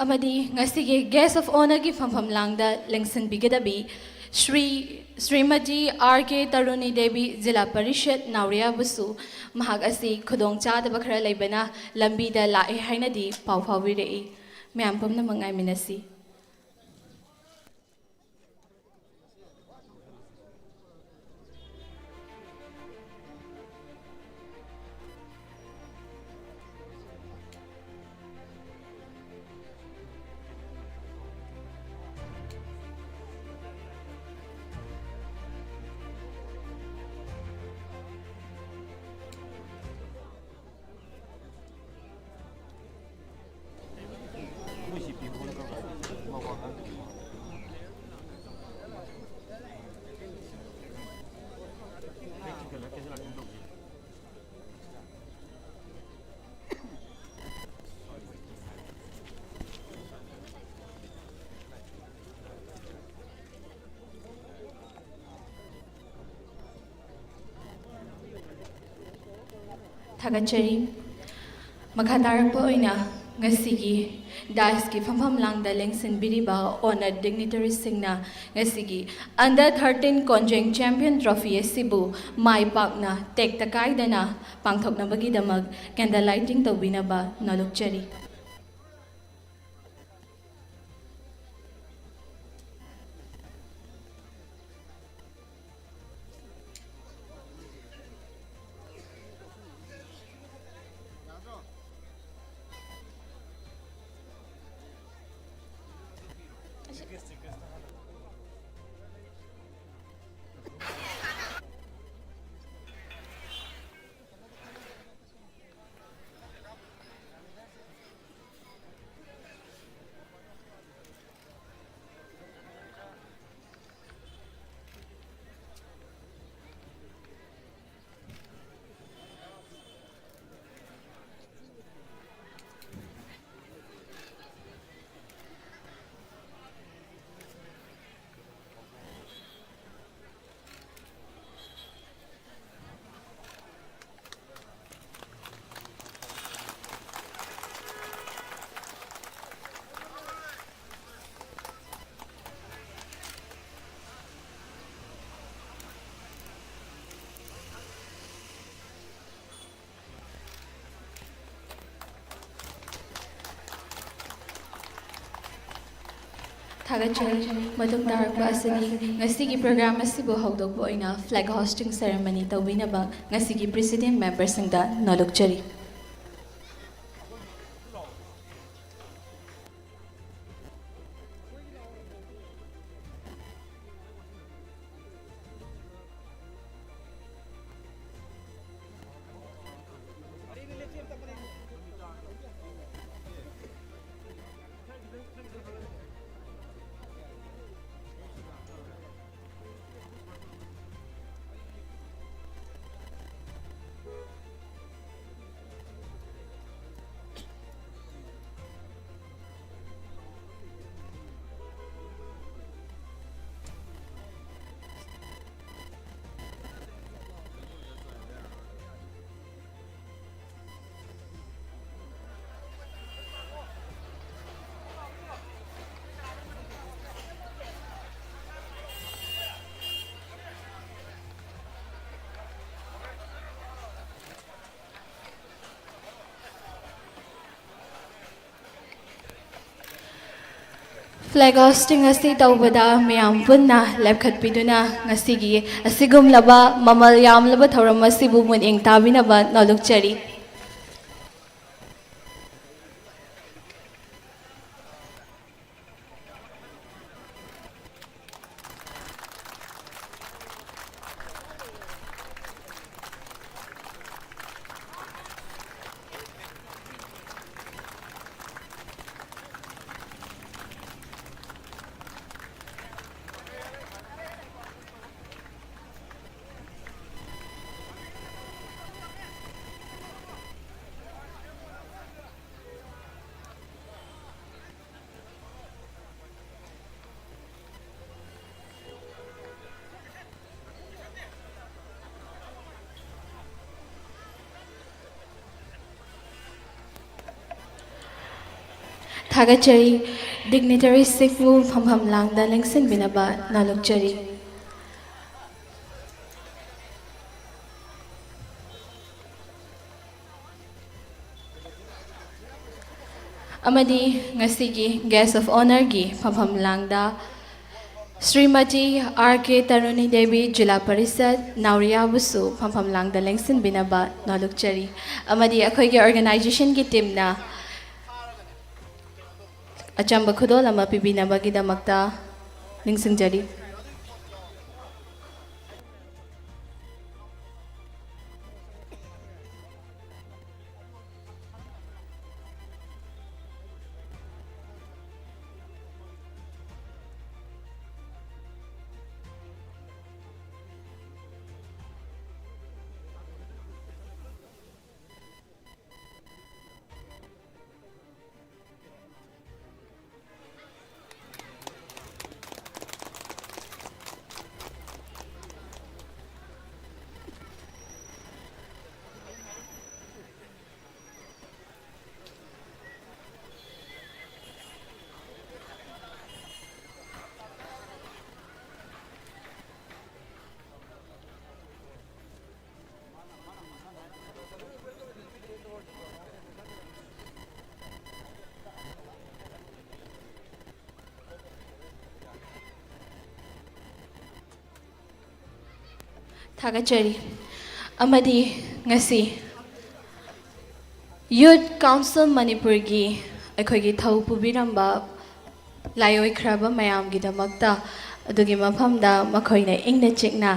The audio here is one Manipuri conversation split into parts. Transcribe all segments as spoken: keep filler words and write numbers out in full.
ꯑꯃꯗꯤ ꯉꯁꯤꯒꯤ Guest of Honourꯒꯤ ꯐꯝꯐꯝ ꯂꯥꯡꯗ ꯂꯦꯡꯁꯤꯟꯕꯤꯒꯗꯕꯤ ꯁ꯭ꯔꯤ, ꯁ꯭ꯔꯤꯃꯇꯤ ꯑꯥꯔ ꯀꯦ ꯇꯔꯨꯅꯤ ꯗꯦꯕꯤ, ꯖꯤꯂꯥ ꯄꯔꯤꯁꯠ ꯅꯥꯎꯔꯤꯌꯥꯕꯨꯁꯨ ꯃꯍꯥꯛ ꯑꯁꯤ ꯈꯨꯗꯣꯡ ꯆꯥꯗꯕ ꯈꯔ ꯂꯩꯕꯅ ꯂꯝꯕꯤꯗ ꯂꯥꯛꯑꯦ ꯍꯥꯏꯅꯗꯤ ꯄꯥꯎ ꯐꯥꯎꯕꯤꯔꯛꯏ꯫ ꯃꯌꯥꯝ ꯄꯨꯝꯅꯃꯛ ꯉꯥꯏꯃꯤꯟꯅꯁꯤ꯫ ꯊꯥꯒꯠꯆꯔꯤ꯫ ꯃꯈꯥ ꯇꯥꯔꯛꯄ ꯑꯣꯏꯅ ꯉꯁꯤꯒꯤ dais ꯀꯤ ꯐꯝꯐꯝ ꯂꯥꯡꯗ ꯂꯦꯡꯁꯤꯟꯕꯤꯔꯤꯕ honoured dignitaries ꯁꯤꯡꯅ ꯉꯁꯤꯒꯤ under thirteen Konjeng Champion Trophy ꯑꯁꯤꯕꯨ ꯃꯥꯏ ꯄꯥꯛꯅ ꯇꯦꯛꯇ ꯀꯥꯏꯗꯅ ꯄꯥꯡꯊꯣꯛꯅꯕꯒꯤꯗꯃꯛ candle lighting ꯇꯧꯕꯤꯅꯕ ꯅꯣꯂꯨꯛꯆꯔꯤ꯫ ꯊꯥꯒꯠꯆꯔꯤ꯫ ꯃꯇꯨꯡ ꯇꯥꯔꯛꯄ ꯑꯁꯤꯗꯤ ꯉꯁꯤꯒꯤ program ꯑꯁꯤꯕꯨ ꯍꯧꯗꯣꯛꯄ ꯑꯣꯏꯅ flag hoisting ceremony ꯇꯧꯕꯤꯅꯕ ꯉꯁꯤꯒꯤ president memberꯁꯤꯡꯗ ꯅꯣꯜꯂꯨꯛꯆꯔꯤ꯫ Flag hoisting ꯑꯁꯤ ꯇꯧꯕꯗ ꯃꯌꯥꯝ ꯄꯨꯟꯅ ꯂꯦꯞꯈꯠꯄꯤꯗꯨꯅ ꯉꯁꯤꯒꯤ ꯑꯁꯤꯒꯨꯝꯂꯕ ꯃꯃꯜ ꯌꯥꯝꯂꯕ ꯊꯧꯔꯝ ꯑꯁꯤꯕꯨ ꯃꯨꯠꯌꯦꯡ ꯇꯥꯕꯤꯅꯕ ꯅꯣꯜꯂꯨꯛꯆꯔꯤ꯫ ꯊꯥꯒꯠꯆꯔꯤ꯫ Dignitaries ꯁꯤꯡꯕꯨ ꯐꯝꯐꯝ ꯂꯥꯡꯗ ꯂꯦꯡꯁꯤꯟꯕꯤꯅꯕ ꯅꯣꯜꯂꯨꯛꯆꯔꯤ꯫ ꯑꯃꯗꯤ ꯉꯁꯤꯒꯤ Guest of Honourꯒꯤ ꯐꯝꯐꯝ ꯂꯥꯡꯗ ꯁ꯭ꯔꯤꯃꯇꯤ ꯑꯥꯔ ꯀꯦ ꯇꯔꯨꯅꯤ ꯗꯦꯕꯤ, ꯖꯤꯂꯥ ꯄꯔꯤꯁꯠ, ꯅꯥꯎꯔꯤꯌꯥꯕꯨꯁꯨ ꯐꯝꯐꯝ ꯂꯥꯡꯗ ꯂꯦꯡꯁꯤꯟꯕꯤꯅꯕ ꯅꯣꯜꯂꯨꯛꯆꯔꯤ꯫ ꯑꯃꯗꯤ ꯑꯩꯈꯣꯏꯒꯤ organisationꯒꯤ teamꯅ ꯑꯆꯝꯕ ꯈꯨꯗꯣꯜ ꯑꯃ ꯄꯤꯕꯤꯅꯕꯒꯤꯗꯃꯛꯇ ꯅꯤꯡꯁꯤꯡꯖꯔꯤ꯫ ꯊꯥꯒꯠꯆꯔꯤ꯫ ꯑꯃꯗꯤ ꯉꯁꯤ Youth Council ꯃꯅꯤꯄꯨꯔꯒꯤ ꯑꯩꯈꯣꯏꯒꯤ ꯊꯧ ꯄꯨꯕꯤꯔꯝꯕ ꯂꯥꯏꯑꯣꯏꯈ꯭ꯔꯕ ꯃꯌꯥꯝꯒꯤꯗꯃꯛꯇ ꯑꯗꯨꯒꯤ ꯃꯐꯝꯗ ꯃꯈꯣꯏꯅ ꯏꯪꯅ ꯆꯤꯛꯅ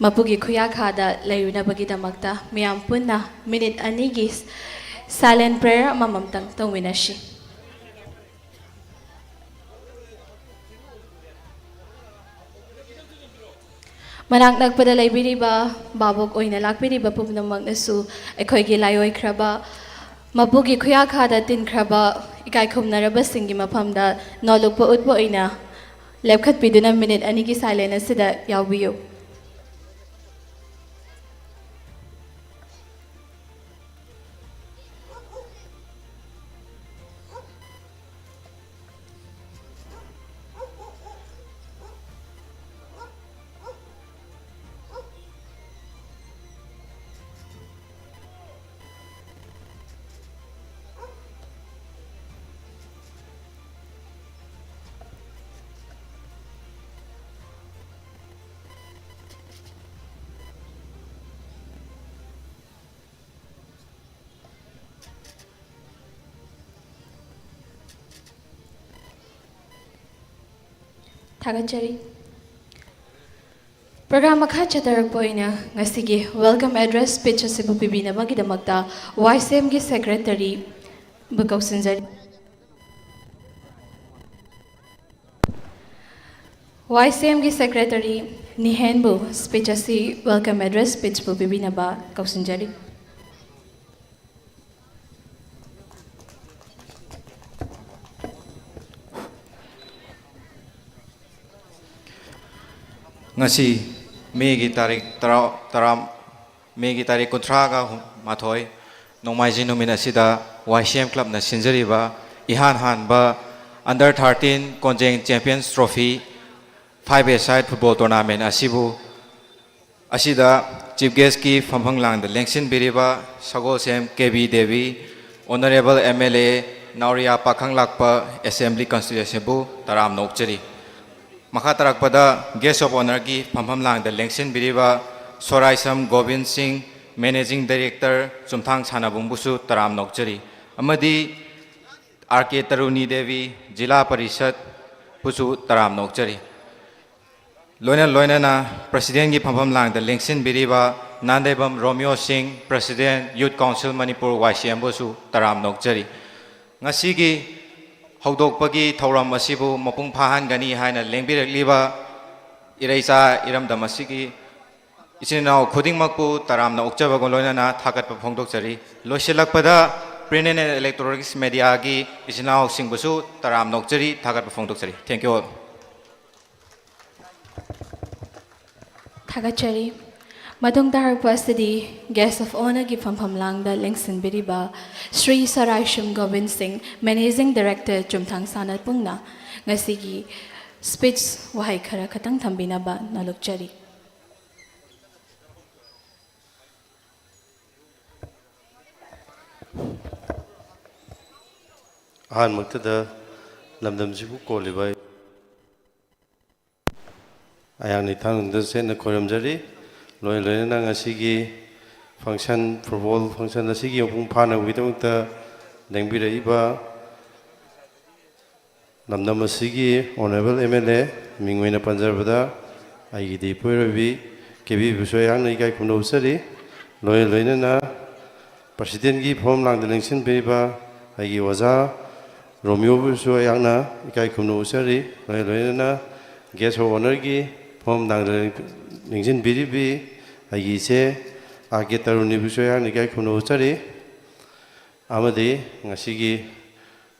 ꯃꯄꯨꯒꯤ ꯈꯨꯌꯥꯈꯥꯗ ꯂꯩꯔꯨꯅꯕꯒꯤꯗꯃꯛꯇ ꯃꯤꯌꯥꯝ ꯄꯨꯟꯅ minute ꯑꯅꯤꯒꯤ silent prayer ꯑꯃꯃꯝꯇꯪ ꯇꯧꯃꯤꯟꯅꯁꯤ꯫ ꯃꯅꯥꯛ ꯅꯛꯄꯗ ꯂꯩꯕꯤꯔꯤꯕ ꯚꯥꯕꯣꯛ ꯑꯣꯏꯅ ꯂꯥꯛꯄꯤꯔꯤꯕ ꯄꯨꯝꯅꯃꯛꯅꯁꯨ ꯑꯩꯈꯣꯏꯒꯤ ꯂꯥꯏꯑꯣꯏꯈ꯭ꯔꯕ ꯃꯄꯨꯒꯤ ꯈꯨꯌꯥꯈꯥꯗ ꯇꯤꯟꯈ꯭ꯔꯕ ꯏꯀꯥꯏ ꯈꯨꯝꯅꯔꯕꯁꯤꯡꯒꯤ ꯃꯐꯝꯗ ꯅꯣꯜꯂꯨꯛꯄ ꯎꯠꯄ ꯑꯣꯏꯅ ꯂꯦꯞꯈꯠꯄꯤꯗꯨꯅ minute ꯑꯅꯤꯒꯤ silent ꯑꯁꯤꯗ ꯌꯥꯎꯕꯤꯌꯨ꯫ ꯊꯥꯒꯠꯆꯔꯤ꯫ ꯄ꯭ꯔꯣꯒ꯭ꯔꯥꯝ ꯃꯈꯥ ꯆꯠꯊꯔꯛꯄ ꯑꯣꯏꯅ ꯉꯁꯤꯒꯤ welcome address speech ꯑꯁꯤꯕꯨ ꯄꯤꯕꯤꯅꯕꯒꯤꯗꯃꯛꯇ ꯋꯥꯏ ꯁꯤ ꯑꯦꯝꯒꯤ ꯁꯦꯀ꯭ꯔꯦꯇꯔꯤꯕꯨ ꯀꯧꯁꯤꯟꯖꯔꯤ꯫ ꯋꯥꯏ ꯁꯤ ꯑꯦꯝꯒꯤ ꯁꯦꯀ꯭ꯔꯦꯇꯔꯤ ꯅꯤꯍꯦꯟꯕꯨ speech ꯑꯁꯤ, welcome address speechꯄꯨ ꯄꯤꯕꯤꯅꯕ ꯀꯧꯁꯤꯟꯖꯔꯤ꯫ ꯉꯁꯤ ꯃꯦꯒꯤ ꯇꯥꯔꯤꯛ ꯇꯔꯥ, ꯇꯔꯥ, ꯃꯦꯒꯤ ꯇꯥꯔꯤꯛ ꯀꯨꯟꯊ꯭ꯔꯥꯒ ꯃꯥꯊꯣꯏ, ꯅꯣꯡꯃꯥꯏꯖꯤꯡ ꯅꯨꯃꯤꯠ ꯑꯁꯤꯗ ꯋꯥꯏ ꯁꯤ ꯑꯦꯝ ꯀ꯭ꯂꯕꯅ ꯁꯤꯟꯖꯔꯤꯕ ꯏꯍꯥꯟ ꯍꯥꯟꯕ under thirteen ꯀꯣꯟꯖꯦꯡ Champions Trophy five-a-side football tournament ꯑꯁꯤꯕꯨ, ꯑꯁꯤꯗ chief guestꯀꯤ ꯐꯝꯐꯝ ꯂꯥꯡꯗ ꯂꯦꯡꯁꯤꯟꯕꯤꯔꯤꯕ Sagolsem K B Devi, Honourable M L A Naoriya Pakhanglakpa Assembly Constituencyꯕꯨ ꯇꯔꯥꯝꯅ ꯑꯣꯛꯆꯔꯤ꯫ ꯃꯈꯥ ꯇꯥꯔꯛꯄꯗ guest of honourꯒꯤ ꯐꯝꯐꯝ ꯂꯥꯡꯗ ꯂꯦꯡꯁꯤꯟꯕꯤꯔꯤꯕ ꯁꯣꯔꯥꯏꯁꯝ ꯒꯣꯕꯤꯟ ꯁꯤꯡ, Managing Director ꯆꯨꯝꯊꯥꯡ ꯁꯥꯟꯅꯕꯨꯡꯕꯨꯁꯨ ꯇꯔꯥꯝꯅ ꯑꯣꯛꯆꯔꯤ꯫ ꯑꯃꯗꯤ ꯑꯥꯔ ꯀꯦ ꯇꯔꯨꯅꯤ ꯗꯦꯕꯤ, ꯖꯤꯂꯥ ꯄꯔꯤꯁꯠꯄꯨꯁꯨ ꯇꯔꯥꯝꯅ ꯑꯣꯛꯆꯔꯤ꯫ ꯂꯣꯏꯅ ꯂꯣꯏꯅꯅ Presidentꯀꯤ ꯐꯝꯐꯝ ꯂꯥꯡꯗ ꯂꯦꯡꯁꯤꯟꯕꯤꯔꯤꯕ ꯅꯥꯟꯗꯩꯕꯝ ꯔꯣꯃꯤꯌꯣ ꯁꯤꯡ, President Youth Council ꯃꯅꯤꯄꯨꯔ ꯋꯥꯏ ꯁꯤ ꯑꯦꯝꯕꯨꯁꯨ ꯇꯔꯥꯝꯅ ꯑꯣꯛꯆꯔꯤ꯫ ꯉꯁꯤꯒꯤ ꯍꯧꯗꯣꯛꯄꯒꯤ ꯊꯧꯔꯝ ꯑꯁꯤꯕꯨ ꯃꯄꯨꯡ ꯐꯥꯍꯟꯒꯅꯤ ꯍꯥꯏꯅ ꯂꯦꯡꯕꯤꯔꯛꯂꯤꯕ ꯏꯔꯩꯆꯥ ꯏꯔꯝꯗꯝ ꯑꯁꯤꯒꯤ ꯏꯆꯤꯟ ꯏꯅꯥꯎ ꯈꯨꯗꯤꯡꯃꯛꯄꯨ ꯇꯔꯥꯝꯅ ꯑꯣꯛꯆꯕꯒ ꯂꯣꯏꯅꯅ ꯊꯥꯒꯠꯄ ꯐꯣꯡꯗꯣꯛꯆꯔꯤ꯫ ꯂꯣꯏꯁꯤꯜꯂꯛꯄꯗ Print and Electronics Mediaꯒꯤ ꯏꯆꯤꯟ ꯏꯅꯥꯎꯁꯤꯡꯕꯨꯁꯨ ꯇꯔꯥꯝꯅ ꯑꯣꯛꯆꯔꯤ, ꯊꯥꯒꯠꯄ ꯐꯣꯡꯗꯣꯛꯆꯔꯤ꯫ Thank you all. ꯊꯥꯒꯠꯆꯔꯤ꯫ ꯃꯇꯨꯡ ꯇꯥꯔꯛꯄ ꯑꯁꯤꯗꯤ guest of honourꯒꯤ ꯐꯝꯐꯝ ꯂꯥꯡꯗ ꯂꯦꯡꯁꯤꯟꯕꯤꯔꯤꯕ ꯁ꯭ꯔꯤ ꯁꯔꯥꯏꯁꯨꯝ ꯒꯣꯕꯤꯟ ꯁꯤꯡ, Managing Director ꯆꯨꯝꯊꯥꯡ ꯁꯥꯟꯅꯄꯨꯡꯅ ꯉꯁꯤꯒꯤ speech ꯋꯥꯍꯩ ꯈꯔ ꯈꯛꯇꯪ ꯊꯝꯕꯤꯅꯕ ꯅꯣꯜꯂꯨꯛꯆꯔꯤ꯫ ꯑꯍꯥꯟꯕꯃꯛꯇꯗ ꯂꯝꯗꯝꯁꯤꯕꯨ ꯀꯣꯜꯂꯤꯕ ꯑꯩꯍꯥꯛꯅ ꯏꯊꯥꯡꯗ ꯆꯦꯠꯅ ꯈꯣꯏꯔꯝꯖꯔꯤ꯫ ꯂꯣꯏ ꯂꯣꯏꯅꯅ ꯉꯁꯤꯒꯤ function, football function ꯑꯁꯤꯒꯤ ꯃꯄꯨꯡ ꯐꯥꯅꯕꯒꯤꯗꯃꯛꯇ ꯂꯦꯡꯕꯤꯔꯛꯏꯕ ꯂꯝꯗꯝ ꯑꯁꯤꯒꯤ Honourable M L A ꯃꯤꯡ ꯑꯣꯏꯅ ꯄꯟꯖꯔꯕꯗ ꯑꯩꯒꯤꯗꯤ ꯏꯄꯨꯔꯣꯏꯕꯤ ꯀꯦꯕꯤꯕꯨꯁꯨ ꯑꯩꯍꯥꯛꯅ ꯏꯀꯥꯏ ꯈꯨꯝꯅꯕ ꯎꯠꯆꯔꯤ꯫ ꯂꯣꯏꯅ ꯂꯣꯏꯅꯅ ꯄ꯭ꯔꯁꯤꯗꯦꯟꯒꯤ ꯐꯝꯐꯝ ꯂꯥꯡꯗ ꯂꯦꯡꯁꯤꯟꯕꯤꯔꯤꯕ ꯑꯩꯒꯤ ꯑꯣꯖꯥ ꯔꯣꯃꯤꯌꯣꯕꯨꯁꯨ ꯑꯩꯍꯥꯛꯅ ꯏꯀꯥꯏ ꯈꯨꯝꯅꯕ ꯎꯠꯆꯔꯤ꯫ ꯂꯣꯏꯅ ꯂꯣꯏꯅꯅ guest of honourꯒꯤ ꯐꯝꯐꯝ ꯂꯥꯡꯗ ꯂꯦꯡꯁꯤꯟꯕꯤꯔꯤꯕꯤ ꯑꯩꯒꯤ ꯏꯆꯦ ꯑꯥꯔ ꯀꯦ ꯇꯔꯨꯅꯤꯕꯨꯁꯨ ꯑꯩꯍꯥꯛꯅ ꯏꯀꯥꯏ ꯈꯨꯝꯅꯕ ꯎꯠꯆꯔꯤ꯫ ꯑꯃꯗꯤ ꯉꯁꯤꯒꯤ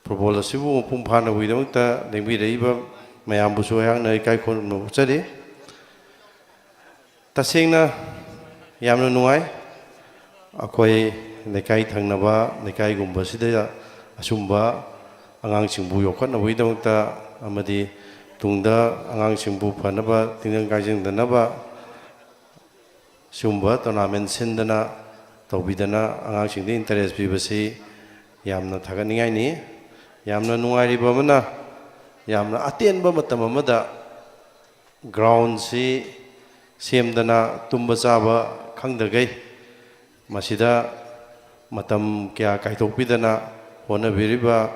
ꯐꯨꯠꯕꯣꯜ ꯑꯁꯤꯕꯨ ꯃꯄꯨꯡ ꯐꯥꯅꯕꯒꯤꯗꯃꯛꯇ ꯂꯦꯡꯕꯤꯔꯛꯏꯕ ꯃꯌꯥꯝꯕꯨꯁꯨ ꯑꯩꯍꯥꯛꯅ ꯏꯀꯥꯏ ꯈꯨꯝꯅꯕ ꯎꯠꯆꯔꯤ꯫ ꯇꯁꯦꯡꯅ ꯌꯥꯝꯅ ꯅꯨꯡꯉꯥꯏ꯫ ꯑꯩꯈꯣꯏ ꯂꯩꯀꯥꯏ ꯊꯪꯅꯕ ꯂꯩꯀꯥꯏꯒꯨꯝꯕꯁꯤꯗ ꯑꯁꯨꯝꯕ ꯑꯉꯥꯡꯁꯤꯡꯕꯨ ꯌꯣꯛꯈꯠꯅꯕꯒꯤꯗꯃꯛꯇ ꯑꯃꯗꯤ ꯇꯨꯡꯗ ꯑꯉꯥꯡꯁꯤꯡꯕꯨ ꯐꯅꯕ ꯇꯤꯟꯖꯪ ꯀꯥꯏꯖꯪꯗꯅꯕ ꯁꯤꯒꯨꯝꯕ tournament ꯁꯤꯟꯗꯅ ꯇꯧꯕꯤꯗꯅ ꯑꯉꯥꯡꯁꯤꯡꯗ interest ꯄꯤꯕꯁꯤ ꯌꯥꯝꯅ ꯊꯥꯒꯠꯅꯤꯡꯉꯥꯏꯅꯤ꯫ ꯌꯥꯝꯅ ꯅꯨꯡꯉꯥꯏꯔꯤꯕ ꯑꯃꯅ, ꯌꯥꯝꯅ ꯑꯇꯦꯟꯕ ꯃꯇꯝ ꯑꯃꯗ groundꯁꯤ ꯁꯦꯝꯗꯅ ꯇꯨꯝꯕ ꯆꯥꯕ ꯈꯪꯗꯈꯩ ꯃꯁꯤꯗ ꯃꯇꯝ ꯀꯌꯥ ꯀꯥꯏꯊꯣꯛꯄꯤꯗꯅ ꯍꯣꯠꯅꯕꯤꯔꯤꯕ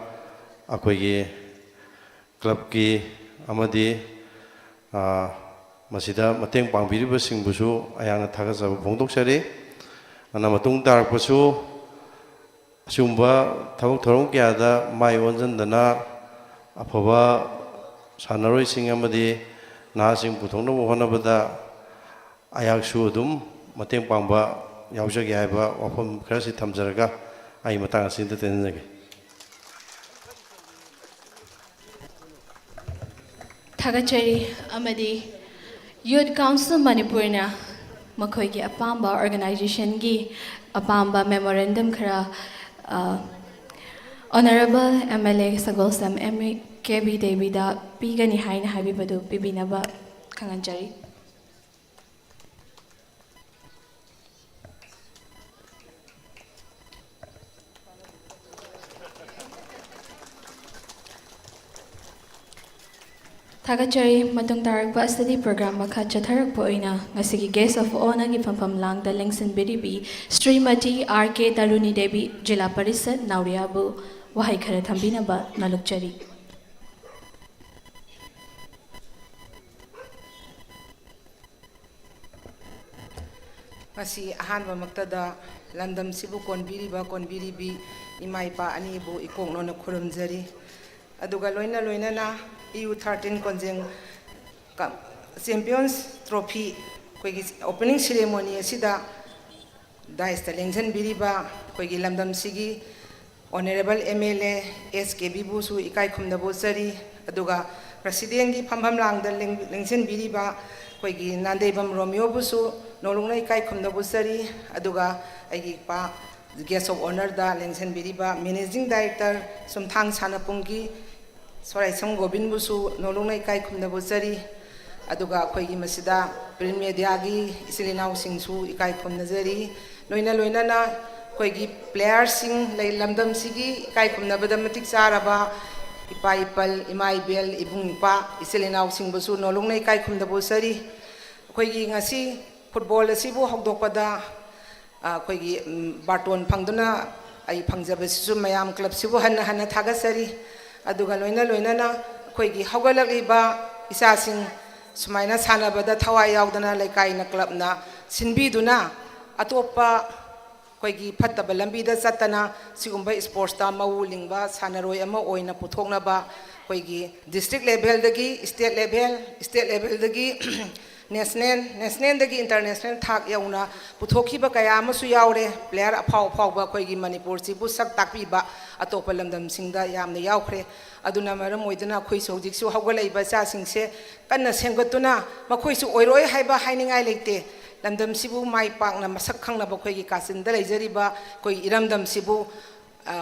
ꯑꯩꯈꯣꯏꯒꯤ clubꯀꯤ ꯑꯃꯗꯤ, ꯑ, ꯃꯁꯤꯗ ꯃꯇꯦꯡ ꯄꯥꯡꯕꯤꯔꯤꯕꯁꯤꯡꯕꯨꯁꯨ ꯑꯩꯍꯥꯛꯅ ꯊꯥꯒꯠꯆꯕ ꯐꯣꯡꯗꯣꯛꯆꯔꯤ꯫ ꯑꯗꯨꯅ ꯃꯇꯨꯡ ꯇꯥꯔꯛꯄꯁꯨ ꯑꯁꯤꯒꯨꯝꯕ ꯊꯕꯛ ꯊꯧꯔꯝ ꯀꯌꯥꯗ ꯃꯥꯏ ꯑꯣꯟꯁꯤꯟꯗꯅ ꯑꯐꯕ ꯁꯥꯟꯅꯔꯣꯏꯁꯤꯡ ꯑꯃꯗꯤ ꯅꯍꯥꯁꯤꯡ ꯄꯨꯊꯣꯛꯅꯕ ꯍꯣꯠꯅꯕꯗ ꯑꯩꯍꯥꯛꯁꯨ ꯑꯗꯨꯝ ꯃꯇꯦꯡ ꯄꯥꯡꯕ ꯌꯥꯎꯖꯒꯦ ꯍꯥꯏꯕ ꯋꯥꯐꯝ ꯈꯔꯁꯤ ꯊꯝꯖꯔꯒ ꯑꯩ ꯃꯇꯥꯡ ꯑꯁꯤꯗ ꯇꯦꯟꯖꯒꯦ꯫ ꯊꯥꯒꯠꯆꯔꯤ꯫ ꯑꯃꯗꯤ Youth Council ꯃꯅꯤꯄꯨꯔꯅ ꯃꯈꯣꯏꯒꯤ ꯑꯄꯥꯝꯕ organizationꯒꯤ ꯑꯄꯥꯝꯕ memorandum ꯈꯔ, ꯑ, Honourable M L A Sagolsem M A K B ꯗꯦꯕꯤꯗ ꯄꯤꯒꯅꯤ ꯍꯥꯏꯅ ꯍꯥꯏꯕꯤꯕꯗꯨ ꯄꯤꯕꯤꯅꯕ ꯈꯪꯍꯟꯖꯔꯤ꯫ ꯊꯥꯒꯠꯆꯔꯤ꯫ ꯃꯇꯨꯡ ꯇꯥꯔꯛꯄ ꯑꯁꯤꯗꯤ program ꯃꯈꯥ ꯆꯠꯊꯔꯛꯄ ꯑꯣꯏꯅ ꯉꯁꯤꯒꯤ guest of honourꯒꯤ ꯐꯝꯐꯝ ꯂꯥꯡꯗ ꯂꯦꯡꯁꯤꯟꯕꯤꯔꯤꯕꯤ ꯁ꯭ꯔꯤꯃꯇꯤ ꯑꯥꯔ ꯀꯦ ꯇꯔꯨꯅꯤ ꯗꯦꯕꯤ, ꯖꯤꯂꯥ ꯄꯔꯤꯁꯠ ꯅꯥꯎꯔꯤꯌꯥꯕꯨ ꯋꯥꯍꯩ ꯈꯔ ꯊꯝꯕꯤꯅꯕ ꯅꯣꯜꯂꯨꯛꯆꯔꯤ꯫ ꯉꯁꯤ ꯑꯍꯥꯟꯕꯃꯛꯇꯗ ꯂꯝꯗꯝꯁꯤꯕꯨ ꯀꯣꯟꯕꯤꯔꯤꯕ ꯀꯣꯟꯕꯤꯔꯤꯕꯤ ꯏꯃꯥ ꯏꯄꯥ ꯑꯅꯤꯕꯨ ꯏꯀꯣꯛꯅꯣꯅ ꯈꯨꯔꯨꯝꯖꯔꯤ꯫ ꯑꯗꯨꯒ ꯂꯣꯏꯅ ꯂꯣꯏꯅꯅ ꯏꯌꯨ ꯊꯥꯔꯇꯤꯟ ꯀꯣꯟꯖꯦꯡ ꯀ-, ꯆꯦꯝꯄꯤꯌꯟꯁ ꯇ꯭ꯔꯣꯐꯤ ꯑꯩꯈꯣꯏꯒꯤ ꯑꯣꯄꯅꯤꯡ ꯁꯦꯔꯦꯃꯣꯅꯤ ꯑꯁꯤꯗ ꯗꯥꯏꯁꯇ ꯂꯦꯡꯁꯤꯟꯕꯤꯔꯤꯕ ꯑꯩꯈꯣꯏꯒꯤ ꯂꯝꯗꯝꯁꯤꯒꯤ honourable M L A S ꯀꯦꯕꯤꯕꯨꯁꯨ ꯏꯀꯥꯏ ꯈꯨꯝꯅꯕ ꯎꯠꯆꯔꯤ꯫ ꯑꯗꯨꯒ ꯄ꯭ꯔꯁꯤꯗꯦꯟꯒꯤ ꯐꯝꯐꯝ ꯂꯥꯡꯗ ꯂꯦꯡ-, ꯂꯦꯡꯁꯤꯟꯕꯤꯔꯤꯕ ꯑꯩꯈꯣꯏꯒꯤ ꯅꯥꯟꯗꯩꯕꯝ ꯔꯣꯃꯤꯌꯣꯕꯨꯁꯨ ꯅꯧꯂꯨꯛꯅ ꯏꯀꯥꯏ ꯈꯨꯝꯅꯕ ꯎꯠꯆꯔꯤ꯫ ꯑꯗꯨꯒ ꯑꯩꯒꯤ ꯏꯄꯥ ꯒꯦꯁ ꯑꯣꯐ ꯑꯣꯅꯔꯗ ꯂꯦꯡꯁꯤꯟꯕꯤꯔꯤꯕ ꯃꯦꯅꯦꯖꯤꯡ ꯗꯥꯏꯔꯦꯛꯇꯔ ꯁꯨꯝꯊꯥꯡ ꯁꯥꯟꯅꯄꯨꯡꯒꯤ ꯁꯣꯔꯥꯏꯁꯝ ꯒꯣꯕꯤꯟꯕꯨꯁꯨ ꯅꯧꯂꯨꯛꯅ ꯏꯀꯥꯏ ꯈꯨꯝꯅꯕ ꯎꯠꯆꯔꯤ꯫ ꯑꯗꯨꯒ ꯑꯩꯈꯣꯏꯒꯤ ꯃꯁꯤꯗ ꯄ꯭ꯔꯤꯟ ꯃꯦꯗꯤꯌꯥꯒꯤ ꯏꯆꯤꯜ ꯏꯅꯥꯎꯁꯤꯡꯁꯨ ꯏꯀꯥꯏ ꯈꯨꯝꯅꯖꯔꯤ꯫ ꯂꯣꯏꯅ ꯂꯣꯏꯅꯅ ꯑꯩꯈꯣꯏꯒꯤ ꯄ꯭ꯂꯦꯌꯔꯁꯤꯡ ꯂꯩ, ꯂꯝꯗꯝꯁꯤꯒꯤ ꯏꯀꯥꯏ ꯈꯨꯝꯅꯕꯗ ꯃꯇꯤꯛ ꯆꯥꯔꯕ ꯏꯄꯥ ꯏꯄꯜ, ꯏꯃꯥ ꯏꯕꯦꯜ, ꯏꯕꯨꯡ ꯏꯄ꯭ꯋꯥ, ꯏꯆꯤꯜ ꯏꯅꯥꯎꯁꯤꯡꯕꯨꯁꯨ ꯅꯧꯂꯨꯛꯅ ꯏꯀꯥꯏ ꯈꯨꯝꯅꯕ ꯎꯠꯆꯔꯤ꯫ ꯑꯩꯈꯣꯏꯒꯤ ꯉꯁꯤ ꯐꯨꯠꯕꯣꯜ ꯑꯁꯤꯕꯨ ꯍꯧꯗꯣꯛꯄꯗ ꯑ, ꯑꯩꯈꯣꯏꯒꯤ, ꯎꯝ, ꯕꯥꯔꯇꯣꯟ ꯐꯪꯗꯨꯅ ꯑꯩ ꯐꯪꯖꯕꯁꯤꯁꯨ ꯃꯌꯥꯝ ꯀ꯭ꯂꯕꯁꯤꯕꯨ ꯍꯟꯅ ꯍꯟꯅ ꯊꯥꯒꯠꯆꯔꯤ꯫ ꯑꯗꯨꯒ ꯂꯣꯏꯅ ꯂꯣꯏꯅꯅ ꯑꯩꯈꯣꯏꯒꯤ ꯍꯧꯒꯠꯂꯛꯂꯤꯕ ꯏꯆꯥꯁꯤꯡ ꯁꯨꯃꯥꯏꯅ ꯁꯥꯟꯅꯕꯗ ꯊꯋꯥꯏ ꯌꯥꯎꯗꯅ ꯂꯩꯀꯥꯏꯅ ꯀ꯭ꯂꯕꯅ ꯁꯤꯟꯕꯤꯗꯨꯅ ꯑꯇꯣꯞꯄ ꯑꯩꯈꯣꯏꯒꯤ ꯐꯠꯇꯕ ꯂꯝꯕꯤꯗ ꯆꯠꯇꯅ ꯁꯤꯒꯨꯝꯕ ꯏꯁꯄꯣꯔꯠꯁꯇ ꯃꯧ ꯂꯤꯡꯕ ꯁꯥꯟꯅꯔꯣꯏ ꯑꯃ ꯑꯣꯏꯅ ꯄꯨꯊꯣꯛꯅꯕ ꯑꯩꯈꯣꯏꯒꯤ ꯗꯤꯁꯇ꯭ꯔꯤꯛ ꯂꯦꯚꯦꯜꯗꯒꯤ ꯏꯁꯇꯦꯠ ꯂꯦꯚꯦꯜ, ꯏꯁꯇꯦꯠ ꯂꯦꯚꯦꯜꯗꯒꯤ ꯅꯦꯁꯅꯦꯜ, ꯅꯦꯁꯅꯦꯜꯗꯒꯤ ꯏꯟꯇꯔꯅꯦꯁꯅꯦꯜ ꯊꯥꯛ ꯌꯧꯅ ꯄꯨꯊꯣꯛꯈꯤꯕ ꯀꯌꯥ ꯑꯃꯁꯨ ꯌꯥꯎꯔꯦ꯫ ꯄ꯭ꯂꯦꯌꯔ ꯑꯐꯥꯎ ꯑꯐꯥꯎꯕ ꯑꯩꯈꯣꯏꯒꯤ ꯃꯅꯤꯄꯨꯔꯁꯤꯕꯨ ꯁꯛ ꯇꯥꯛꯄꯤꯕ ꯑꯇꯣꯞꯄ ꯂꯝꯗꯝꯁꯤꯡꯗ ꯌꯥꯝꯅ ꯌꯥꯎꯈ꯭ꯔꯦ꯫ ꯑꯗꯨꯅ ꯃꯔꯝ ꯑꯣꯏꯗꯨꯅ ꯑꯩꯈꯣꯏꯁꯨ ꯍꯧꯖꯤꯛꯁꯨ ꯍꯧꯒꯠꯂꯛꯏꯕ ꯏꯆꯥꯁꯤꯡꯁꯦ ꯀꯟꯅ ꯁꯦꯝꯒꯠꯇꯨꯅ ꯃꯈꯣꯏꯁꯨ ꯑꯣꯏꯔꯣꯏ ꯍꯥꯏꯕ ꯍꯥꯏꯅꯤꯡꯉꯥꯏ ꯂꯩꯇꯦ꯫ ꯂꯝꯗꯝꯁꯤꯕꯨ ꯃꯥꯏ ꯄꯥꯛꯅ ꯃꯁꯛ ꯈꯪꯅꯕ ꯑꯩꯈꯣꯏꯒꯤ ꯀꯥꯆꯤꯟꯗ ꯂꯩꯖꯔꯤꯕ ꯑꯩꯈꯣꯏ ꯏꯔꯝꯗꯝꯁꯤꯕꯨ, ꯑ,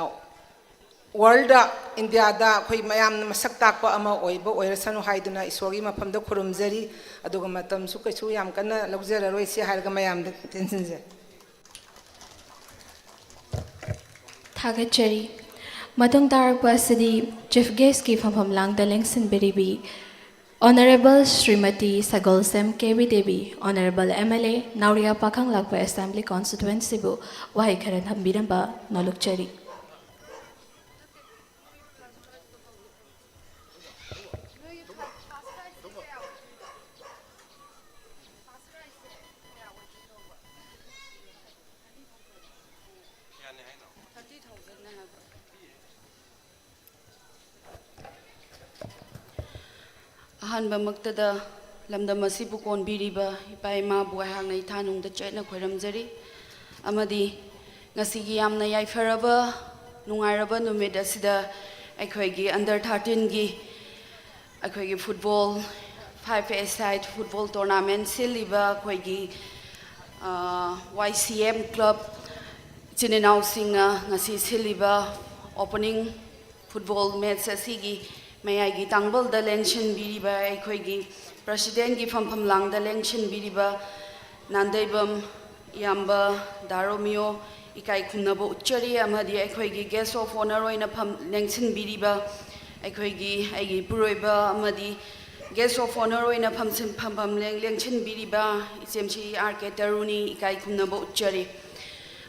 ꯋꯥꯔꯜꯗ, ꯏꯟꯗꯤꯌꯥꯗ ꯑꯩꯈꯣꯏ ꯃꯌꯥꯝꯅ ꯃꯁꯛ ꯇꯥꯛꯄ ꯑꯃ ꯑꯣꯏꯕ ꯑꯣꯏꯔꯁꯅꯨ ꯍꯥꯏꯗꯨꯅ ꯏꯁꯣꯔꯒꯤ ꯃꯐꯝꯗ ꯈꯨꯔꯨꯝꯖꯔꯤ꯫ ꯑꯗꯨꯒ ꯃꯇꯝꯁꯨ ꯀꯩꯁꯨ ꯌꯥꯝ ꯀꯟꯅ ꯂꯧꯖꯔꯔꯣꯏ, ꯁꯤ ꯍꯥꯏꯔꯒ ꯃꯌꯥꯝꯗ ꯇꯦꯟꯁꯤꯟꯖꯔꯤ꯫ ꯊꯥꯒꯠꯆꯔꯤ꯫ ꯃꯇꯨꯡ ꯇꯥꯔꯛꯄ ꯑꯁꯤꯗꯤ ꯆꯤꯐ ꯒꯦꯁꯀꯤ ꯐꯝꯐꯝ ꯂꯥꯡꯗ ꯂꯦꯡꯁꯤꯟꯕꯤꯔꯤꯕꯤ honourable Shrimati Sagolsem K B Devi, honourable M L A, Naoriya Pakhanglakpa assembly ꯀꯣꯟꯁꯇꯤꯇ꯭ꯋꯦꯟꯁꯤꯕꯨ ꯋꯥꯍꯩ ꯈꯔ ꯊꯝꯕꯤꯔꯝꯕ ꯅꯣꯜꯂꯨꯛꯆꯔꯤ꯫ ꯑꯍꯥꯟꯕꯃꯛꯇꯗ ꯂꯝꯗꯝ ꯑꯁꯤꯕꯨ ꯀꯣꯟꯕꯤꯔꯤꯕ ꯏꯄꯥ ꯏꯃꯥꯕꯨ ꯑꯩꯍꯥꯛꯅ ꯏꯊꯥꯅꯨꯡꯗ ꯆꯦꯠꯅ ꯈꯣꯏꯔꯝꯖꯔꯤ꯫ ꯑꯃꯗꯤ ꯉꯁꯤꯒꯤ ꯌꯥꯝꯅ ꯌꯥꯏꯐꯔꯕ, ꯅꯨꯡꯉꯥꯏꯔꯕ ꯅꯨꯃꯤꯠ ꯑꯁꯤꯗ ꯑꯩꯈꯣꯏꯒꯤ under thirteenꯒꯤ ꯑꯩꯈꯣꯏꯒꯤ football, five-a-side football tournament ꯁꯤꯜꯂꯤꯕ ꯑꯩꯈꯣꯏꯒꯤ, ꯑ, Y C M club ꯏꯆꯤꯟ ꯏꯅꯥꯎꯁꯤꯡꯅ ꯉꯁꯤ ꯁꯤꯜꯂꯤꯕ opening football match ꯑꯁꯤꯒꯤ ꯃꯌꯥꯏꯒꯤ ꯇꯥꯡꯕꯜꯗ ꯂꯦꯡꯁꯤꯟꯕꯤꯔꯤꯕ ꯑꯩꯈꯣꯏꯒꯤ presidentꯀꯤ ꯐꯝꯐꯝ ꯂꯥꯡꯗ ꯂꯦꯡꯁꯤꯟꯕꯤꯔꯤꯕ ꯅꯥꯟꯗꯩꯕꯝ ꯏꯌꯥꯝꯕ ꯗꯥ ꯔꯣꯃꯤꯌꯣ ꯏꯀꯥꯏ ꯈꯨꯝꯅꯕ ꯎꯠꯆꯔꯤ꯫ ꯑꯃꯗꯤ ꯑꯩꯈꯣꯏꯒꯤ guest of honour ꯑꯣꯏꯅ ꯐꯝ-, ꯂꯦꯡꯁꯤꯟꯕꯤꯔꯤꯕ ꯑꯩꯈꯣꯏꯒꯤ, ꯑꯩꯒꯤ ꯏꯄꯨꯔꯣꯏꯕ ꯑꯃꯗꯤ guest of honour ꯑꯣꯏꯅ ꯐꯝꯁꯤꯟ-, ꯐꯝꯐꯝ ꯂꯦꯡ-, ꯂꯦꯡꯁꯤꯟꯕꯤꯔꯤꯕ ꯏꯆꯦꯝꯁꯤ R K ꯇꯔꯨꯅꯤ ꯏꯀꯥꯏ ꯈꯨꯝꯅꯕ ꯎꯠꯆꯔꯤ꯫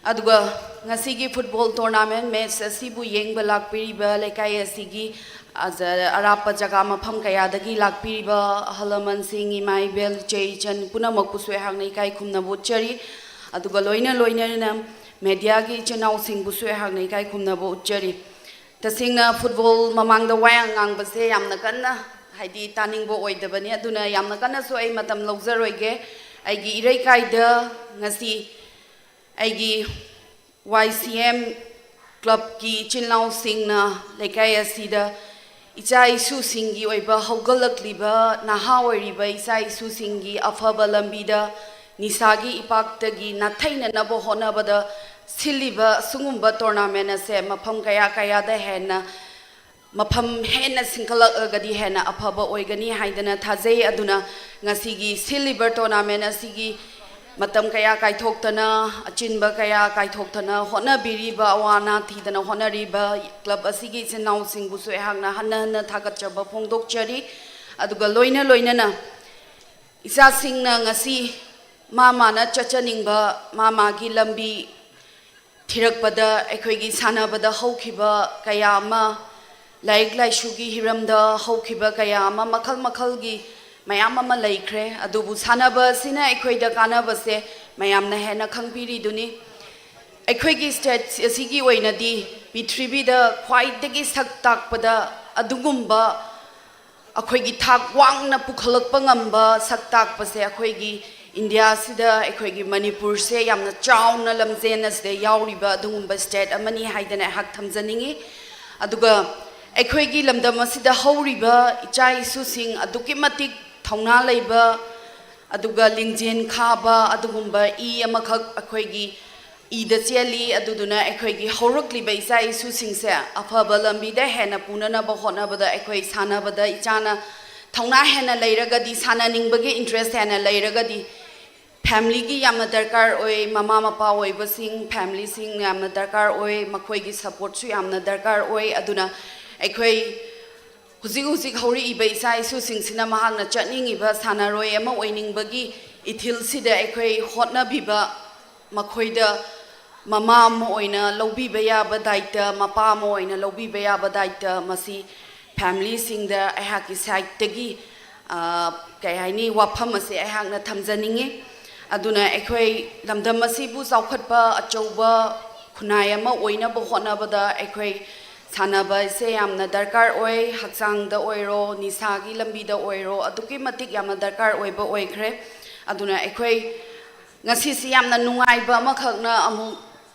ꯑꯗꯨꯒ ꯉꯁꯤꯒꯤ football tournament match ꯑꯁꯤꯕꯨ ꯌꯦꯡꯕ ꯂꯥꯛꯄꯤꯔꯤꯕ ꯂꯩꯀꯥꯏ ꯑꯁꯤꯒꯤ ꯑꯖ-, ꯑꯔꯥꯞꯄ ꯖꯒꯥ ꯃꯐꯝ ꯀꯌꯥꯗꯒꯤ ꯂꯥꯛꯄꯤꯔꯤꯕ ꯑꯍꯜ ꯂꯃꯟꯁꯤꯡ, ꯏꯃꯥ ꯏꯕꯦꯜ, ꯏꯆꯦ ꯏꯆꯟ ꯄꯨꯝꯅꯃꯛꯄꯨꯁꯨ ꯑꯩꯍꯥꯛꯅ ꯏꯀꯥꯏ ꯈꯨꯝꯅꯕ ꯎꯠꯆꯔꯤ꯫ ꯑꯗꯨꯒ ꯂꯣꯏꯅ ꯂꯣꯏꯅꯅ mediaꯒꯤ ꯏꯆꯤꯟ ꯏꯅꯥꯎꯁꯤꯡꯕꯨꯁꯨ ꯑꯩꯍꯥꯛꯅ ꯏꯀꯥꯏ ꯈꯨꯝꯅꯕ ꯎꯠꯆꯔꯤ꯫ ꯇꯁꯦꯡꯅ football ꯃꯃꯥꯡꯗ ꯋꯥ ꯌꯥꯝ ꯉꯥꯡꯕꯁꯦ ꯌꯥꯝꯅ ꯀꯟꯅ, ꯍꯥꯏꯗꯤ, ꯇꯥꯅꯤꯡꯕ ꯑꯣꯏꯗꯕꯅꯤ, ꯑꯗꯨꯅ ꯌꯥꯝꯅ ꯀꯟꯅꯁꯨ ꯑꯩ ꯃꯇꯝ ꯂꯧꯖꯔꯣꯏꯒꯦ꯫ ꯑꯩꯒꯤ ꯏꯔꯩꯀꯥꯏꯗ ꯉꯁꯤ ꯑꯩꯒꯤ Y C M clubꯀꯤ ꯏꯆꯤꯜ ꯏꯅꯥꯎꯁꯤꯡꯅ ꯂꯩꯀꯥꯏ ꯑꯁꯤꯗ ꯏꯆꯥ ꯏꯁꯨꯁꯤꯡꯒꯤ ꯑꯣꯏꯕ ꯍꯧꯒꯠꯂꯛꯂꯤꯕ ꯅꯍꯥ ꯑꯣꯏꯔꯤꯕ ꯏꯆꯥ ꯏꯁꯨꯁꯤꯡꯒꯤ ꯑꯐꯕ ꯂꯝꯕꯤꯗ ꯅꯤꯁꯥꯒꯤ ꯏꯄꯥꯛꯇꯒꯤ ꯅꯥꯊꯩꯅꯅꯕ ꯍꯣꯠꯅꯕꯗ ꯁꯤꯜꯂꯤꯕ ꯑꯁꯤꯒꯨꯝꯕ tournament ꯑꯁꯦ ꯃꯐꯝ ꯀꯌꯥ ꯀꯌꯥꯗ ꯍꯦꯟꯅ, ꯃꯐꯝ ꯍꯦꯟꯅ ꯁꯤꯡꯀꯠꯂꯛꯂꯒꯗꯤ ꯍꯦꯟꯅ ꯑꯐꯕ ꯑꯣꯏꯒꯅꯤ ꯍꯥꯏꯗꯅ ꯊꯥꯖꯩ꯫ ꯑꯗꯨꯅ ꯉꯁꯤꯒꯤ ꯁꯤꯜꯂꯤꯕ tournament ꯑꯁꯤꯒꯤ ꯃꯇꯝ ꯀꯌꯥ ꯀꯥꯏꯊꯣꯛꯇꯅ, ꯑꯆꯤꯟꯕ ꯀꯌꯥ ꯀꯥꯏꯊꯣꯛꯇꯅ ꯍꯣꯠꯅꯕꯤꯔꯤꯕ, ꯑꯋꯥ ꯑꯅꯥ ꯊꯤꯗꯅ ꯍꯣꯠꯅꯔꯤꯕ club ꯑꯁꯤꯒꯤ ꯏꯆꯤꯟ ꯏꯅꯥꯎꯁꯤꯡꯕꯨꯁꯨ ꯑꯩꯍꯥꯛꯅ ꯍꯟꯅ ꯍꯟꯅ ꯊꯥꯒꯠꯆꯕ ꯐꯣꯡꯗꯣꯛꯆꯔꯤ꯫ ꯑꯗꯨꯒ ꯂꯣꯏꯅ ꯂꯣꯏꯅꯅ ꯏꯆꯥꯁꯤꯡꯅ ꯉꯁꯤ ꯃꯥ ꯃꯥꯅ ꯆꯠꯆꯅꯤꯡꯕ ꯃꯥ ꯃꯥꯒꯤ ꯂꯝꯕꯤ ꯊꯤꯔꯛꯄꯗ ꯑꯩꯈꯣꯏꯒꯤ ꯁꯥꯟꯅꯕꯗ ꯍꯧꯈꯤꯕ ꯀꯌꯥ ꯑꯃ, ꯂꯥꯏꯔꯤꯛ ꯂꯥꯏꯁꯨꯒꯤ ꯍꯤꯔꯝꯗ ꯍꯧꯈꯤꯕ ꯀꯌꯥ ꯑꯃ, ꯃꯈꯜ ꯃꯈꯜꯒꯤ ꯃꯌꯥꯝ ꯑꯃ ꯂꯩꯈ꯭ꯔꯦ꯫ ꯑꯗꯨꯕꯨ ꯁꯥꯟꯅꯕ ꯑꯁꯤꯅ ꯑꯩꯈꯣꯏꯗ ꯀꯥꯟꯅꯕꯁꯦ ꯃꯌꯥꯝꯅ ꯍꯦꯟꯅ ꯈꯪꯕꯤꯔꯤꯗꯨꯅꯤ꯫ ꯑꯩꯈꯣꯏꯒꯤ state ꯑꯁꯤꯒꯤ ꯑꯣꯏꯅꯗꯤ ꯄ꯭ꯔꯤꯊꯤꯕꯤꯗ ꯈ꯭ꯋꯥꯏꯗꯒꯤ ꯁꯛ ꯇꯥꯛꯄꯗ ꯑꯗꯨꯒꯨꯝꯕ ꯑꯩꯈꯣꯏꯒꯤ ꯊꯥꯛ ꯋꯥꯡꯅ ꯄꯨꯈꯠꯂꯛꯄ ꯉꯝꯕ ꯁꯛ ꯇꯥꯛꯄꯁꯦ ꯑꯩꯈꯣꯏꯒꯤ ꯏꯟꯗꯤꯌꯥꯁꯤꯗ ꯑꯩꯈꯣꯏꯒꯤ ꯃꯅꯤꯄꯨꯔꯁꯦ ꯌꯥꯝꯅ ꯆꯥꯎꯅ ꯂꯝꯖꯦꯟ ꯑꯁꯤꯗ ꯌꯥꯎꯔꯤꯕ ꯑꯗꯨꯒꯨꯝꯕ ꯁ꯭ꯇꯦꯠ ꯑꯃꯅꯤ ꯍꯥꯏꯗꯅ ꯑꯩꯍꯥꯛ ꯊꯝꯖꯅꯤꯡꯏ꯫ ꯑꯗꯨꯒ ꯑꯩꯈꯣꯏꯒꯤ ꯂꯝꯗꯝ ꯑꯁꯤꯗ ꯍꯧꯔꯤꯕ ꯏꯆꯥ ꯏꯁꯨꯁꯤꯡ ꯑꯗꯨꯛꯀꯤ ꯃꯇꯤꯛ ꯊꯧꯅꯥ ꯂꯩꯕ, ꯑꯗꯨꯒ ꯂꯤꯡꯖꯦꯜ ꯈꯥꯕ ꯑꯗꯨꯒꯨꯝꯕ ꯏ ꯑꯃꯈꯛ ꯑꯩꯈꯣꯏꯒꯤ ꯏꯗ ꯆꯦꯜꯂꯤ꯫ ꯑꯗꯨꯗꯨꯅ ꯑꯩꯈꯣꯏꯒꯤ ꯍꯧꯔꯛꯂꯤꯕ ꯏꯆꯥ ꯏꯁꯨꯁꯤꯡꯁꯦ ꯑꯐꯕ ꯂꯝꯕꯤꯗ ꯍꯦꯟꯅ ꯄꯨꯅꯅꯕ ꯍꯣꯠꯅꯕꯗ ꯑꯩꯈꯣꯏ ꯁꯥꯟꯅꯕꯗ ꯏꯆꯥꯅ ꯊꯧꯅꯥ ꯍꯦꯟꯅ ꯂꯩꯔꯒꯗꯤ, ꯁꯥꯟꯅꯅꯤꯡꯕꯒꯤ ꯏꯟꯇꯔꯦꯁ ꯍꯦꯟꯅ ꯂꯩꯔꯒꯗꯤ, ꯐꯦꯃꯤꯂꯤꯒꯤ ꯌꯥꯝꯅ ꯗꯔꯀꯥꯔ ꯑꯣꯏ꯫ ꯃꯃꯥ ꯃꯄꯥ ꯑꯣꯏꯕꯁꯤꯡ, ꯐꯦꯃꯤꯂꯤꯁꯤꯡ ꯌꯥꯝꯅ ꯗꯔꯀꯥꯔ ꯑꯣꯏ꯫ ꯃꯈꯣꯏꯒꯤ ꯁꯄꯣꯔꯠꯁꯨ ꯌꯥꯝꯅ ꯗꯔꯀꯥꯔ ꯑꯣꯏ꯫ ꯑꯗꯨꯅ ꯑꯩꯈꯣꯏ ꯍꯧꯖꯤꯛ ꯍꯧꯖꯤꯛ ꯍꯧꯔꯛꯏꯕ ꯏꯆꯥ ꯏꯁꯨꯁꯤꯡꯁꯤꯅ ꯃꯍꯥꯛꯅ ꯆꯠꯅꯤꯡꯉꯤꯕ ꯁꯥꯟꯅꯔꯣꯏ ꯑꯃ ꯑꯣꯏꯅꯤꯡꯕꯒꯤ ꯏꯊꯤꯜꯁꯤꯗ ꯑꯩꯈꯣꯏ ꯍꯣꯠꯅꯕꯤꯕ, ꯃꯈꯣꯏꯗ ꯃꯃꯥ ꯑꯃ ꯑꯣꯏꯅ ꯂꯧꯕꯤꯕ ꯌꯥꯕ ꯗꯥꯏꯇ, ꯃꯄꯥ ꯑꯃ ꯑꯣꯏꯅ ꯂꯧꯕꯤꯕ ꯌꯥꯕ ꯗꯥꯏꯇ ꯃꯁꯤ ꯐꯦꯃꯤꯂꯤꯁꯤꯡꯗ ꯑꯩꯍꯥꯛꯀꯤ ꯁꯥꯏꯠꯇꯒꯤ, ꯑ, ꯀꯩ ꯍꯥꯏꯅꯤ, ꯋꯥꯐꯝ ꯑꯁꯦ ꯑꯩꯍꯥꯛꯅ ꯊꯝꯖꯅꯤꯡꯉꯤ꯫ ꯑꯗꯨꯅ ꯑꯩꯈꯣꯏ ꯂꯝꯗꯝ ꯑꯁꯤꯕꯨ ꯆꯥꯎꯈꯠꯄ ꯑꯆꯧꯕ ꯈꯨꯟꯅꯥꯏ ꯑꯃ ꯑꯣꯏꯅꯕ ꯍꯣꯠꯅꯕꯗ ꯑꯩꯈꯣꯏ ꯁꯥꯟꯅꯕꯁꯦ ꯌꯥꯝꯅ ꯗꯔꯀꯥꯔ ꯑꯣꯏ꯫ ꯍꯛꯆꯥꯡꯗ ꯑꯣꯏꯔꯣ, ꯅꯤꯁꯥꯒꯤ ꯂꯝꯕꯤꯗ ꯑꯣꯏꯔꯣ, ꯑꯗꯨꯛꯀꯤ ꯃꯇꯤꯛ ꯌꯥꯝꯅ ꯗꯔꯀꯥꯔ ꯑꯣꯏꯕ ꯑꯣꯏꯈ꯭ꯔꯦ꯫ ꯑꯗꯨꯅ ꯑꯩꯈꯣꯏ ꯉꯁꯤꯁꯤ ꯌꯥꯝꯅ ꯅꯨꯡꯉꯥꯏꯕ ꯑꯃꯈꯛꯅ ꯑꯃꯨꯛ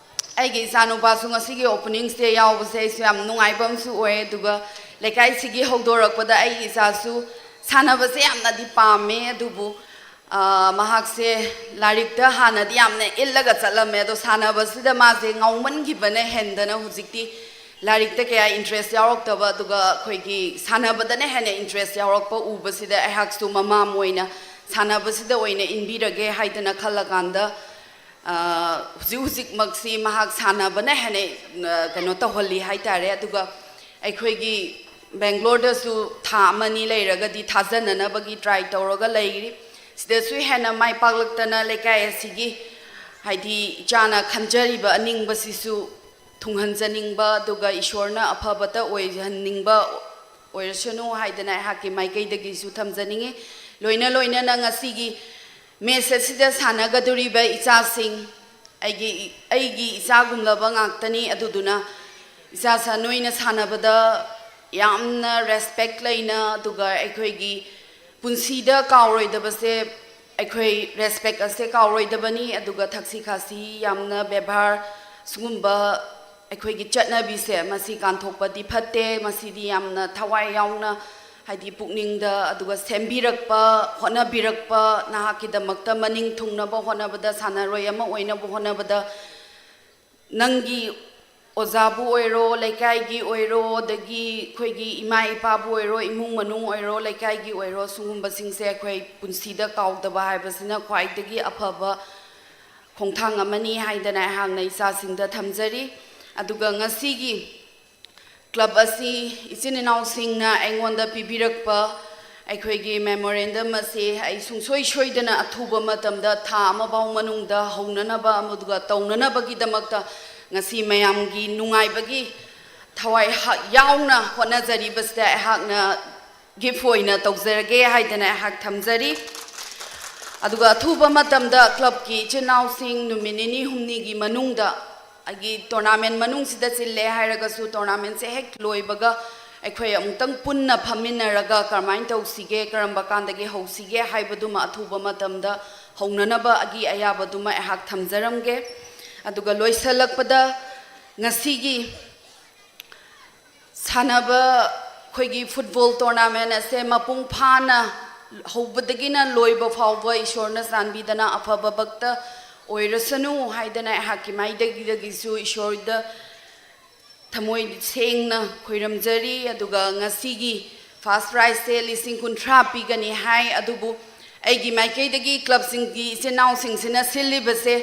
ꯑꯩꯒꯤ ꯏꯆꯥꯅꯨꯄꯥꯁꯨ ꯉꯁꯤꯒꯤ opening day ꯌꯥꯎꯕꯁꯦ ꯑꯩꯁꯨ ꯌꯥꯝ ꯅꯨꯡꯉꯥꯏꯕ ꯑꯃꯁꯨ ꯑꯣꯏ꯫ ꯑꯗꯨꯒ ꯂꯩꯀꯥꯏꯁꯤꯒꯤ ꯍꯧꯗꯣꯔꯛꯄꯗ ꯑꯩꯒꯤ ꯏꯆꯥꯁꯨ ꯁꯥꯟꯅꯕꯁꯦ ꯌꯥꯝꯅꯗꯤ ꯄꯥꯝꯃꯦ, ꯑꯗꯨꯕꯨ, ꯑ, ꯃꯍꯥꯛꯁꯦ ꯂꯥꯏꯔꯤꯛꯇ ꯍꯥꯟꯅꯗꯤ ꯌꯥꯝꯅ ꯏꯜꯂꯒ ꯆꯠꯂꯝꯃꯦ, ꯑꯗꯣ ꯁꯥꯟꯅꯕꯁꯤꯗ ꯃꯥꯁꯦ ꯉꯥꯎꯃꯟꯈꯤꯕꯅ ꯍꯦꯟꯗꯅ ꯍꯧꯖꯤꯛꯇꯤ ꯂꯥꯏꯔꯤꯛꯇ ꯀꯌꯥ interest ꯌꯥꯎꯔꯛꯇꯕ, ꯑꯗꯨꯒ ꯑꯩꯈꯣꯏꯒꯤ ꯁꯥꯟꯅꯕꯗꯅ ꯍꯦꯟꯅ interest ꯌꯥꯎꯔꯛꯄ ꯎꯕꯁꯤꯗ ꯑꯩꯍꯥꯛꯁꯨ ꯃꯃꯥ ꯑꯃ ꯑꯣꯏꯅ ꯁꯥꯟꯅꯕꯁꯤꯗ ꯑꯣꯏꯅ ꯏꯟꯕꯤꯔꯒꯦ ꯍꯥꯏꯗꯅ ꯈꯜꯂꯀꯥꯟꯗ, ꯑ, ꯍꯧꯖꯤꯛ ꯍꯧꯖꯤꯛꯃꯛꯁꯤ ꯃꯍꯥꯛ ꯁꯥꯟꯅꯕꯅ ꯍꯦꯟꯅ, ꯑ, ꯀꯩꯅꯣ ꯇꯧꯍꯜꯂꯤ ꯍꯥꯏꯇꯥꯔꯦ꯫ ꯑꯗꯨꯒ ꯑꯩꯈꯣꯏꯒꯤ ꯕꯦꯡꯒ꯭ꯂꯣꯔꯗꯁꯨ ꯊꯥ ꯑꯃꯅꯤ ꯂꯩꯔꯒꯗꯤ ꯊꯥꯖꯅꯅꯕꯒꯤ try ꯇꯧꯔꯒ ꯂꯩꯔꯤ꯫ ꯁꯤꯗꯁꯨ ꯍꯦꯟꯅ ꯃꯥꯏ ꯄꯥꯛꯂꯛꯇꯅ ꯂꯩꯀꯥꯏ ꯑꯁꯤꯒꯤ, ꯍꯥꯏꯗꯤ, ꯏꯆꯥꯅ ꯈꯟꯖꯔꯤꯕ ꯑꯅꯤꯡꯕꯁꯤꯁꯨ ꯊꯨꯡꯍꯟꯖꯅꯤꯡꯕ, ꯑꯗꯨꯒ ꯏꯁꯣꯔꯅ ꯑꯐꯕꯇ ꯑꯣꯏꯍꯟꯅꯤꯡꯕ ꯑꯣꯏꯔꯁꯅꯨ ꯍꯥꯏꯗꯅ ꯑꯩꯍꯥꯛꯀꯤ ꯃꯥꯏꯀꯩꯗꯒꯤꯁꯨ ꯊꯝꯖꯅꯤꯡꯉꯤ꯫ ꯂꯣꯏꯅ ꯂꯣꯏꯅꯅ ꯉꯁꯤꯒꯤ match ꯑꯁꯤꯗ ꯁꯥꯟꯅꯒꯗꯧꯔꯤꯕ ꯏꯆꯥꯁꯤꯡ, ꯑꯩꯒꯤ, ꯑꯩꯒꯤ ꯏꯆꯥꯒꯨꯝꯂꯕ ꯉꯥꯛꯇꯅꯤ꯫ ꯑꯗꯨꯗꯨꯅ ꯏꯆꯥꯁꯥ ꯅꯣꯏꯅ ꯁꯥꯟꯅꯕꯗ ꯌꯥꯝꯅ ꯔꯦꯁꯄꯦꯛ ꯂꯩꯅ, ꯑꯗꯨꯒ ꯑꯩꯈꯣꯏꯒꯤ ꯄꯨꯟꯁꯤꯗ ꯀꯥꯎꯔꯣꯏꯗꯕꯁꯦ, ꯑꯩꯈꯣꯏ ꯔꯦꯁꯄꯦꯛ ꯑꯁꯦ ꯀꯥꯎꯔꯣꯏꯗꯕꯅꯤ꯫ ꯑꯗꯨꯒ ꯊꯛꯁꯤ ꯈꯥꯁꯤ, ꯌꯥꯝꯅ ꯕꯦꯕꯥꯔ, ꯁꯤꯒꯨꯝꯕ ꯑꯩꯈꯣꯏꯒꯤ ꯆꯠꯅꯕꯤꯁꯦ, ꯃꯁꯤ ꯀꯥꯟꯊꯣꯛꯄꯗꯤ ꯐꯠꯇꯦ꯫ ꯃꯁꯤꯗꯤ ꯌꯥꯝꯅ ꯊꯋꯥꯏ ꯌꯥꯎꯅ, ꯍꯥꯏꯗꯤ ꯄꯨꯛꯅꯤꯡꯗ, ꯑꯗꯨꯒ ꯁꯦꯝꯕꯤꯔꯛꯄ, ꯍꯣꯠꯅꯕꯤꯔꯛꯄ, ꯅꯍꯥꯛꯀꯤꯗꯃꯛꯇ ꯃꯅꯤꯡ ꯊꯨꯡꯅꯕ ꯍꯣꯠꯅꯕꯗ, ꯁꯥꯟꯅꯔꯣꯏ ꯑꯃ ꯑꯣꯏꯅꯕ ꯍꯣꯠꯅꯕꯗ, ꯅꯪꯒꯤ ꯑꯣꯖꯥꯕꯨ ꯑꯣꯏꯔꯣ, ꯂꯩꯀꯥꯏꯒꯤ ꯑꯣꯏꯔꯣ, ꯑꯗꯒꯤ ꯑꯩꯈꯣꯏꯒꯤ ꯏꯃꯥ ꯏꯄꯥꯕꯨ ꯑꯣꯏꯔꯣ, ꯏꯃꯨꯡ ꯃꯅꯨꯡ ꯑꯣꯏꯔꯣ, ꯂꯩꯀꯥꯏꯒꯤ ꯑꯣꯏꯔꯣ, ꯁꯤꯒꯨꯝꯕꯁꯤꯡꯁꯦ ꯑꯩꯈꯣꯏ ꯄꯨꯟꯁꯤꯗ ꯀꯥꯎꯗꯕ ꯍꯥꯏꯕꯁꯤꯅ ꯈ꯭ꯋꯥꯏꯗꯒꯤ ꯑꯐꯕ ꯈꯣꯡꯊꯥꯡ ꯑꯃꯅꯤ ꯍꯥꯏꯗꯅ ꯑꯩꯍꯥꯛꯅ ꯏꯆꯥꯁꯤꯡꯗ ꯊꯝꯖꯔꯤ꯫ ꯑꯗꯨꯒ ꯉꯁꯤꯒꯤ ꯀ꯭ꯂꯕ ꯑꯁꯤ ꯏꯆꯤꯟ ꯏꯅꯥꯎꯁꯤꯡꯅ ꯑꯩꯉꯣꯟꯗ ꯄꯤꯕꯤꯔꯛꯄ ꯑꯩꯈꯣꯏꯒꯤ ꯃꯦꯃꯣꯔꯦꯟꯗꯝ ꯑꯁꯤ ꯑꯩ ꯁꯨꯡꯁꯣꯏ ꯁꯣꯏꯗꯅ ꯑꯊꯨꯕ ꯃꯇꯝꯗ, ꯊꯥ ꯑꯃ ꯐꯥꯎ ꯃꯅꯨꯡꯗ ꯍꯧꯅꯅꯕ ꯑꯗꯨꯒ ꯇꯧꯅꯅꯕꯒꯤꯗꯃꯛꯇ ꯉꯁꯤ ꯃꯌꯥꯝꯒꯤ ꯅꯨꯡꯉꯥꯏꯕꯒꯤ ꯊꯋꯥꯏ ꯍꯥ-, ꯌꯥꯎꯅ ꯍꯣꯠꯅꯖꯔꯤꯕꯁꯤꯗ ꯑꯩꯍꯥꯛꯅ ꯒꯤꯐ ꯑꯣꯏꯅ ꯇꯧꯖꯔꯒꯦ ꯍꯥꯏꯗꯅ ꯑꯩꯍꯥꯛ ꯊꯝꯖꯔꯤ꯫ ꯑꯗꯨꯒ ꯑꯊꯨꯕ ꯃꯇꯝꯗ ꯀ꯭ꯂꯕꯀꯤ ꯏꯆꯤꯟ ꯏꯅꯥꯎꯁꯤꯡ ꯅꯨꯃꯤꯠ ꯅꯤꯅꯤ ꯍꯨꯝꯅꯤꯒꯤ ꯃꯅꯨꯡꯗ, ꯑꯩꯒꯤ ꯇꯣꯔꯅꯥꯃꯦꯟ ꯃꯅꯨꯡꯁꯤꯗ ꯆꯤꯜꯂꯦ ꯍꯥꯏꯔꯒꯁꯨ, ꯇꯣꯔꯅꯥꯃꯦꯟꯁꯦ ꯍꯦꯛ ꯂꯣꯏꯕꯒ ꯑꯩꯈꯣꯏ ꯑꯃꯨꯛꯇꯪ ꯄꯨꯟꯅ ꯐꯝꯃꯤꯟꯅꯔꯒ ꯀꯔꯝꯍꯥꯏꯅ ꯇꯧꯁꯤꯒꯦ, ꯀꯔꯝꯕ ꯀꯥꯟꯗꯒꯤ ꯍꯧꯁꯤꯒꯦ ꯍꯥꯏꯕꯗꯨꯃ ꯑꯊꯨꯕ ꯃꯇꯝꯗ ꯍꯧꯅꯅꯕꯒꯤ ꯑꯌꯥꯕꯗꯨꯃ ꯑꯩꯍꯥꯛ ꯊꯝꯖꯔꯝꯒꯦ꯫ ꯑꯗꯨꯒ ꯂꯣꯏꯁꯤꯜꯂꯛꯄꯗ, ꯉꯁꯤꯒꯤ ꯁꯥꯟꯅꯕ, ꯑꯩꯈꯣꯏꯒꯤ ꯐꯨꯠꯕꯣꯜ ꯇꯣꯔꯅꯥꯃꯦꯟ ꯑꯁꯦ ꯃꯄꯨꯡ ꯐꯥꯅ ꯍꯧꯕꯗꯒꯤꯅ ꯂꯣꯏꯕ ꯐꯥꯎꯕ ꯏꯁꯣꯔꯅ ꯆꯥꯟꯕꯤꯗꯅ ꯑꯐꯕ ꯚꯛꯇ ꯑꯣꯏꯔꯁꯅꯨ ꯍꯥꯏꯗꯅ ꯑꯩꯍꯥꯛꯀꯤ ꯃꯥꯏꯗꯒꯤꯗꯒꯤꯁꯨ ꯏꯁꯣꯔꯗ ꯊꯃꯣꯏ ꯁꯦꯡꯅ ꯈꯣꯏꯔꯝꯖꯔꯤ꯫ ꯑꯗꯨꯒ ꯉꯁꯤꯒꯤ ꯐꯥꯔꯁ ꯄ꯭ꯔꯥꯏꯖꯁꯦ ꯂꯤꯁꯤꯡ ꯀꯨꯟꯊ꯭ꯔꯥ ꯄꯤꯒꯅꯤ ꯍꯥꯏ, ꯑꯗꯨꯕꯨ ꯑꯩꯒꯤ ꯃꯥꯏꯀꯩꯗꯒꯤ ꯀ꯭ꯂꯕꯁꯤꯡꯒꯤ ꯏꯆꯤꯟ ꯏꯅꯥꯎꯁꯤꯡꯁꯤꯅ ꯁꯤꯜꯂꯤꯕꯁꯦ,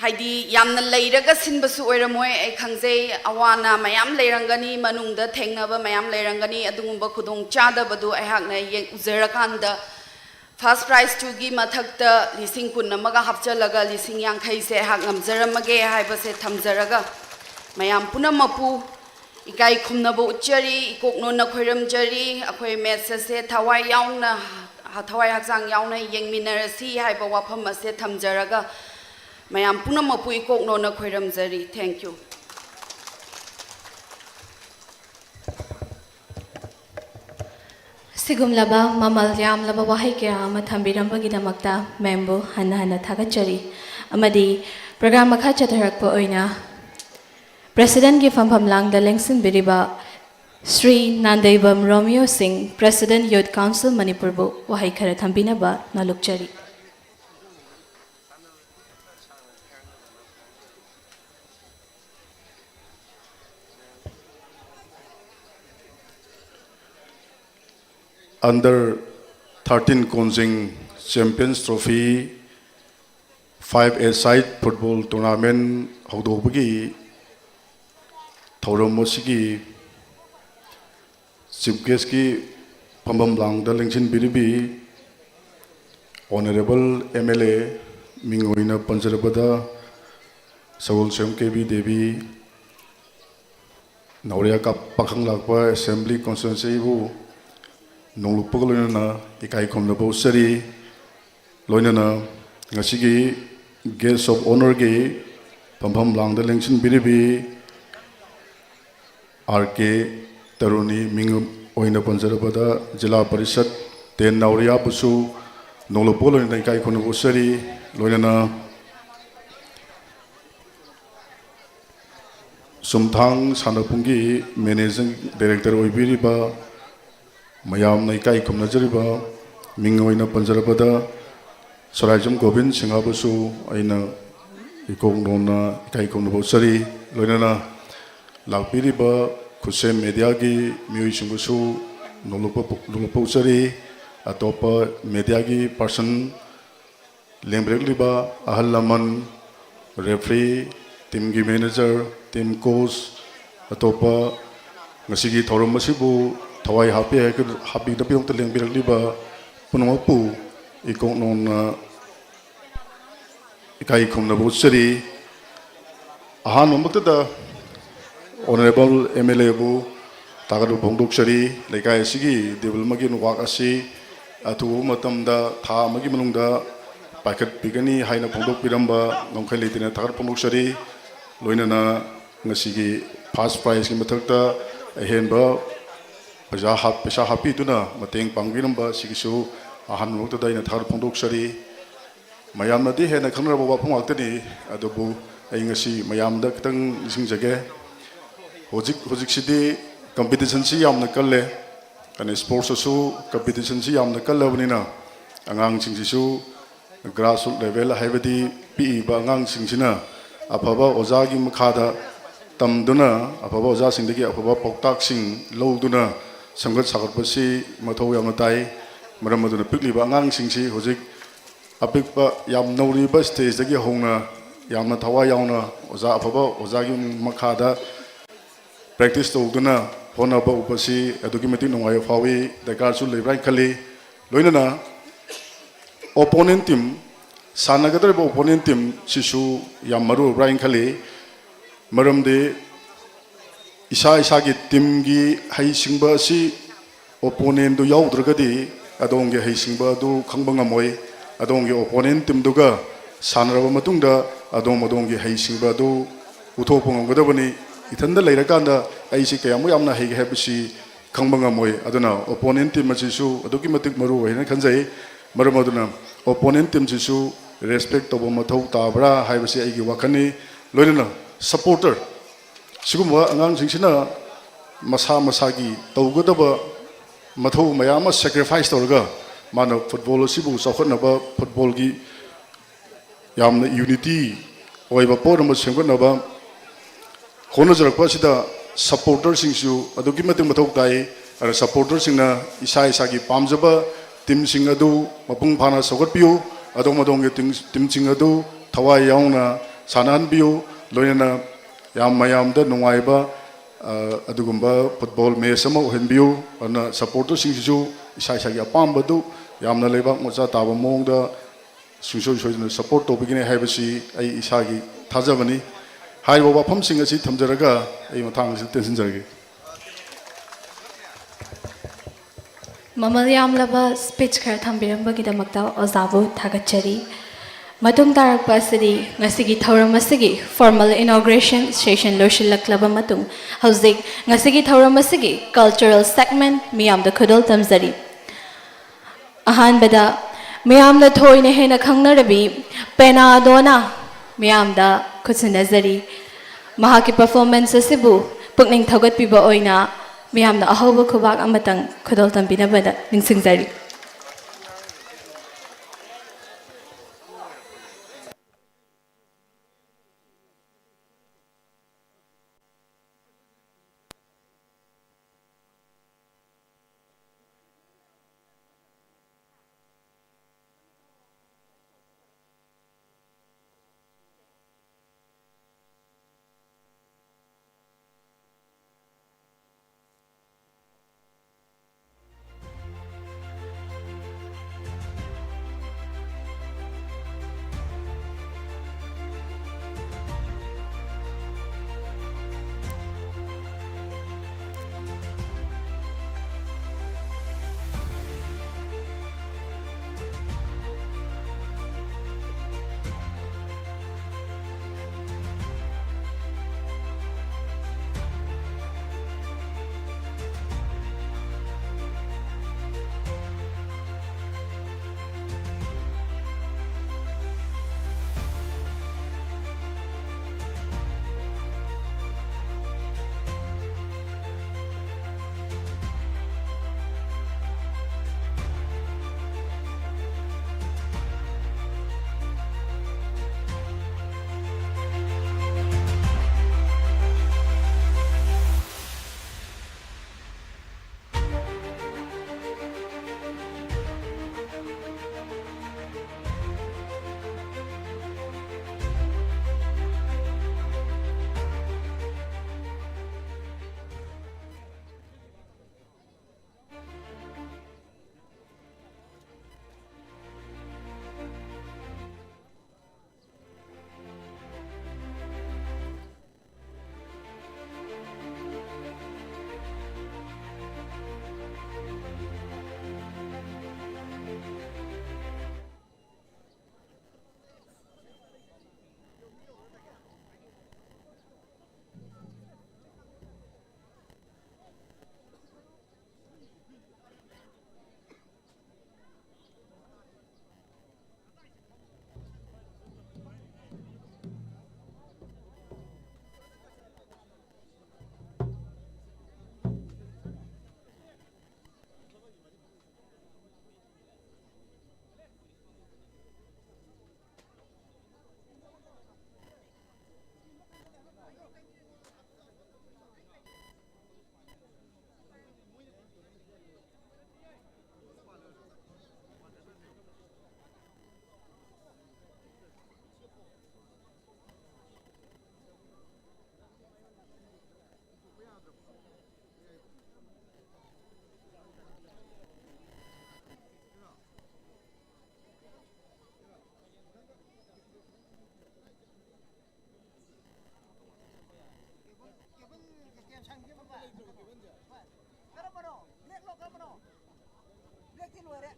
ꯍꯥꯏꯗꯤ, ꯌꯥꯝꯅ ꯂꯩꯔꯒ ꯁꯤꯟꯕꯁꯨ ꯑꯣꯏꯔꯝꯃꯣꯏ, ꯑꯩ ꯈꯪꯖꯩ꯫ ꯑꯋꯥ ꯑꯅꯥ ꯃꯌꯥꯝ ꯂꯩꯔꯝꯒꯅꯤ, ꯃꯅꯨꯡꯗ ꯊꯦꯡꯅꯕ ꯃꯌꯥꯝ ꯂꯩꯔꯝꯒꯅꯤ꯫ ꯑꯗꯨꯒꯨꯝꯕ ꯈꯨꯗꯣꯡ ꯆꯥꯗꯕꯗꯨ ꯑꯩꯍꯥꯛꯅ ꯌꯦꯡ-, ꯎꯖꯔꯀꯥꯟꯗ, ꯐꯥꯔꯁ ꯄ꯭ꯔꯥꯏꯖꯇꯨꯒꯤ ꯃꯊꯛꯇ ꯂꯤꯁꯤꯡ ꯀꯨꯟ ꯑꯃꯒ ꯍꯥꯞꯆꯜꯂꯒ ꯂꯤꯁꯤꯡ ꯌꯥꯡꯈꯩꯁꯦ ꯑꯩꯍꯥꯛ ꯉꯝꯖꯔꯝꯃꯒꯦ ꯍꯥꯏꯕꯁꯦ ꯊꯝꯖꯔꯒ, ꯃꯌꯥꯝ ꯄꯨꯝꯅꯃꯛꯄꯨ ꯏꯀꯥꯏ ꯈꯨꯝꯅꯕ ꯎꯠꯆꯔꯤ, ꯏꯀꯣꯛ ꯅꯣꯟꯅ ꯈꯣꯏꯔꯝꯖꯔꯤ꯫ ꯑꯩꯈꯣꯏ ꯃꯦꯠꯆ ꯑꯁꯦ ꯊꯋꯥꯏ ꯌꯥꯎꯅ, ꯊꯋꯥꯏ ꯍꯛꯆꯥꯡ ꯌꯥꯎꯅ ꯌꯦꯡꯃꯤꯟꯅꯔꯁꯤ ꯍꯥꯏꯕ ꯋꯥꯐꯝ ꯑꯁꯦ ꯊꯝꯖꯔꯒ, ꯃꯌꯥꯝ ꯄꯨꯝꯅꯃꯛꯄꯨ ꯏꯀꯣꯛ ꯅꯣꯟꯅ ꯈꯣꯏꯔꯝꯖꯔꯤ꯫ Thank you꯫ ꯑꯁꯤꯒꯨꯝꯂꯕ ꯃꯃꯜ ꯌꯥꯝꯂꯕ ꯋꯥꯍꯩ ꯀꯌꯥ ꯑꯃ ꯊꯝꯕꯤꯔꯝꯕꯒꯤꯗꯃꯛꯇ ꯃꯦꯝꯕꯨ ꯍꯟꯅ ꯍꯟꯅ ꯊꯥꯒꯠꯆꯔꯤ꯫ ꯑꯃꯗꯤ ꯄ꯭ꯔꯣꯒ꯭ꯔꯥꯝ ꯃꯈꯥ ꯆꯠꯊꯔꯛꯄ ꯑꯣꯏꯅ ꯄ꯭ꯔꯦꯁꯤꯗꯦꯟꯒꯤ ꯐꯝꯐꯝ ꯂꯥꯡꯗ ꯂꯦꯡꯁꯤꯟꯕꯤꯔꯤꯕ ꯁ꯭ꯔꯤ ꯅꯥꯟꯗꯩꯕꯝ ꯔꯣꯃꯤꯌꯣ ꯁꯤꯡ, ꯄ꯭ꯔꯦꯁꯤꯗꯦꯟ ꯌꯨꯠ ꯀꯥꯎꯟꯁꯤꯜ ꯃꯅꯤꯄꯨꯔꯕꯨ ꯋꯥꯍꯩ ꯈꯔ ꯊꯝꯕꯤꯅꯕ ꯅꯣꯜꯂꯨꯛꯆꯔꯤ꯫ Under thirteen Konjing Champions Trophy five A side football tournament ꯍꯧꯗꯣꯛꯄꯒꯤ ꯊꯧꯔꯝ ꯑꯁꯤꯒꯤ chief guestꯀꯤ ꯐꯝꯐꯝ ꯂꯥꯡꯗ ꯂꯦꯡꯁꯤꯟꯕꯤꯔꯤꯕꯤ Honourable M L A, ꯃꯤꯡ ꯑꯣꯏꯅ ꯄꯟꯖꯔꯕꯗ ꯁꯒꯣꯜꯁꯦꯝ ꯀꯦ ꯕꯤ ꯗꯦꯕꯤ, ꯅꯥꯎꯔꯤꯌꯥ ꯀꯥꯞ-, ꯄꯥꯈꯪ ꯂꯥꯛꯄ Assembly Constituencyꯕꯨ ꯅꯣꯡꯂꯨꯛꯄꯒ ꯂꯣꯏꯅꯅ ꯏꯀꯥꯏ ꯈꯨꯝꯅꯕ ꯎꯠꯆꯔꯤ꯫ ꯂꯣꯏꯅꯅ ꯉꯁꯤꯒꯤ Guest of Honourꯒꯤ ꯐꯝꯐꯝ ꯂꯥꯡꯗ ꯂꯦꯡꯁꯤꯟꯕꯤꯔꯤꯕꯤ R K ꯇꯔꯨꯅꯤ, ꯃꯤꯡ ꯑꯣꯏꯅ ꯄꯟꯖꯔꯕꯗ ꯖꯤꯂꯥ ꯄꯔꯤꯁꯠ ꯇꯦꯟ ꯅꯥꯎꯔꯤꯌꯥꯕꯨꯁꯨ ꯅꯣꯡꯂꯨꯛꯄꯒ ꯂꯣꯏꯅꯅ ꯏꯀꯥꯏ ꯈꯨꯝꯅꯕ ꯎꯠꯆꯔꯤ꯫ ꯂꯣꯏꯅꯅ ꯆꯨꯝꯊꯥꯡ ꯁꯥꯟꯅꯕꯨꯡꯒꯤ Managing Director ꯑꯣꯏꯕꯤꯔꯤꯕ ꯃꯌꯥꯝꯅ ꯏꯀꯥꯏ ꯈꯨꯝꯅꯖꯔꯤꯕ ꯃꯤꯡ ꯑꯣꯏꯅ ꯄꯟꯖꯔꯕꯗ ꯁꯣꯔꯥꯏꯖꯝ ꯒꯣꯕꯤꯟ ꯁꯤꯡꯍꯕꯨꯁꯨ ꯑꯩꯅ ꯏꯀꯣꯛ ꯅꯣꯟꯅ ꯏꯀꯥꯏ ꯈꯨꯝꯅꯕ ꯎꯠꯆꯔꯤ꯫ ꯂꯣꯏꯅꯅ ꯂꯥꯛꯄꯤꯔꯤꯕ ꯈꯨꯠꯁꯦꯝ mediaꯒꯤ ꯃꯤꯑꯣꯏꯁꯤꯡꯕꯨꯁꯨ ꯅꯣꯡꯂꯨꯛꯄ ꯅꯣꯡꯂꯨꯛꯄ ꯎꯠꯆꯔꯤ꯫ ꯑꯇꯣꯞꯄ mediaꯒꯤ person ꯂꯦꯡꯕꯤꯔꯛꯂꯤꯕ ꯑꯍꯜ ꯂꯃꯟ, referee, teamꯒꯤ manager, team coach, ꯑꯇꯣꯞꯄ ꯉꯁꯤꯒꯤ ꯊꯧꯔꯝ ꯑꯁꯤꯕꯨ ꯊꯋꯥꯏ ꯍꯥꯞꯄꯤ ꯍꯥꯏ-, ꯍꯥꯞꯄꯤꯅꯕꯒꯤꯗꯃꯛꯇ ꯂꯦꯡꯕꯤꯔꯛꯂꯤꯕ ꯄꯨꯝꯅꯃꯛꯄꯨ ꯏꯀꯣꯛ ꯅꯣꯟꯅ ꯏꯀꯥꯏ ꯈꯨꯝꯅꯕ ꯎꯠꯆꯔꯤ꯫ ꯑꯍꯥꯟꯕꯃꯛꯇꯗ Honourable M L Aꯕꯨ ꯊꯥꯒꯠꯄ ꯐꯣꯡꯗꯣꯛꯆꯔꯤ꯫ ꯂꯩꯀꯥꯏ ꯑꯁꯤꯒꯤ developmentꯒꯤ work ꯑꯁꯤ ꯑꯊꯨꯕ ꯃꯇꯝꯗ ꯊꯥ ꯑꯃꯒꯤ ꯃꯅꯨꯡꯗ ꯄꯥꯏꯈꯠꯄꯤꯒꯅꯤ ꯍꯥꯏꯅ ꯐꯣꯡꯗꯣꯛꯄꯤꯔꯝꯕ ꯉꯝꯈꯩ ꯂꯩꯇꯅ ꯊꯥꯒꯠꯄ ꯐꯣꯡꯗꯣꯛꯆꯔꯤ꯫ ꯂꯣꯏꯅꯅ ꯉꯁꯤꯒꯤ first prizeꯀꯤ ꯃꯊꯛꯇ ꯑꯍꯦꯟꯕ ꯄꯩꯁꯥ ꯍꯥꯞ-, ꯄꯩꯁꯥ ꯍꯥꯞꯄꯤꯗꯨꯅ ꯃꯇꯦꯡ ꯄꯥꯡꯕꯤꯔꯝꯕ ꯁꯤꯒꯤꯁꯨ ꯑꯍꯥꯟꯕꯃꯛꯇꯗ ꯑꯩꯅ ꯊꯥꯒꯠ ꯐꯣꯡꯗꯣꯛꯆꯔꯤ꯫ ꯃꯌꯥꯝꯅꯗꯤ ꯍꯦꯟꯅ ꯈꯪꯅꯔꯕ ꯋꯥꯐꯝ ꯉꯥꯛꯇꯅꯤ, ꯑꯗꯨꯕꯨ ꯑꯩ ꯉꯁꯤ ꯃꯌꯥꯝꯗ ꯈꯤꯇꯪ ꯅꯤꯡꯁꯤꯡꯖꯒꯦ꯫ ꯍꯧꯖꯤꯛ, ꯍꯧꯖꯤꯛꯁꯤꯗꯤ competitionꯁꯤ ꯌꯥꯝꯅ ꯀꯜꯂꯦ, ꯑꯗꯨꯅ sportsꯇꯁꯨ competitionꯁꯤ ꯌꯥꯝꯅ ꯀꯜꯂꯕꯅꯤꯅ ꯑꯉꯥꯡꯁꯤꯡꯁꯤꯁꯨ grassroot level, ꯍꯥꯏꯕꯗꯤ ꯄꯤꯛꯏꯕ ꯑꯉꯥꯡꯁꯤꯡꯁꯤꯅ ꯑꯐꯕ ꯑꯣꯖꯥꯒꯤ ꯃꯈꯥꯗ ꯇꯝꯗꯨꯅ, ꯑꯐꯕ ꯑꯣꯖꯥꯁꯤꯡꯗꯒꯤ ꯑꯐꯕ ꯄꯥꯎꯇꯥꯛꯁꯤꯡ ꯂꯧꯗꯨꯅ ꯁꯦꯝꯒꯠ ꯁꯥꯒꯠꯄꯁꯤ ꯃꯊꯧ ꯌꯥꯝꯅ ꯇꯥꯏ꯫ ꯃꯔꯝ ꯑꯗꯨꯅ ꯄꯤꯛꯂꯤꯕ ꯑꯉꯥꯡꯁꯤꯡꯁꯤ ꯍꯧꯖꯤꯛ ꯑꯄꯤꯛꯄ, ꯌꯥꯝ ꯅꯧꯔꯤꯕ stageꯇꯒꯤ ꯍꯧꯅ ꯌꯥꯝꯅ ꯊꯋꯥꯏ ꯌꯥꯎꯅ ꯑꯣꯖꯥ, ꯑꯐꯕ ꯑꯣꯖꯥꯒꯤ ꯃꯈꯥꯗ practice ꯇꯧꯗꯨꯅ ꯍꯣꯠꯅꯕ ꯎꯕꯁꯤ ꯑꯗꯨꯛꯀꯤ ꯃꯇꯤꯛ ꯅꯨꯡꯉꯥꯏꯕ ꯐꯥꯎꯏ, ꯗꯔꯀꯥꯔꯁꯨ ꯂꯩꯕ꯭ꯔꯥ ꯍꯥꯏꯅ ꯈꯜꯂꯤ꯫ ꯂꯣꯏꯅꯅ opponent team, ꯁꯥꯟꯅꯒꯗꯧꯔꯤꯕ opponent teamꯁꯤꯁꯨ ꯌꯥꯝ ꯃꯔꯨ ꯑꯣꯏꯕ꯭ꯔꯥ ꯍꯥꯏꯅ ꯈꯜꯂꯤ꯫ ꯃꯔꯝꯗꯤ ꯏꯁꯥ ꯏꯁꯥꯒꯤ teamꯒꯤ ꯍꯩꯁꯤꯡꯕ ꯑꯁꯤ opponentꯗꯨ ꯌꯥꯎꯗ꯭ꯔꯒꯗꯤ ꯑꯗꯣꯝꯒꯤ ꯍꯩꯁꯤꯡꯕ ꯑꯗꯨ ꯈꯪꯕ ꯉꯝꯃꯣꯏ꯫ ꯑꯗꯣꯝꯒꯤ opponent teamꯗꯨꯒ ꯁꯥꯟꯅꯔꯕ ꯃꯇꯨꯡꯗ ꯑꯗꯣꯝ ꯑꯗꯣꯝꯒꯤ ꯍꯩꯁꯤꯡꯕ ꯑꯗꯨ ꯎꯠꯊꯣꯛꯄ ꯉꯝꯒꯗꯕꯅꯤ꯫ ꯏꯊꯟꯗ ꯂꯩꯔꯀꯥꯟꯗ ꯑꯩꯁꯤ ꯀꯌꯥꯃꯨꯛ ꯌꯥꯝꯅ ꯍꯩꯒꯦ ꯍꯥꯏꯕꯁꯤ ꯈꯪꯕ ꯉꯝꯃꯣꯏ꯫ ꯑꯗꯨꯅ opponent team ꯑꯁꯤꯁꯨ ꯑꯗꯨꯛꯀꯤ ꯃꯇꯤꯛ ꯃꯔꯨ ꯑꯣꯏ ꯍꯥꯏꯅ ꯈꯟꯖꯩ꯫ ꯃꯔꯝ ꯑꯗꯨꯅ opponent teamꯁꯤꯁꯨ respect ꯇꯧꯕ ꯃꯊꯧ ꯇꯥꯕ꯭ꯔꯥ ꯍꯥꯏꯕꯁꯤ ꯑꯩꯒꯤ ꯋꯥꯈꯜꯅꯤ꯫ ꯂꯣꯏꯅꯅ supporter, ꯁꯤꯒꯨꯝꯕ ꯑꯉꯥꯡꯁꯤꯡꯁꯤꯅ ꯃꯁꯥ ꯃꯁꯥꯒꯤ ꯇꯧꯒꯗꯕ ꯃꯊꯧ ꯃꯌꯥꯝ ꯑꯃ sacrifice ꯇꯧꯔꯒ ꯃꯥꯅ football ꯑꯁꯤꯕꯨ ꯆꯥꯎꯈꯠꯅꯕ, footballꯒꯤ ꯌꯥꯝꯅ unity ꯑꯣꯏꯕ ꯄꯣꯠ ꯑꯃ ꯁꯦꯝꯒꯠꯅꯕ ꯍꯣꯠꯅꯖꯔꯛꯄ ꯑꯁꯤꯗ supporterꯁꯤꯡꯁꯨ ꯑꯗꯨꯛꯀꯤ ꯃꯇꯤꯛ ꯃꯊꯧ ꯇꯥꯏ꯫ ꯑꯗꯨꯅ supporterꯁꯤꯡꯅ ꯏꯁꯥ ꯏꯁꯥꯒꯤ ꯄꯥꯝꯖꯕ teamꯁꯤꯡ ꯑꯗꯨ ꯃꯄꯨꯡ ꯐꯥꯅ ꯁꯧꯒꯠꯄꯤꯌꯨ꯫ ꯑꯗꯣꯝ ꯑꯗꯣꯝꯒꯤ team, teamꯁꯤꯡ ꯑꯗꯨ ꯊꯋꯥꯏ ꯌꯥꯎꯅ ꯁꯥꯟꯅꯍꯟꯕꯤꯌꯨ꯫ ꯂꯣꯏꯅꯅ ꯌꯥꯝ ꯃꯌꯥꯝꯗ ꯅꯨꯡꯉꯥꯏꯕ, ꯑ, ꯑꯗꯨꯒꯨꯝꯕ football match ꯑꯃ ꯑꯣꯏꯍꯟꯕꯤꯌꯨ꯫ ꯑꯗꯨꯅ supporterꯁꯤꯡꯁꯤꯁꯨ ꯏꯁꯥ ꯏꯁꯥꯒꯤ ꯑꯄꯥꯝꯕꯗꯨ ꯌꯥꯝꯅ ꯂꯩꯕꯥꯛ ꯃꯆꯥ ꯇꯥꯕ ꯃꯑꯣꯡꯗ ꯁꯨꯡꯁꯣꯏ ꯁꯣꯏꯗꯅ support ꯇꯧꯕꯤꯒꯅꯤ ꯍꯥꯏꯕꯁꯤ ꯑꯩ ꯏꯁꯥꯒꯤ ꯊꯥꯖꯕꯅꯤ꯫ ꯍꯥꯏꯔꯤꯕ ꯋꯥꯐꯝꯁꯤꯡ ꯑꯁꯤ ꯊꯝꯖꯔꯒ ꯑꯩ ꯃꯇꯥꯡ ꯑꯁꯤꯗ ꯇꯦꯟꯁꯤꯟꯖꯔꯒꯦ꯫ ꯃꯃꯜ ꯌꯥꯝꯂꯕ speech ꯈꯔ ꯊꯝꯕꯤꯔꯝꯕꯒꯤꯗꯃꯛꯇ ꯑꯣꯖꯥꯕꯨ ꯊꯥꯒꯠꯆꯔꯤ꯫ ꯃꯇꯨꯡ ꯇꯥꯔꯛꯄ ꯑꯁꯤꯗꯤ ꯉꯁꯤꯒꯤ ꯊꯧꯔꯝ ꯑꯁꯤꯒꯤ formal inauguration session ꯂꯣꯏꯁꯤꯜꯂꯛꯂꯕ ꯃꯇꯨꯡ, ꯍꯧꯖꯤꯛ ꯉꯁꯤꯒꯤ ꯊꯧꯔꯝ ꯑꯁꯤꯒꯤ cultural segment ꯃꯤꯌꯥꯝꯗ ꯈꯨꯗꯣꯜ ꯇꯝꯖꯔꯤ꯫ ꯑꯍꯥꯟꯕꯗ ꯃꯤꯌꯥꯝꯅ ꯊꯣꯏꯅ ꯍꯦꯟꯅ ꯈꯪꯅꯔꯕꯤ ꯄꯦꯅꯥꯗꯣꯅ ꯃꯤꯌꯥꯝꯗ ꯈꯨꯠꯁꯤꯟꯅꯖꯔꯤ꯫ ꯃꯍꯥꯛꯀꯤ performance ꯑꯁꯤꯕꯨ ꯄꯨꯛꯅꯤꯡ ꯊꯧꯒꯠꯄꯤꯕ ꯑꯣꯏꯅ ꯃꯤꯌꯥꯝꯅ ꯑꯍꯧꯕ ꯈꯨꯕꯥꯛ ꯑꯃꯇꯪ ꯈꯨꯗꯣꯜ ꯇꯝꯕꯤꯅꯕꯗ ꯅꯤꯡꯁꯤꯡꯖꯔꯤ꯫ ꯂꯣꯏꯔꯦ꯫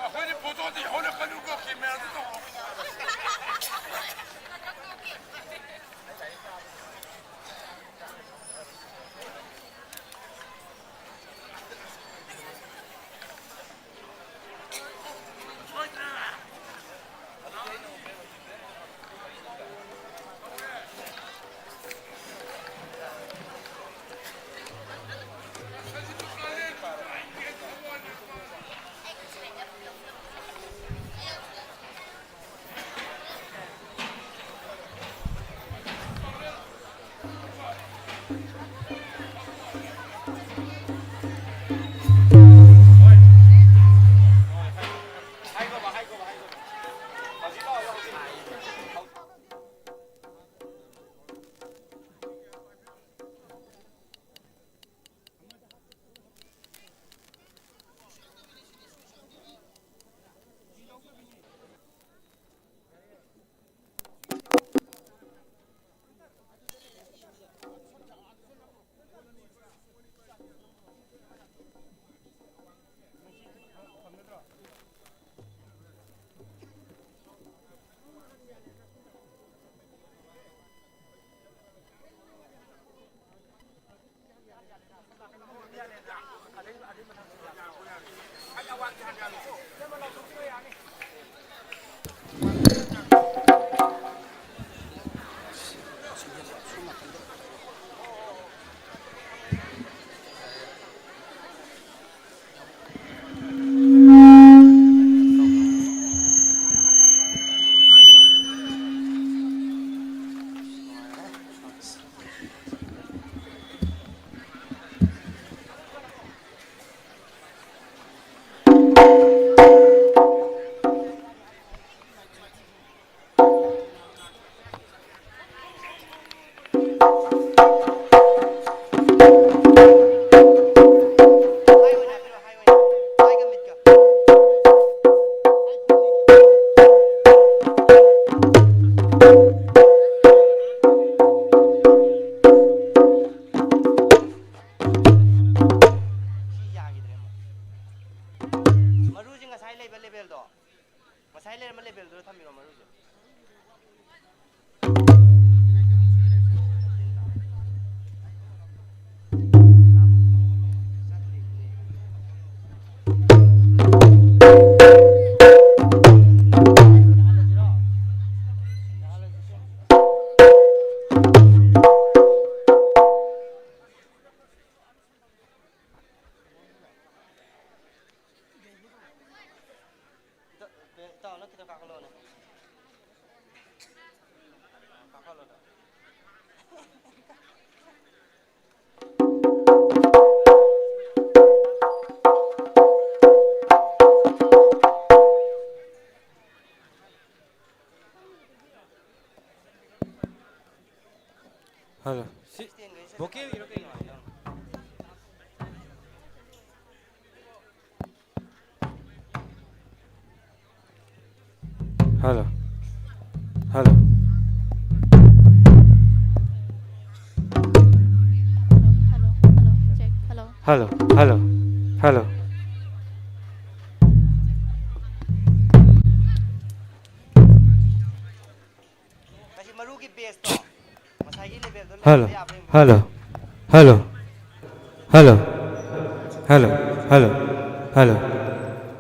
ꯑꯩꯈꯣꯏꯗꯤ ꯐꯣꯇꯣꯗꯤ ꯍꯧꯔꯛꯀꯅꯨꯀꯣ, ꯀꯦꯃꯦꯔꯥꯗ ꯇꯧꯔꯣ꯫ ꯃꯔꯨꯁꯤ ꯉꯁꯥꯏ ꯂꯩꯕ ꯂꯦꯕꯦꯜꯗꯣ, ꯉꯁꯥꯏ ꯂꯩꯔꯝꯕ ꯂꯦꯕꯦꯜꯗꯨꯗ ꯊꯝꯕꯤꯔꯣ ꯃꯔꯨꯁꯦ꯫ ꯏꯇꯥꯎ, ꯏꯇꯥꯎꯅ ꯈꯤꯇꯪ ꯀꯥꯈꯠꯂꯛꯑꯣꯅꯦ꯫ ꯀꯥꯈꯠꯂꯣꯗ꯫ ꯍꯜꯂꯣ꯫ ꯁꯤ ꯚꯣꯀꯦꯜꯒꯤꯔꯣ ꯀꯩꯅꯣ? Hello. Hello. Hello, hello, hello. Hello. Hello. Hello. Hello. ꯉꯁꯤ ꯃꯔꯨꯒꯤ ꯕꯦꯁꯇꯣ ꯉꯁꯥꯏꯒꯤ ꯂꯦꯚꯦꯜꯗꯣ ꯍꯜꯂꯣ, ꯂꯩꯍꯟꯕ ꯌꯥꯕ꯭ꯔꯥ ꯌꯦꯡꯕꯤꯌꯨ꯫ Hello, hello, hello, hello, hello, hello.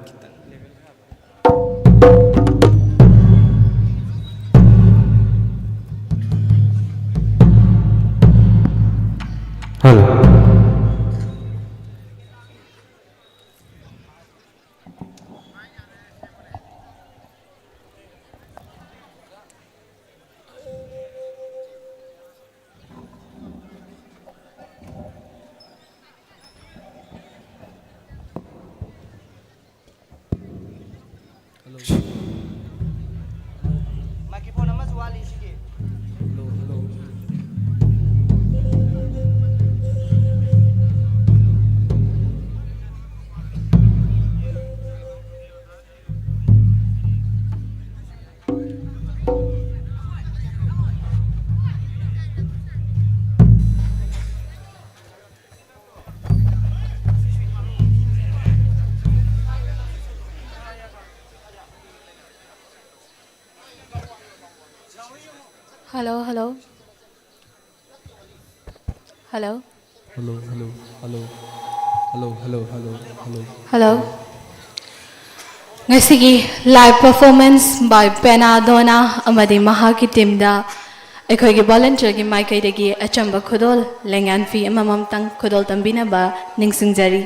ꯈꯤꯇꯪ ꯂꯦꯚꯦꯜ Microphone ꯑꯃꯁꯨ ꯋꯥꯠꯂꯤ ꯁꯤꯒꯤ꯫ Hello, hello. Hello. Hello, hello, hello. Hello, hello, hello, hello. Hello. ꯉꯁꯤꯒꯤ live performance by Pena Dona ꯑꯃꯗꯤ ꯃꯍꯥꯛꯀꯤ teamꯗ ꯑꯩꯈꯣꯏꯒꯤ volunteerꯒꯤ ꯃꯥꯏꯀꯩꯗꯒꯤ ꯑꯆꯝꯕ ꯈꯨꯗꯣꯜ, ꯂꯦꯡꯌꯥꯟ ꯐꯤ ꯑꯃꯃꯝꯇꯪ ꯈꯨꯗꯣꯜ ꯇꯝꯕꯤꯅꯕ ꯅꯤꯡꯁꯤꯡꯖꯔꯤ꯫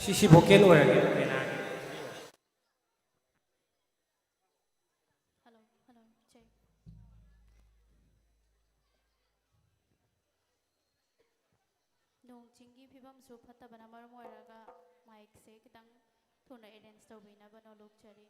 ꯁꯤꯁꯤ vocal ꯑꯣꯏꯔꯒꯦ, ꯄꯦꯅꯥꯒꯤ꯫ Hello, hello, check. ꯅꯣꯡ ꯆꯤꯡꯒꯤ ꯐꯤꯕꯝꯁꯨ ꯐꯠꯇꯕꯅ ꯃꯔꯝ ꯑꯣꯏꯔꯒ micꯁꯦ ꯈꯤꯇꯪ ꯊꯨꯅ arrange ꯇꯧꯕꯤꯅꯕ ꯅꯣꯂꯨꯛꯆꯔꯤ꯫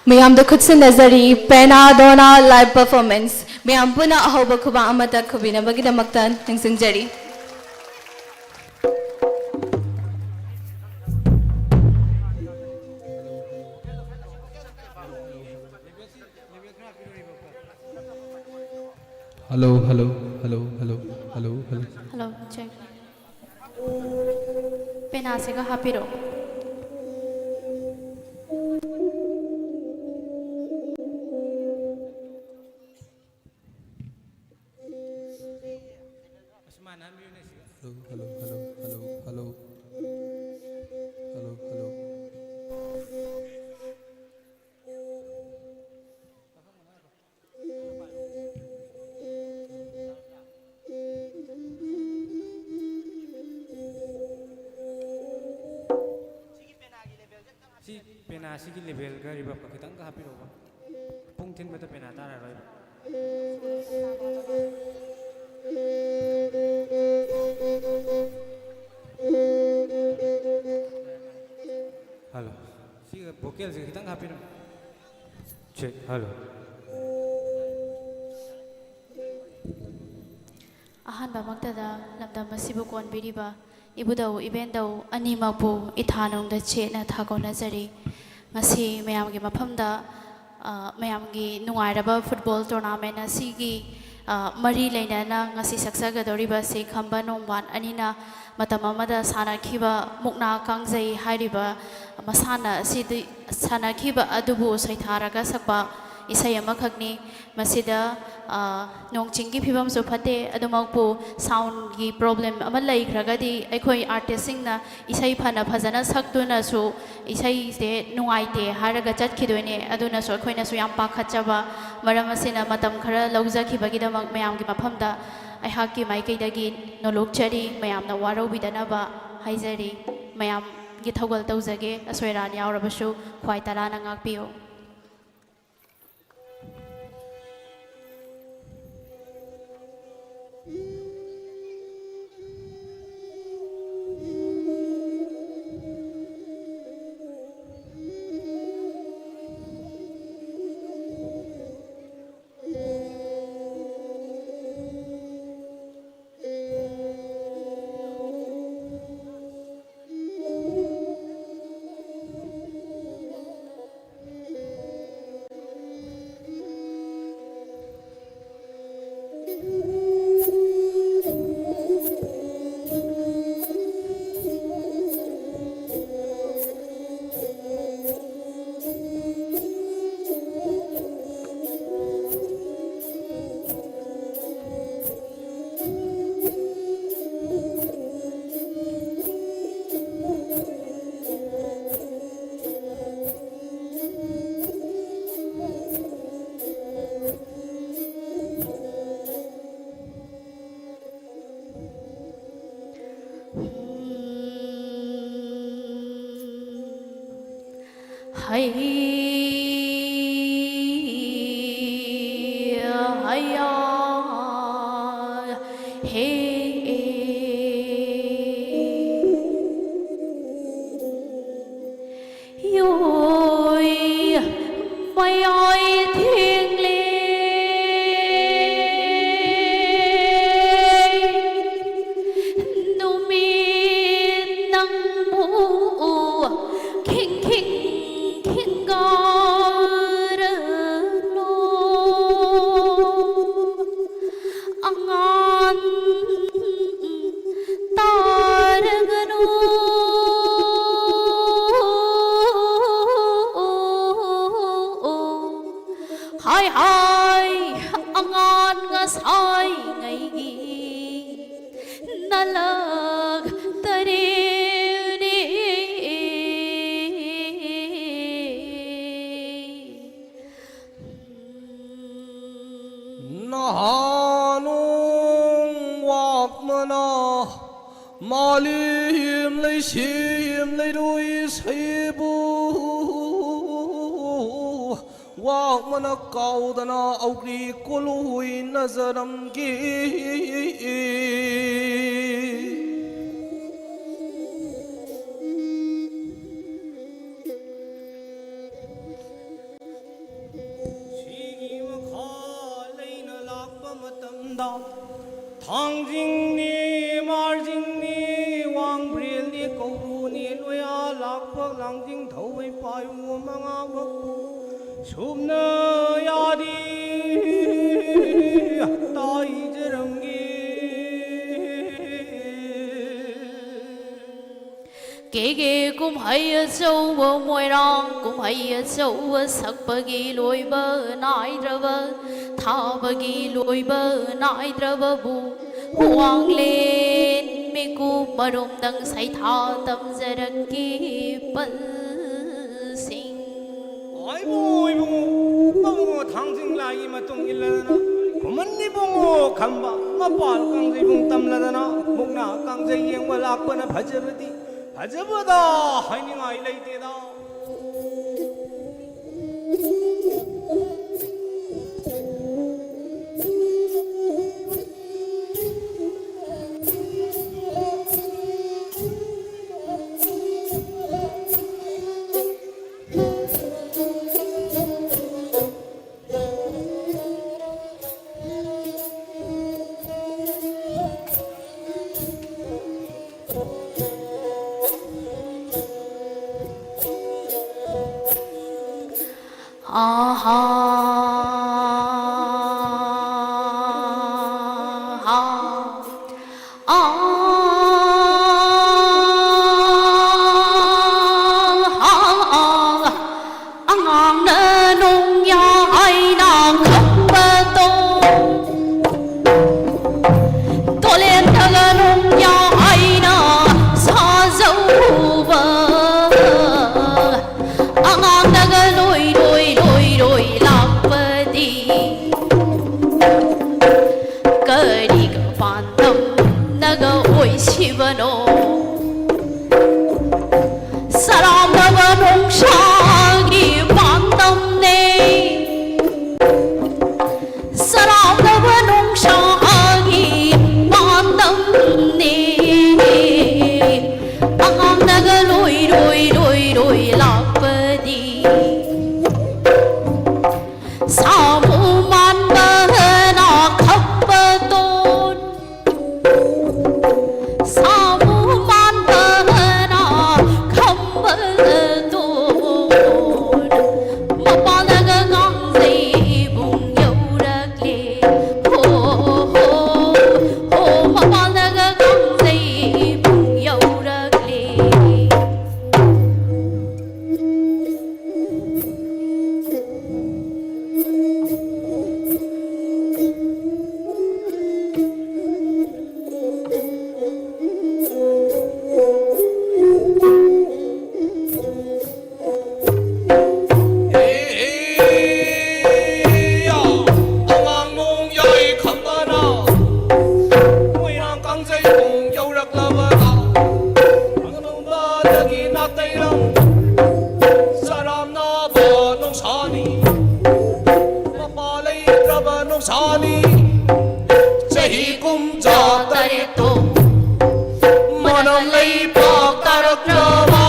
ꯃꯌꯥꯝꯗ ꯈꯨꯠꯁꯤꯟꯅꯖꯔꯤ ꯄꯦꯅꯥ ꯗꯣꯅꯥ live performance꯫ ꯃꯌꯥꯝ ꯄꯨꯟꯅ ꯑꯍꯧꯕ ꯈꯨꯕꯥꯛ ꯑꯃꯇ ꯈꯨꯕꯤꯅꯕꯒꯤꯗꯃꯛꯇ ꯅꯤꯡꯁꯤꯡꯖꯔꯤ꯫ Hello, hello, hello, hello, hello, hello. Hello, check. ꯄꯦꯅꯥꯁꯤꯒ ꯍꯥꯞꯄꯤꯔꯛꯑꯣ꯫ Hello, hello, hello, hello, hello. Hello, hello. ꯁꯤ ꯄꯦꯅꯥꯁꯤꯒꯤ levelꯒ reverbꯀ ꯈꯤꯇꯪꯒ ꯍꯥꯞꯄꯤꯔꯛꯎꯕ꯫ ꯄꯨꯡ ꯊꯤꯟꯕꯗ ꯄꯦꯅꯥ ꯇꯥꯔꯔꯣꯏꯕ꯫ Hello꯫ ꯁꯤꯒ vocalꯁꯤꯒ ꯈꯤꯇꯪ ꯍꯥꯞꯄꯤꯔꯝꯃꯨ꯫ Check, hello꯫ ꯑꯍꯥꯟꯕꯃꯛꯇꯗ ꯂꯝꯗꯝ ꯑꯁꯤꯕꯨ ꯀꯣꯟꯕꯤꯔꯤꯕ ꯏꯕꯨꯙꯧ ꯏꯕꯦꯟꯙꯧ ꯑꯅꯤꯃꯛꯄꯨ ꯏꯊꯥꯅꯨꯡꯗ ꯆꯦꯠꯅ ꯊꯥꯒꯣꯟꯅꯖꯔꯤ꯫ ꯉꯁꯤ ꯃꯌꯥꯝꯒꯤ ꯃꯐꯝꯗ, ꯑ, ꯃꯌꯥꯝꯒꯤ ꯅꯨꯡꯉꯥꯏꯔꯕ football tournament ꯑꯁꯤꯒꯤ, ꯑ, ꯃꯔꯤ ꯂꯩꯅꯅ ꯉꯁꯤ ꯁꯛꯆꯒꯗꯧꯔꯤꯕ ꯑꯁꯤ ꯈꯝꯕ ꯅꯣꯡꯕꯥꯟ ꯑꯅꯤꯅ ꯃꯇꯝ ꯑꯃꯗ ꯁꯥꯟꯅꯈꯤꯕ ꯃꯨꯛꯅꯥ ꯀꯥꯡꯖꯩ ꯍꯥꯏꯔꯤꯕ ꯃꯁꯥꯟꯅ ꯑꯁꯤꯗꯤ ꯁꯥꯟꯅꯈꯤꯕ ꯑꯗꯨꯕꯨ ꯁꯩꯊꯥꯔꯒ ꯁꯛꯄ ꯏꯁꯩ ꯑꯃꯈꯛꯅꯤ꯫ ꯃꯁꯤꯗ, ꯑ, ꯅꯣꯡ ꯆꯤꯡꯒꯤ ꯐꯤꯕꯝꯁꯨ ꯐꯠꯇꯦ, ꯑꯗꯨꯃꯛꯄꯨ soundꯒꯤ problem ꯑꯃ ꯂꯩꯈ꯭ꯔꯒꯗꯤ ꯑꯩꯈꯣꯏ artistꯁꯤꯡꯅ ꯏꯁꯩ ꯐꯅ ꯐꯖꯅ ꯁꯛꯇꯨꯅꯁꯨ ꯏꯁꯩꯁꯦ ꯅꯨꯡꯉꯥꯏꯇꯦ ꯍꯥꯏꯔꯒ ꯆꯠꯈꯤꯗꯣꯏꯅꯦ꯫ ꯑꯗꯨꯅꯁꯨ ꯑꯩꯈꯣꯏꯅꯁꯨ ꯌꯥꯝ ꯄꯥꯈꯠꯆꯕ꯫ ꯃꯔꯝ ꯑꯁꯤꯅ ꯃꯇꯝ ꯈꯔ ꯂꯧꯖꯈꯤꯕꯒꯤꯗꯃꯛ ꯃꯌꯥꯝꯒꯤ ꯃꯐꯝꯗ ꯑꯩꯍꯥꯛꯀꯤ ꯃꯥꯏꯀꯩꯗꯒꯤ ꯅꯣꯂꯣꯛꯆꯔꯤ꯫ ꯃꯌꯥꯝꯅ ꯋꯥꯔꯧꯕꯤꯗꯅꯕ ꯍꯥꯏꯖꯔꯤ꯫ ꯃꯌꯥꯝꯒꯤ ꯊꯧꯒꯜ ꯇꯧꯖꯒꯦ꯫ ꯑꯁꯣꯏ ꯑꯔꯥꯟ ꯌꯥꯎꯔꯕꯁꯨ ꯈ꯭ꯋꯥꯏ ꯇꯔꯥꯅ ꯉꯥꯛꯄꯤꯌꯨ꯫ ꯂꯣꯏ ꯊꯦꯡꯂꯦ꯫ ꯅꯨꯃꯤꯠ ꯅꯪꯕꯨ ꯈꯤꯡ ꯈꯤꯡ ꯈꯤꯡꯒꯥꯔꯅꯨ꯫ ꯑꯉꯥꯟ ꯇꯥꯔꯒꯅꯨ꯫ ꯍꯥꯏ ꯍꯥꯏ ꯑꯉꯥꯟ ꯉꯁꯥꯏꯉꯩꯒꯤ ꯅꯂꯛ ꯇꯔꯦꯅꯦ꯫ ꯅꯍꯥꯅꯣꯡ ꯋꯥꯛꯃꯅ ꯃꯥꯂꯦꯝ ꯂꯩꯁꯦꯝ ꯂꯩꯔꯣꯏ ꯁꯩꯕꯨ ꯋꯥꯛꯃꯅ ꯀꯥꯎꯗꯅ ꯑꯧꯒ꯭ꯔꯤ ꯀꯣꯂꯨ ꯍꯨꯏꯅꯖꯔꯝꯒꯤ꯫ ꯁꯤꯒꯤ ꯃꯈꯥ ꯂꯩꯅ ꯂꯥꯛꯄ ꯃꯇꯝꯗ ꯊꯥꯡꯖꯤꯡꯅꯤ, ꯃꯥꯔꯖꯤꯡꯅꯤ, ꯋꯥꯡꯕ꯭ꯔꯦꯜꯅꯤ, ꯀꯧꯕ꯭ꯔꯨꯅꯤ, ꯂꯣꯌꯥ ꯂꯥꯛꯄ ꯂꯥꯡꯖꯤꯡ ꯊꯧꯕꯩ ꯄꯥꯏꯌꯨ ꯃꯉꯥꯃꯛꯄꯨ ꯁꯨꯞꯅ ꯌꯥꯗꯤ ꯇꯥꯏꯖꯔꯝꯒꯦ꯫ ꯀꯦꯒꯦ ꯀꯨꯝꯍꯩ ꯑꯆꯧꯕ, ꯃꯣꯏꯔꯥꯡ ꯀꯨꯝꯍꯩ ꯑꯆꯧꯕ, ꯁꯛꯄꯒꯤ ꯂꯣꯏꯕ ꯅꯥꯏꯗ꯭ꯔꯕ, ꯊꯥꯕꯒꯤ ꯂꯣꯏꯕ ꯅꯥꯏꯗ꯭ꯔꯕꯕꯨ, ꯋꯥꯡꯂꯦꯟ ꯃꯤꯀꯨꯞ ꯃꯔꯨꯝꯗꯪ ꯁꯩꯊꯥ ꯇꯝꯖꯔꯛꯀꯤ ꯄꯜꯁꯤꯡ꯫ ꯍꯣꯏꯕꯨ ꯏꯕꯨꯡꯉꯣ, ꯃꯕꯨꯡꯉꯣ ꯊꯥꯡꯖꯤꯡ ꯂꯥꯏꯒꯤ ꯃꯇꯨꯡ ꯏꯜꯂꯗꯅ, ꯈꯨꯃꯟ ꯏꯕꯨꯡꯉꯣ ꯈꯝꯕ ꯃꯄꯥꯜ ꯀꯥꯡꯖꯩꯕꯨꯡ ꯇꯝꯂꯗꯅ, ꯃꯨꯛꯅꯥ ꯀꯥꯡꯖꯩ ꯌꯦꯡꯕ ꯂꯥꯛꯄꯅ ꯐꯖꯕꯗꯤ ꯐꯖꯕꯗ ꯍꯥꯏꯅꯤꯡꯉꯥꯏ ꯂꯩꯇꯦꯗ꯫ ꯑꯍꯥ, ꯍꯥ, ꯑꯥ, ꯍꯥ, ꯑꯥ꯫ ꯑꯉꯥꯡꯅ ꯅꯣꯡꯌꯥ ꯍꯥꯏꯅ ꯈꯪꯕꯗꯣ, ꯇꯣꯂꯦꯟꯗꯒ ꯅꯣꯡꯌꯥ ꯍꯥꯏꯅ ꯁꯥꯖꯧꯕ꯫ ꯑꯉꯥꯡꯅꯒ ꯂꯣꯏ ꯂꯣꯏ ꯂꯣꯏ ꯂꯣꯏ ꯂꯥꯛꯄꯗꯤ ꯀꯔꯤꯒ ꯄꯥꯟꯗꯝꯅꯒ ꯑꯣꯏꯁꯤꯕꯅꯣ? ꯁꯔꯥꯝꯅꯕ ꯅꯨꯡꯁꯥꯒꯤ ꯄꯥꯟꯗꯝꯅꯦ꯫ ꯁꯔꯥꯝꯅꯕ ꯅꯨꯡꯁꯥꯒꯤ ꯄꯥꯟꯗꯝꯅꯦ꯫ ꯑꯉꯥꯡꯅꯒ ꯂꯣꯏ ꯂꯣꯏ ꯂꯣꯏ ꯂꯣꯏ ꯂꯥꯛꯄꯗꯤ ꯁꯥꯃꯨ ꯃꯥꯟꯕꯅ ꯈꯞꯄꯇꯣꯟ, ꯁꯥꯃꯨ ꯃꯥꯟꯕꯅ ꯈꯝꯕꯇꯣꯟ, ꯃꯄꯥꯜꯂꯒ ꯀꯥꯡꯖꯩꯕꯨꯡ ꯌꯧꯔꯛꯂꯦ꯫ ꯍꯣ, ꯍꯣ, ꯍꯣ, ꯃꯄꯥꯜꯂꯒ ꯀꯥꯡꯖꯩꯕꯨꯡ ꯌꯧꯔꯛꯂꯦ꯫ ꯑꯉꯥꯡ ꯅꯣꯡ ꯌꯥꯏ ꯈꯝꯕꯅ ꯃꯣꯏꯔꯥꯡ ꯀꯥꯡꯖꯩꯕꯨꯡ ꯌꯧꯔꯛꯂꯕꯗ, ꯑꯉꯝꯕꯗꯒꯤ ꯅꯥꯇꯩꯔꯝ ꯆꯔꯥꯝꯅꯕ ꯅꯨꯡꯁꯥꯅꯤ, ꯃꯄꯥ ꯂꯩꯇ꯭ꯔꯕ ꯅꯨꯡꯁꯥꯅꯤ꯫ ꯆꯍꯤ ꯀꯨꯝꯖꯥ ꯇꯔꯦꯠꯇꯣ ꯃꯅꯝ ꯂꯩꯕꯥꯛ ꯇꯥꯔꯛꯂꯕ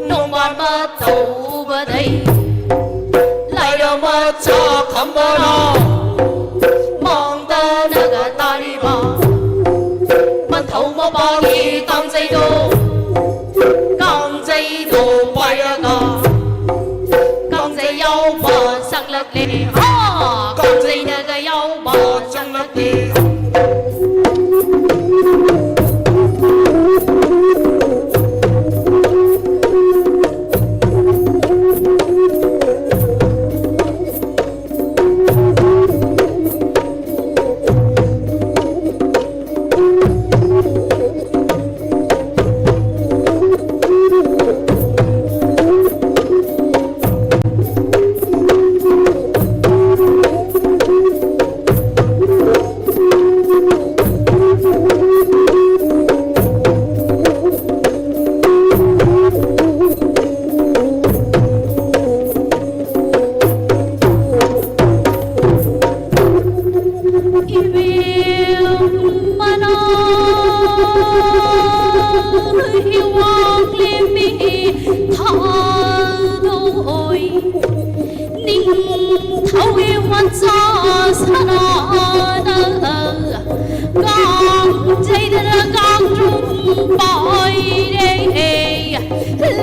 ꯅꯣꯡꯕꯥꯟ ꯃꯇꯧ ꯎꯕꯗꯩ ꯂꯥꯏꯔ ꯃꯆꯥ ꯈꯝꯕꯅ ꯃꯥꯡꯗꯅꯒ ꯇꯥꯔꯤꯕ ꯃꯊꯧ ꯃꯄꯥꯒꯤ ꯀꯥꯡꯖꯩꯗꯣ, ꯀꯥꯡꯖꯩꯗꯣ ꯄꯥꯏꯔꯒ ꯀꯥꯡꯖꯩ ꯌꯥꯎꯕ ꯆꯪꯂꯛꯂꯦ꯫ ꯍꯥ! ꯀꯥꯡꯖꯩꯅꯒ ꯌꯥꯎꯕ ꯆꯪꯂꯛꯂꯦ꯫ ꯏꯕꯦꯝꯃꯅ ꯍꯤꯋꯥꯡꯂꯦꯝꯕꯤ ꯊꯥꯗꯣꯛꯑꯣꯏ꯫ ꯅꯤꯡꯊꯧꯒꯤ ꯋꯥꯟꯆꯥ ꯁꯅꯥꯅ ꯀꯥꯡꯖꯩꯗꯅ ꯀꯥꯡꯗ꯭ꯔꯨꯝ ꯄꯥꯏꯔꯦ꯫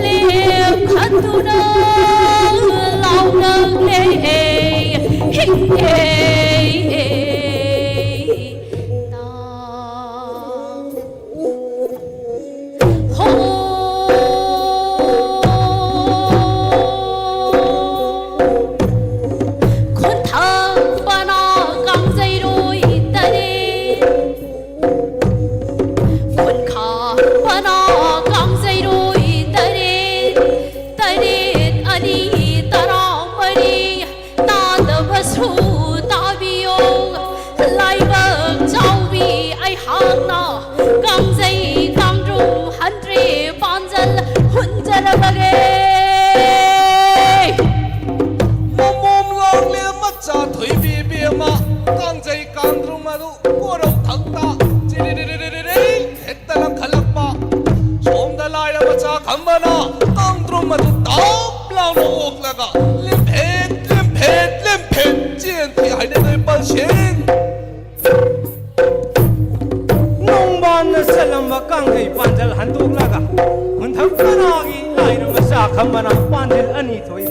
ꯂꯦꯞꯈꯠꯇꯨꯅ ꯂꯥꯎꯅꯔꯦ꯫ ꯍꯤꯡꯉꯦ ꯅꯥ꯫ ꯍꯣ! ꯈꯨꯟꯊꯛꯄꯅ ꯀꯥꯡꯖꯩꯔꯣꯏ ꯇꯔꯦꯠ, ꯈꯨꯟꯈꯥꯕꯅ ꯀꯥꯡꯖꯩꯔꯣꯏ ꯇꯔꯦꯠ, ꯇꯔꯦꯠ ꯑꯅꯤ ꯇꯔꯥꯃꯔꯤ, ꯇꯥꯗꯕꯁꯨ ꯇꯥꯕꯤꯌꯣ꯫ ꯂꯥꯏꯕꯛ ꯆꯥꯎꯕꯤ ꯑꯩꯍꯥꯛꯅ ꯀꯥꯡꯖꯩ ꯀꯥꯡꯗ꯭ꯔꯨꯝ ꯍꯟꯗ꯭ꯔꯦ ꯄꯥꯟꯖꯜ ꯍꯨꯟꯖꯔꯕꯒꯦ꯫ ꯃꯃꯣꯝ ꯂꯥꯡꯂꯦ ꯃꯆꯥ ꯊꯣꯏꯕꯤ ꯏꯕꯦꯝꯃ, ꯀꯥꯡꯖꯩ ꯀꯥꯡꯗ꯭ꯔꯨꯝ ꯑꯗꯨ ꯀꯣꯔꯧ ꯊꯛꯇ ꯆꯤꯔꯤꯔꯤꯔꯤꯔꯤꯔꯤ ꯍꯦꯛꯇ ꯂꯪꯈꯠꯂꯛꯄ꯫ ꯁꯣꯝꯗ ꯂꯥꯏꯔ ꯃꯆꯥ ꯈꯝꯕꯅ ꯀꯥꯡꯗ꯭ꯔꯨꯝ ꯑꯗꯨ ꯇꯥꯞ ꯂꯥꯎꯅ ꯑꯣꯛꯂꯒ ꯂꯤꯝꯐꯦꯠ, ꯂꯤꯝꯐꯦꯠ, ꯂꯤꯝꯐꯦꯠ ꯆꯦꯟꯈꯤ ꯍꯥꯏꯅꯗꯣꯏ ꯄꯜꯁꯦꯟ꯫ ꯅꯣꯡꯕꯥꯟꯅ ꯆꯠꯂꯝꯕ ꯀꯥꯡꯖꯩ ꯄꯥꯟꯖꯜ ꯍꯟꯗꯣꯛꯂꯒ ꯍꯨꯟꯊꯛ ꯀꯅꯥꯒꯤ ꯂꯥꯏꯔ ꯃꯆꯥ ꯈꯝꯕꯅ ꯄꯥꯟꯖꯤꯜ ꯑꯅꯤ ꯊꯣꯛꯏ꯫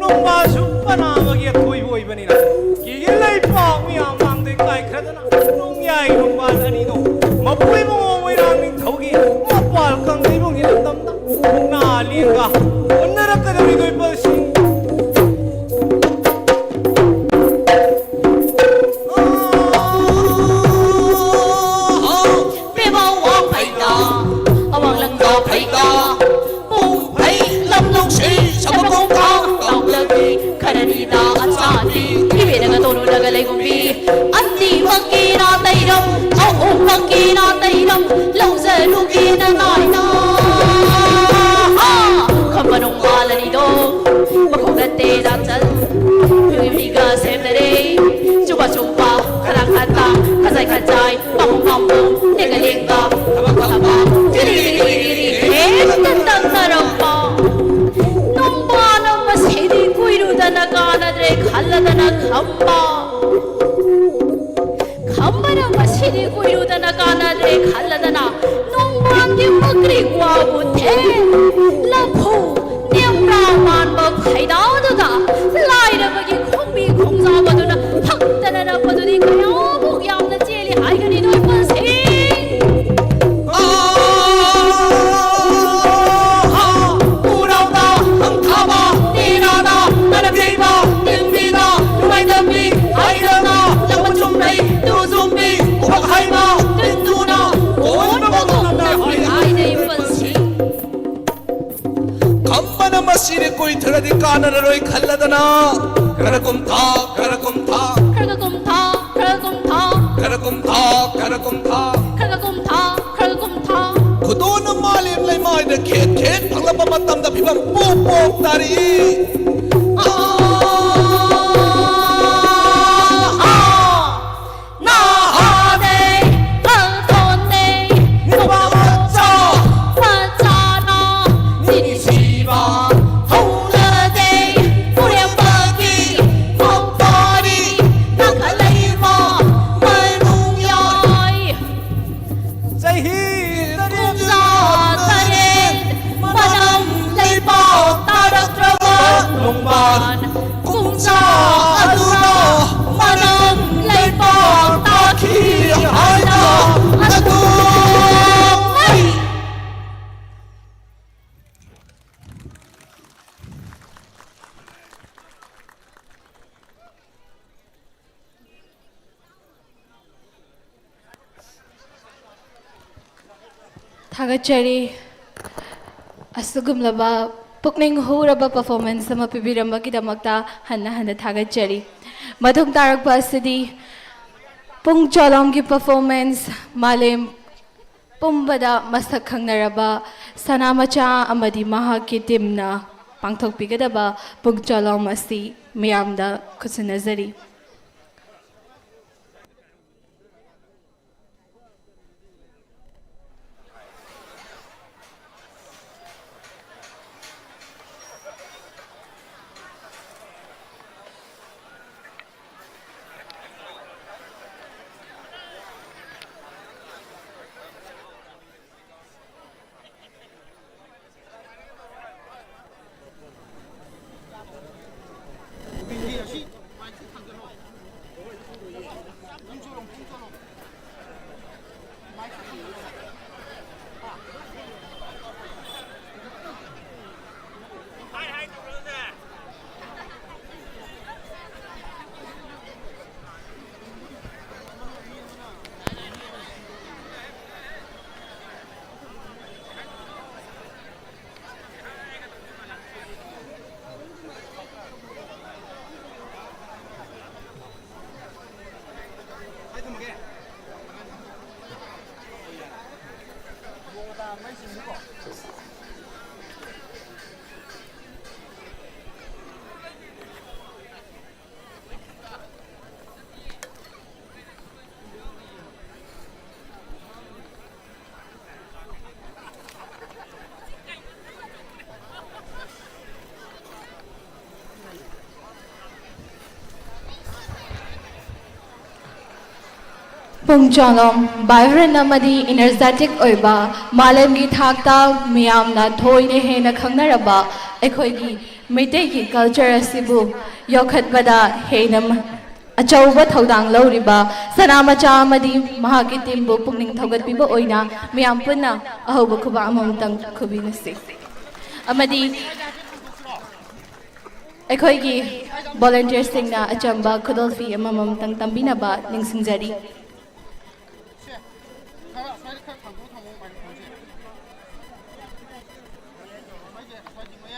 ꯅꯣꯡꯕꯥꯟꯁꯨ ꯄꯅꯥ ꯑꯃꯒꯤ ꯂꯩꯒꯨꯝꯕꯤ, ꯑꯅꯤꯃꯛꯀꯤ ꯅꯥꯇꯩꯔꯝ, ꯑꯍꯨꯝꯃꯛꯀꯤ ꯅꯥꯇꯩꯔꯝ, ꯂꯧꯖꯔꯨꯒꯦ ꯅꯅꯥꯏꯅ꯫ ꯍꯥ! ꯈꯝꯕ ꯅꯣꯡꯕꯥꯜ ꯑꯅꯤꯗꯣ, ꯃꯈꯣꯡ ꯅꯠꯇꯦ ꯂꯥꯆꯜ, ꯃꯤꯒ ꯁꯦꯝꯅꯔꯦ꯫ ꯆꯨꯕ ꯆꯨꯝꯕ, ꯈꯔ ꯈꯠꯇ, ꯈꯖꯥꯏ ꯈꯖꯥꯏ, ꯄꯥꯝꯕꯣꯝ ꯄꯥꯝꯕꯣꯝ, ꯂꯦꯡꯒ ꯂꯦꯡꯒ, ꯊꯕꯛ ꯊꯕꯛ, ꯇꯤꯔꯤ ꯇꯤꯔꯤ ꯇꯤꯔꯤ ꯇꯤꯔꯤ, ꯍꯦꯛꯇ ꯇꯛꯅꯔꯝꯕ꯫ ꯅꯣꯡꯕꯥꯜ ꯑꯃ ꯁꯤꯗꯤ ꯀꯨꯏꯔꯨꯗꯅ ꯀꯥꯟꯅꯗ꯭ꯔꯦ ꯈꯜꯂꯗꯅ ꯈꯝꯕ꯫ ꯈꯝꯕꯅ ꯃꯁꯤꯗꯤ ꯀꯨꯏꯔꯨꯗꯅ ꯀꯥꯟꯅꯗ꯭ꯔꯦ ꯈꯜꯂꯗꯅ ꯅꯣꯡꯕꯥꯜꯒꯤ ꯃꯀ꯭ꯔꯤ ꯋꯥꯕꯨ ꯊꯦ ꯂꯐꯨ ꯅꯦꯝꯔꯥ ꯃꯥꯟꯕ ꯈꯩꯗꯥꯗꯨꯗ ꯂꯥꯏꯔꯕꯒꯤ ꯈꯣꯡꯕꯤ ꯈꯣꯡꯖꯥꯎ ꯑꯗꯨꯅ ꯍꯛꯇꯅ ꯅꯞꯄꯗꯨꯗꯤ ꯀꯌꯥꯃꯨꯛ ꯌꯥꯝꯅ ꯆꯦꯜꯂꯤ ꯍꯥꯏꯒꯅꯤ ꯅꯣꯏ ꯄꯨꯟꯁꯤ꯫ ꯎꯔꯥꯎꯗ, ꯍꯪꯊꯥꯕ, ꯇꯦꯔꯥꯗ, ꯅꯔꯛ ꯌꯩꯕ, ꯇꯤꯟꯕꯤꯗ, ꯅꯨꯡꯉꯥꯏꯇꯝꯕꯤ, ꯍꯩꯔꯅ, ꯂꯧꯕ ꯆꯨꯝꯅꯩ, ꯇꯨ ꯆꯨꯝꯕꯤ, ꯎꯕꯛ ꯍꯩꯕ, ꯇꯤꯟꯗꯨꯅ, ꯑꯣꯟꯕ ꯉꯝꯅ ꯍꯥꯏꯅꯩ ꯄꯨꯟꯁꯤ꯫ ꯈꯝꯕꯅ ꯃꯁꯤꯗꯤ ꯀꯨꯏꯊꯔꯗꯤ ꯀꯥꯟꯅꯔꯔꯣꯏ ꯈꯜꯂꯗꯅ ꯈꯔ ꯀꯨꯝꯊꯥ, ꯈꯔ ꯀꯨꯝꯊꯥ, ꯈꯔ ꯀꯨꯝꯊꯥ, ꯈꯔ ꯀꯨꯝꯊꯥ, ꯈꯔ ꯀꯨꯝꯊꯥ, ꯈꯔ ꯀꯨꯝꯊꯥ, ꯈꯔ ꯀꯨꯝꯊꯥ, ꯈꯔ ꯀꯨꯝꯊꯥ꯫ ꯈꯨꯗꯣꯟꯅ ꯃꯥꯂꯦꯝ ꯂꯩꯃꯥꯏꯗ ꯈꯦꯠ ꯈꯦꯠ ꯐꯪꯂꯛꯄ ꯃꯇꯝꯗ ꯐꯤꯕꯝ ꯄꯣꯛ ꯄꯣꯛ ꯇꯥꯔꯛꯏ꯫ ꯑꯥ! ꯅꯍꯥꯗꯦ, ꯑꯉꯥꯡꯅꯦ, ꯅꯨꯄꯥ ꯃꯆꯥ, ꯃꯆꯥꯅ ꯃꯤꯅꯨꯡꯁꯤꯕ ꯍꯧꯅꯗꯦ꯫ ꯄꯨꯔꯦꯝꯕꯒꯤ ꯃꯄꯥꯔꯤ ꯅꯥꯀꯜ ꯂꯩꯃ ꯃꯅꯨꯡ ꯌꯥꯏ꯫ ꯆꯍꯤ ꯀꯨꯟꯊ꯭ꯔꯥ ꯇꯔꯦꯠ ꯃꯅꯝ ꯂꯩꯕꯥꯛ ꯇꯥꯔꯛꯇ꯭ꯔꯕ ꯅꯣꯡꯕꯥꯟ ꯀꯨꯝꯖꯥ ꯑꯗꯨꯅ ꯃꯅꯝ ꯂꯩꯕꯥꯛ ꯇꯥꯈꯤ ꯍꯥꯏꯅ ꯑꯗꯨ ꯑꯩ ꯊꯥꯒꯠꯆꯔꯤ꯫ ꯑꯁꯤꯒꯨꯝꯂꯕ ꯄꯨꯛꯅꯤꯡ ꯍꯨꯔꯕ performance ꯑꯃ ꯄꯤꯕꯤꯔꯝꯕꯒꯤꯗꯃꯛꯇ ꯍꯟꯅ ꯍꯟꯅ ꯊꯥꯒꯠꯆꯔꯤ꯫ ꯃꯇꯨꯡ ꯇꯥꯔꯛꯄ ꯑꯁꯤꯗꯤ ꯄꯨꯡ ꯆꯣꯂꯣꯝꯒꯤ performance, ꯃꯥꯂꯦꯝ ꯄꯨꯝꯕꯗ ꯃꯁꯛ ꯈꯪꯅꯔꯕ ꯁꯅꯥꯃꯆꯥ ꯑꯃꯗꯤ ꯃꯍꯥꯛꯀꯤ teamꯅ ꯄꯥꯡꯊꯣꯛꯄꯤꯒꯗꯕ ꯄꯨꯡ ꯆꯣꯂꯣꯝ ꯑꯁꯤ ꯃꯤꯌꯥꯝꯗ ꯈꯨꯠꯁꯤꯟꯅꯖꯔꯤ꯫ ꯄꯨꯡ ꯆꯣꯂꯣꯝ, vibrant ꯑꯃꯗꯤ energetic ꯑꯣꯏꯕ, ꯃꯥꯂꯦꯝꯒꯤ ꯊꯥꯛꯇ ꯃꯤꯌꯥꯝꯅ ꯊꯣꯏꯅ ꯍꯦꯟꯅ ꯈꯪꯅꯔꯕ ꯑꯩꯈꯣꯏꯒꯤ ꯃꯩꯇꯩꯒꯤ culture ꯑꯁꯤꯕꯨ ꯌꯣꯛꯈꯠꯄꯗ ꯍꯦꯟꯅ ꯃ-, ꯑꯆꯧꯕ ꯊꯧꯗꯥꯡ ꯂꯧꯔꯤꯕ ꯁꯅꯥꯃꯆꯥ ꯑꯃꯗꯤ ꯃꯍꯥꯛꯀꯤ teamꯕꯨ ꯄꯨꯛꯅꯤꯡ ꯊꯧꯒꯠꯄꯤꯕ ꯑꯣꯏꯅ ꯃꯤꯌꯥꯝ ꯄꯨꯟꯅ ꯑꯍꯧꯕ ꯈꯨꯕꯥꯛ ꯑꯃꯃꯝꯇꯪ ꯈꯨꯕꯤꯅꯁꯤ꯫ ꯑꯃꯗꯤ ꯑꯩꯈꯣꯏꯒꯤ volunteerꯁꯤꯡꯅ ꯑꯆꯝꯕ ꯈꯨꯗꯣꯜꯐꯤ ꯑꯃꯃꯝꯇꯪ ꯇꯝꯕꯤꯅꯕ ꯅꯤꯡꯁꯤꯡꯖꯔꯤ꯫ ꯁꯦ, ꯈꯔ ꯑꯁ꯭ꯋꯥꯏꯗ ꯈꯔ ꯊꯥꯡꯗꯣꯛꯑ ꯊꯝꯃꯣ microphoneꯁꯦ꯫ ꯑꯁ꯭ꯋꯥꯏꯁꯦ, ꯑꯁ꯭ꯋꯥꯏꯁꯦ ꯃꯌꯥ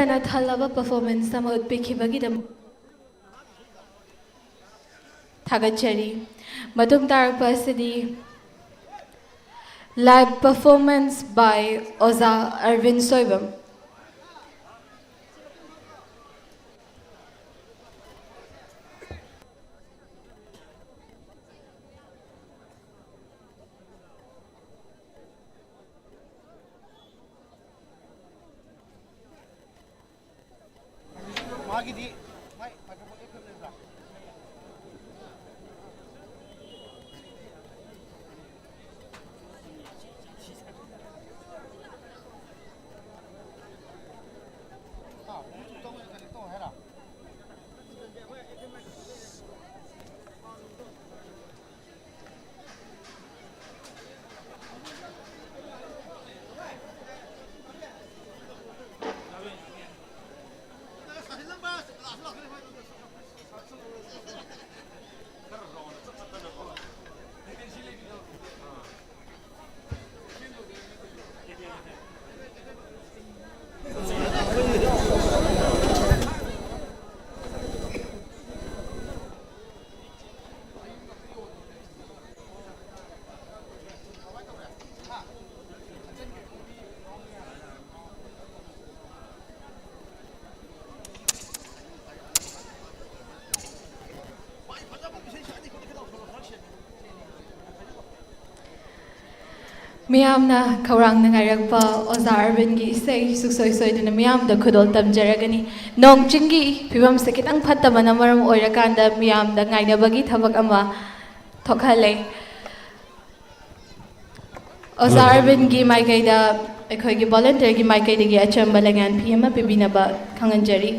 ꯌꯥꯝꯅ ꯊꯜꯂꯕ performance ꯑꯃ ꯎꯠꯄꯤꯈꯤꯕꯒꯤꯗꯃꯛ ꯊꯥꯒꯠꯆꯔꯤ꯫ ꯃꯇꯨꯡ ꯇꯥꯔꯛꯄ ꯑꯁꯤꯗꯤ live performance by ꯑꯣꯖꯥ ꯑꯔꯕꯤꯟ ꯁꯣꯏꯕꯝ꯫ ꯃꯥꯒꯤꯗꯤ ꯃꯥꯏ microphone ꯑꯦꯞ ꯂꯩꯕ꯭ꯔꯥ? ꯍꯥ, Bluetooth ꯇꯧ, connect ꯇꯧ ꯍꯥꯏꯔꯣ? ꯃꯤꯌꯥꯝꯅ ꯈꯧꯔꯥꯡꯅ ꯉꯥꯏꯔꯛꯄ ꯑꯣꯖꯥ ꯑꯔꯕꯤꯟꯒꯤ ꯏꯁꯩ ꯁꯨꯡꯁꯣꯏ ꯁꯣꯏꯗꯅ ꯃꯤꯌꯥꯝꯗ ꯈꯨꯗꯣꯜ ꯇꯝꯖꯔꯒꯅꯤ꯫ ꯅꯣꯡ ꯆꯤꯡꯒꯤ ꯐꯤꯕꯝꯁꯦ ꯈꯤꯇꯪ ꯐꯠꯇꯕꯅ ꯃꯔꯝ ꯑꯣꯏꯔꯀꯥꯟꯗ ꯃꯤꯌꯥꯝꯗ ꯉꯥꯏꯅꯕꯒꯤ ꯊꯕꯛ ꯑꯃ ꯊꯣꯛꯍꯜꯂꯦ꯫ ꯑꯣꯖꯥ ꯑꯔꯕꯤꯟꯒꯤ ꯃꯥꯏꯀꯩꯗ, ꯑꯩꯈꯣꯏꯒꯤ volunteerꯒꯤ ꯃꯥꯏꯀꯩꯗꯒꯤ ꯑꯆꯝꯕ ꯂꯩꯉꯥꯟ ꯐꯤ ꯑꯃ ꯄꯤꯕꯤꯅꯕ ꯈꯪꯍꯟꯖꯔꯤ꯫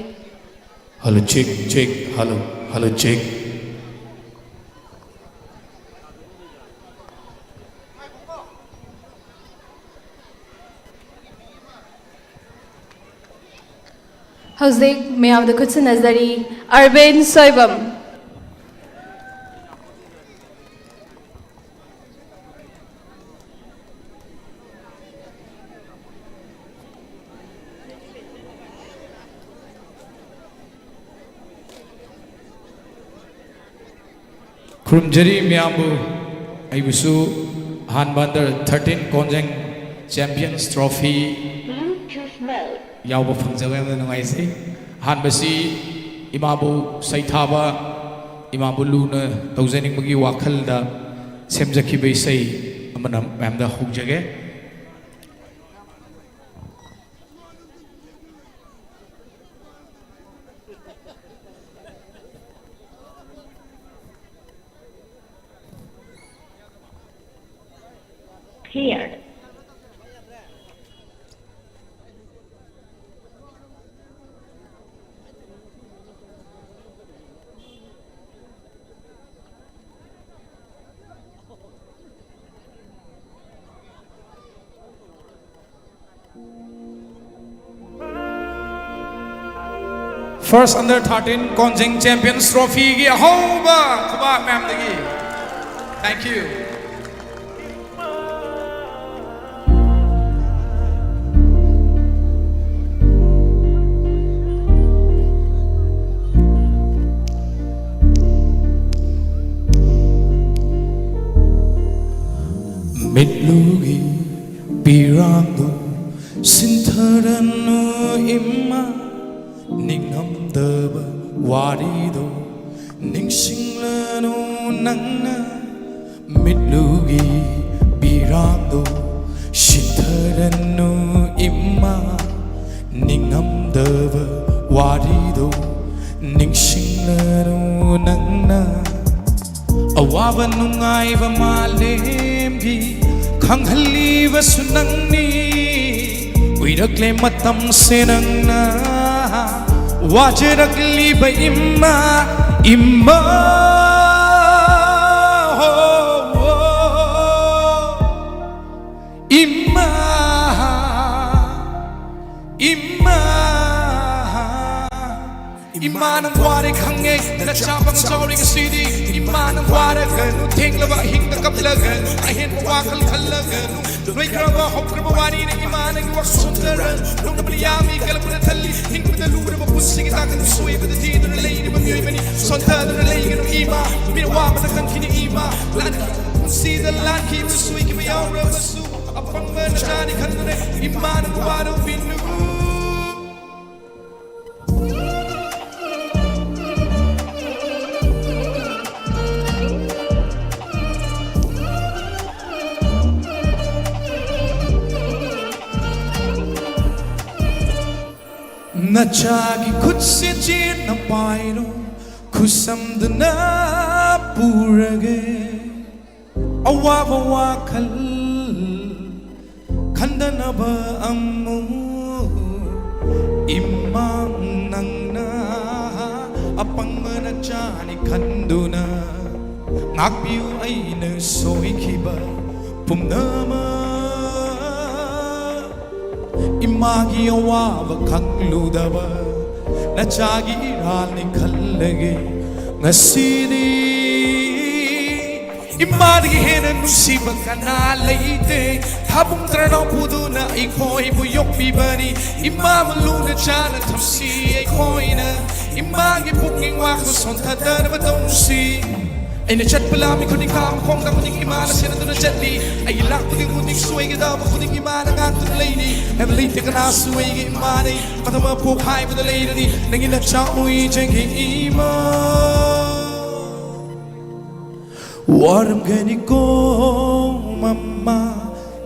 Hello, check, check, hello, hello, check. ꯍꯧꯖꯤꯛ ꯃꯌꯥꯝꯗ ꯈꯨꯠꯁꯤꯟꯅꯖꯔꯤ, ꯑꯔꯕꯤꯟ ꯁꯣꯏꯕꯝ꯫ ꯈꯨꯔꯨꯝꯖꯔꯤ ꯃꯌꯥꯝꯕꯨ꯫ ꯑꯩꯕꯨꯁꯨ ꯑꯍꯥꯟꯕ under thirteen ꯀꯣꯟꯖꯦꯡ Champions Trophy Bluetooth mode. ꯌꯥꯎꯕ ꯐꯪꯖꯕ ꯌꯥꯝꯅ ꯅꯨꯡꯉꯥꯏꯖꯩ꯫ ꯑꯍꯥꯟꯕꯁꯤ ꯏꯃꯥꯕꯨ ꯁꯩꯊꯥꯕ, ꯏꯃꯥꯕꯨ ꯂꯨꯅ ꯇꯧꯖꯅꯤꯡꯕꯒꯤ ꯋꯥꯈꯜꯗ ꯁꯦꯝꯖꯈꯤꯕ ꯏꯁꯩ ꯑꯃꯅ ꯃꯌꯥꯝꯗ ꯍꯧꯖꯒꯦ꯫ Cleared. First under thirteen ꯀꯣꯟꯖꯦꯡ Champions Trophyꯒꯤ ꯑꯍꯧꯕ ꯈꯨꯕꯥꯛ ꯃꯌꯥꯝꯗꯒꯤ꯫ Thank you. ꯃꯤꯠꯂꯨꯒꯤ ꯄꯤꯔꯥꯡꯗꯨ ꯁꯤꯟꯊꯔꯅꯨ ꯏꯃꯥ, ꯅꯤꯡꯉꯝꯗꯕ ꯋꯥꯔꯤꯗꯨ ꯅꯤꯡꯁꯤꯡꯂꯅꯨ ꯅꯪꯅ꯫ ꯃꯤꯠꯂꯨꯒꯤ ꯄꯤꯔꯥꯡꯗꯨ ꯁꯤꯟꯊꯔꯅꯨ ꯏꯃꯥ, ꯅꯤꯡꯉꯝꯗꯕ ꯋꯥꯔꯤꯗꯨ ꯅꯤꯡꯁꯤꯡꯂꯅꯨ ꯅꯪꯅ꯫ ꯑꯋꯥꯕ ꯅꯨꯡꯉꯥꯏꯕ ꯃꯥꯂꯦꯝꯒꯤ ꯈꯪꯍꯜꯂꯤꯕꯁꯨ ꯅꯪꯅꯤ꯫ ꯀꯨꯏꯔꯛꯂꯦ ꯃꯇꯝꯁꯦ ꯅꯪꯅ ꯋꯥꯖꯔꯛꯂꯤꯕ ꯏꯃꯥ, ꯏꯃꯥ, ꯍꯣ, ꯍꯣ, ꯏꯃꯥ, ꯏꯃꯥ꯫ ꯏꯃꯥ ꯅꯪ ꯋꯥꯔꯦ ꯈꯪꯉꯦ, ꯅꯆꯥ ꯄꯪꯆꯥꯎꯔꯦ ꯉꯁꯤꯗꯤ꯫ ꯏꯃꯥ ꯅꯪ ꯋꯥꯔꯒꯅꯨ, ꯊꯦꯡꯂꯕ ꯑꯍꯤꯡꯗ ꯀꯞꯂꯒꯅꯨ, ꯑꯍꯦꯟꯕ ꯋꯥꯈꯜ ꯈꯜꯂꯒꯅꯨ꯫ ꯂꯣꯏꯈ꯭ꯔꯕ ꯍꯧꯈ꯭ꯔꯕ ꯋꯥꯔꯤꯅ ꯏꯃꯥ ꯅꯪꯒꯤ ꯋꯥꯈꯜ ꯁꯣꯟꯊꯔꯅꯨ꯫ ꯅꯣꯛꯅꯕꯅ ꯌꯥꯝꯃꯤ ꯀꯜꯂꯛꯄꯅ ꯊꯜꯂꯤ꯫ ꯍꯤꯡꯕꯗ ꯂꯨꯔꯕ ꯄꯨꯟꯁꯤꯒꯤ ꯇꯥꯡꯀꯛ ꯁꯣꯏꯕꯗ ꯊꯤꯗꯨꯅ ꯂꯩꯔꯤꯕ ꯃꯤꯑꯣꯏꯕꯅꯤ꯫ ꯁꯣꯟꯊꯗꯨꯅ ꯂꯩꯒꯅꯨ ꯏꯃꯥ꯫ ꯃꯤꯅ ꯋꯥꯕ ꯈꯟꯈꯤꯅꯤ ꯏꯃꯥ꯫ ꯂꯥꯟꯈꯤꯕ ꯄꯨꯟꯁꯤꯗ ꯂꯥꯟꯈꯤꯕ ꯁꯣꯏꯈꯤꯕ ꯌꯥꯎꯔꯕꯁꯨ, ꯑꯄꯪꯕ ꯅꯆꯥꯅꯤ ꯈꯟꯗꯨꯅ ꯏꯃꯥꯅ ꯋꯥꯔꯧꯕꯤꯅꯨ꯫ ꯅꯆꯥꯒꯤ ꯈꯨꯠꯁꯦ ꯆꯦꯠꯅ ꯄꯥꯏꯔꯣ, ꯈꯨꯁꯝꯗꯨꯅ ꯄꯨꯔꯒꯦ꯫ ꯑꯋꯥꯕ ꯋꯥꯈꯜ ꯈꯟꯗꯅꯕ ꯑꯃꯨꯛ ꯏꯃꯥ ꯅꯪꯅ ꯑꯄꯪꯕ ꯅꯆꯥꯅꯤ ꯈꯟꯗꯨꯅ ꯉꯥꯛꯄꯤꯌꯨ ꯑꯩꯅ ꯁꯣꯏꯈꯤꯕ ꯄꯨꯝꯅꯃꯛ꯫ ꯏꯃꯥꯒꯤ ꯑꯋꯥꯕ ꯈꯪꯂꯨꯗꯕ ꯅꯆꯥꯒꯤ ꯏꯔꯥꯜꯅꯤ ꯈꯜꯂꯒꯦ ꯉꯁꯤꯗꯤ꯫ ꯏꯃꯥꯗꯒꯤ ꯍꯦꯟꯅ ꯅꯨꯡꯁꯤꯕ ꯀꯅꯥ ꯂꯩꯇꯦ꯫ ꯊꯥꯕꯨꯡ ꯇꯔꯥꯅꯥꯎ ꯄꯨꯗꯨꯅ ꯑꯩꯈꯣꯏꯕꯨ ꯌꯣꯛꯄꯤꯕꯅꯤ꯫ ꯏꯃꯥꯕꯨ ꯂꯨꯅ ꯆꯥꯅ ꯊꯝꯁꯤ ꯑꯩꯈꯣꯏꯅ꯫ ꯏꯃꯥꯒꯤ ꯄꯨꯛꯅꯤꯡ ꯋꯥꯈꯜ ꯁꯣꯟꯊꯗꯅꯕ ꯇꯧꯁꯤ꯫ ꯑꯩꯅ ꯆꯠꯄ ꯂꯥꯝꯃꯤ ꯈꯨꯗꯤꯡ, ꯈꯥꯝ ꯈꯣꯡꯗ ꯈꯨꯗꯤꯡ ꯏꯃꯥꯅ ꯁꯦꯟꯅꯗꯨꯅ ꯆꯠꯂꯤ꯫ ꯑꯩꯒꯤ ꯂꯥꯛꯄꯒꯤ ꯈꯨꯗꯤꯡ ꯁꯣꯏꯒꯗꯕ ꯈꯨꯗꯤꯡ ꯏꯃꯥꯅ ꯉꯥꯛꯇꯨꯅ ꯂꯩꯔꯤ꯫ ꯍꯥꯏꯕ ꯂꯩꯇꯦ ꯀꯅꯥꯁꯨ ꯑꯩꯒꯤ ꯏꯃꯥꯅꯤ꯫ ꯃꯊꯧ ꯃꯄꯣꯛ ꯍꯥꯏꯕꯗ ꯂꯩꯔꯗꯤ ꯅꯪꯒꯤ ꯅꯆꯥ ꯑꯣꯏꯖꯒꯦ ꯏꯃꯥ꯫ ꯋꯥꯔꯝꯒꯅꯤꯀꯣ ꯃꯃꯥ,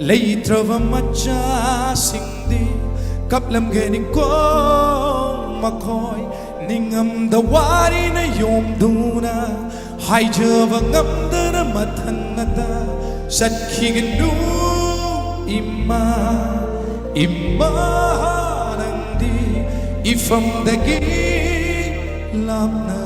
ꯂꯩꯇ꯭ꯔꯕ ꯃꯆꯥꯁꯤꯡꯗꯤ ꯀꯞꯂꯝꯒꯅꯤꯀꯣ ꯃꯈꯣꯏ꯫ ꯅꯤꯡꯉꯝꯗ ꯋꯥꯔꯤꯅ ꯌꯣꯝꯗꯨꯅ ꯍꯥꯏꯖꯕ ꯉꯝꯗꯅ ꯃꯊꯟꯅꯇ ꯆꯠꯈꯤꯒꯅꯨ ꯏꯃꯥ, ꯏꯃꯥ ꯅꯪꯗꯤ ꯏꯐꯝꯗꯒꯤ ꯂꯥꯞꯅ꯫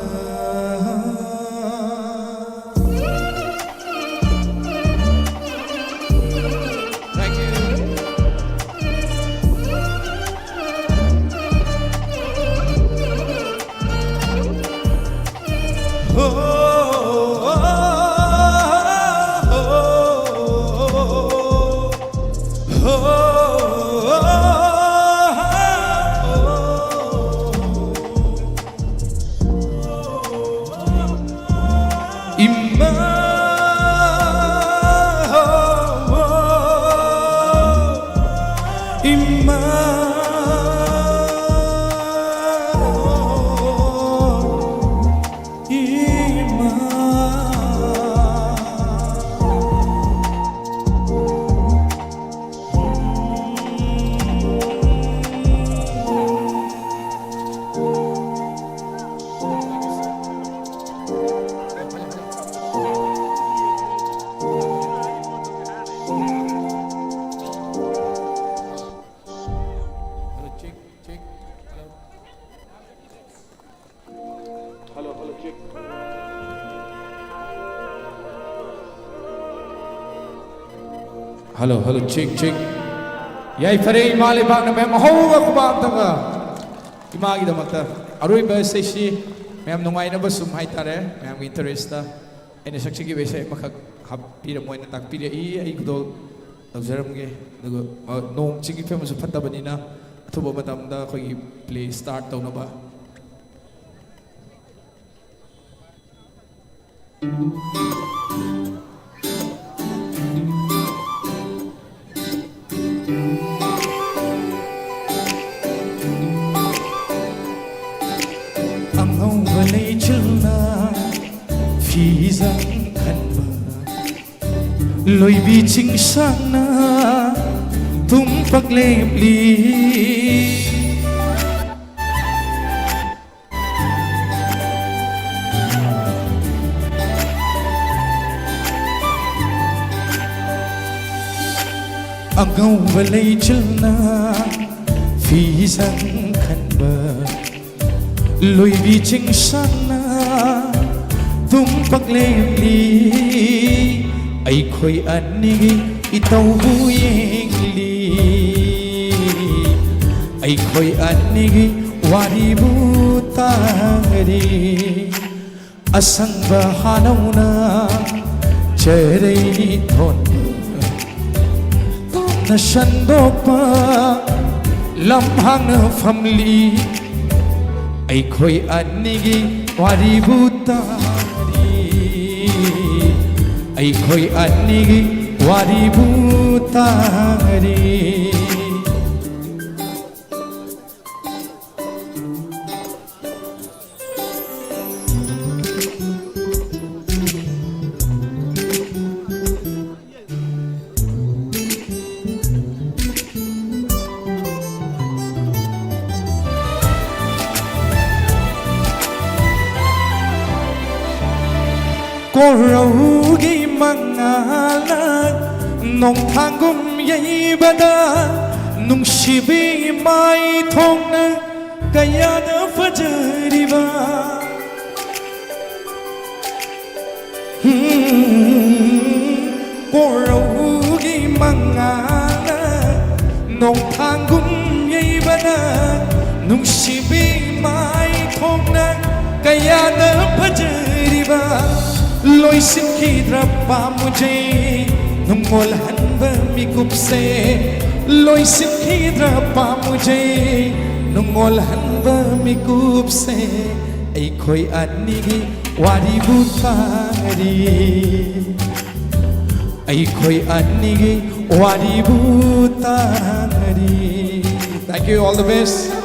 Thank you. Hello, hello, check, check. ꯌꯥꯏꯐꯔꯦ, ꯏꯃꯥ ꯂꯩꯕꯥꯛꯅ ꯃꯌꯥꯝ ꯑꯍꯧꯕ ꯈꯨꯕꯥꯛ ꯑꯝꯇꯪꯒ ꯏꯃꯥꯒꯤꯗꯃꯛꯇ꯫ ꯑꯔꯣꯏꯕ ꯏꯁꯩꯁꯤ ꯃꯌꯥꯝ ꯅꯨꯡꯉꯥꯏꯅꯕ ꯁꯨꯝ ꯍꯥꯏꯇꯥꯔꯦ, ꯃꯌꯥꯝꯒꯤ interest ꯑꯩꯅ ꯁꯛꯆꯈꯤꯕ ꯏꯁꯩ ꯑꯃꯈꯛ ꯍꯥꯞꯄꯤꯔꯝꯃꯣ ꯍꯥꯏꯅ ꯇꯥꯛꯄꯤꯔꯛꯏ꯫ ꯑꯩ ꯈꯨꯗꯣꯜ ꯂꯧꯖꯔꯝꯒꯦ꯫ ꯑꯗꯨꯒ, ꯑ, ꯅꯣꯡ ꯆꯤꯡꯒꯤ ꯐꯤꯕꯝꯁꯨ ꯐꯠꯇꯕꯅꯤꯅ ꯑꯊꯨꯕ ꯃꯇꯝꯗ ꯑꯩꯈꯣꯏꯒꯤ play start ꯇꯧꯅꯕ꯫ ꯑꯉꯧꯕ ꯂꯩꯆꯤꯜꯅ ꯐꯤꯖꯪ ꯈꯟꯕ, ꯂꯣꯏꯕꯤ ꯆꯤꯡꯁꯥꯡꯅ ꯇꯨꯝꯄꯥꯛ ꯂꯦꯞꯂꯤ꯫ ꯑꯉꯧꯕ ꯂꯩꯆꯤꯜꯅ ꯐꯤꯖꯪ ꯈꯟꯕ, ꯂꯣꯏꯕꯤ ꯆꯤꯡꯁꯥꯡꯅ ꯇꯨꯝꯄꯥꯛ ꯂꯦꯞꯂꯤ꯫ ꯑꯩꯈꯣꯏ ꯑꯅꯤꯒꯤ ꯏꯇꯧꯕꯨ ꯌꯦꯡꯂꯤ꯫ ꯑꯩꯈꯣꯏ ꯑꯅꯤꯒꯤ ꯋꯥꯔꯤꯕꯨ ꯇꯥꯔꯤ꯫ ꯑꯁꯪꯕ ꯍꯥꯅꯧꯅ ꯆꯔꯩ ꯊꯣꯟꯕ, ꯇꯣꯞꯅ ꯁꯟꯗꯣꯛꯄ ꯂꯝꯍꯥꯡꯅ ꯐꯝꯂꯤ꯫ ꯑꯩꯈꯣꯏ ꯑꯅꯤꯒꯤ ꯋꯥꯔꯤꯕꯨ ꯇꯥꯔꯤ꯫ ꯑꯩꯈꯣꯏ ꯑꯅꯤꯒꯤ ꯋꯥꯔꯤꯕꯨ ꯇꯥꯔꯤ꯫ ꯀꯣꯔꯧꯒꯤ ꯃꯉꯥꯜꯅ ꯅꯣꯡꯊꯥꯡꯒꯨꯝ ꯌꯩꯕꯗ, ꯅꯨꯡꯁꯤꯕꯤ ꯃꯥꯏꯊꯣꯡꯅ ꯀꯌꯥꯗ ꯐꯖꯔꯤꯕ꯫ ꯎꯝ, ꯀꯣꯔꯧꯒꯤ ꯀꯌꯥꯗ ꯐꯖꯔꯤꯕ ꯂꯣꯏꯁꯤꯟꯈꯤꯗ꯭ꯔ ꯄꯥꯝꯃꯨꯖꯩ ꯅꯨꯡꯉꯣꯜꯍꯟꯕ ꯃꯤꯀꯨꯞꯁꯦ꯫ ꯂꯣꯏꯁꯤꯟꯈꯤꯗ꯭ꯔ ꯄꯥꯝꯃꯨꯖꯩ ꯅꯨꯡꯉꯣꯜꯍꯟꯕ ꯃꯤꯀꯨꯞꯁꯦ꯫ ꯑꯩꯈꯣꯏ ꯑꯅꯤꯒꯤ ꯋꯥꯔꯤꯕꯨ ꯇꯥꯔꯤ꯫ ꯑꯩꯈꯣꯏ ꯑꯅꯤꯒꯤ ꯋꯥꯔꯤꯕꯨ ꯇꯥꯔꯤ꯫ Thank you, all the best.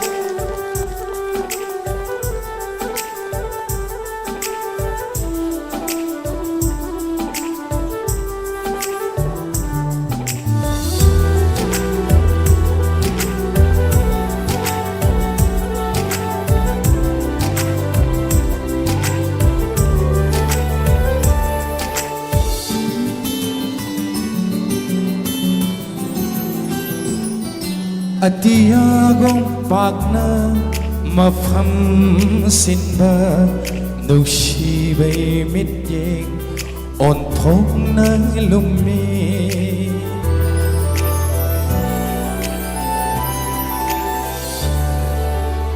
ꯑꯇꯤꯌꯥꯒꯨꯝ ꯄꯥꯛꯅ ꯃꯐꯝ ꯁꯤꯟꯕ ꯅꯨꯡꯁꯤꯕꯩ ꯃꯤꯠꯌꯦꯡ ꯑꯣꯟꯊꯣꯛꯅ ꯂꯨꯝꯃꯤ꯫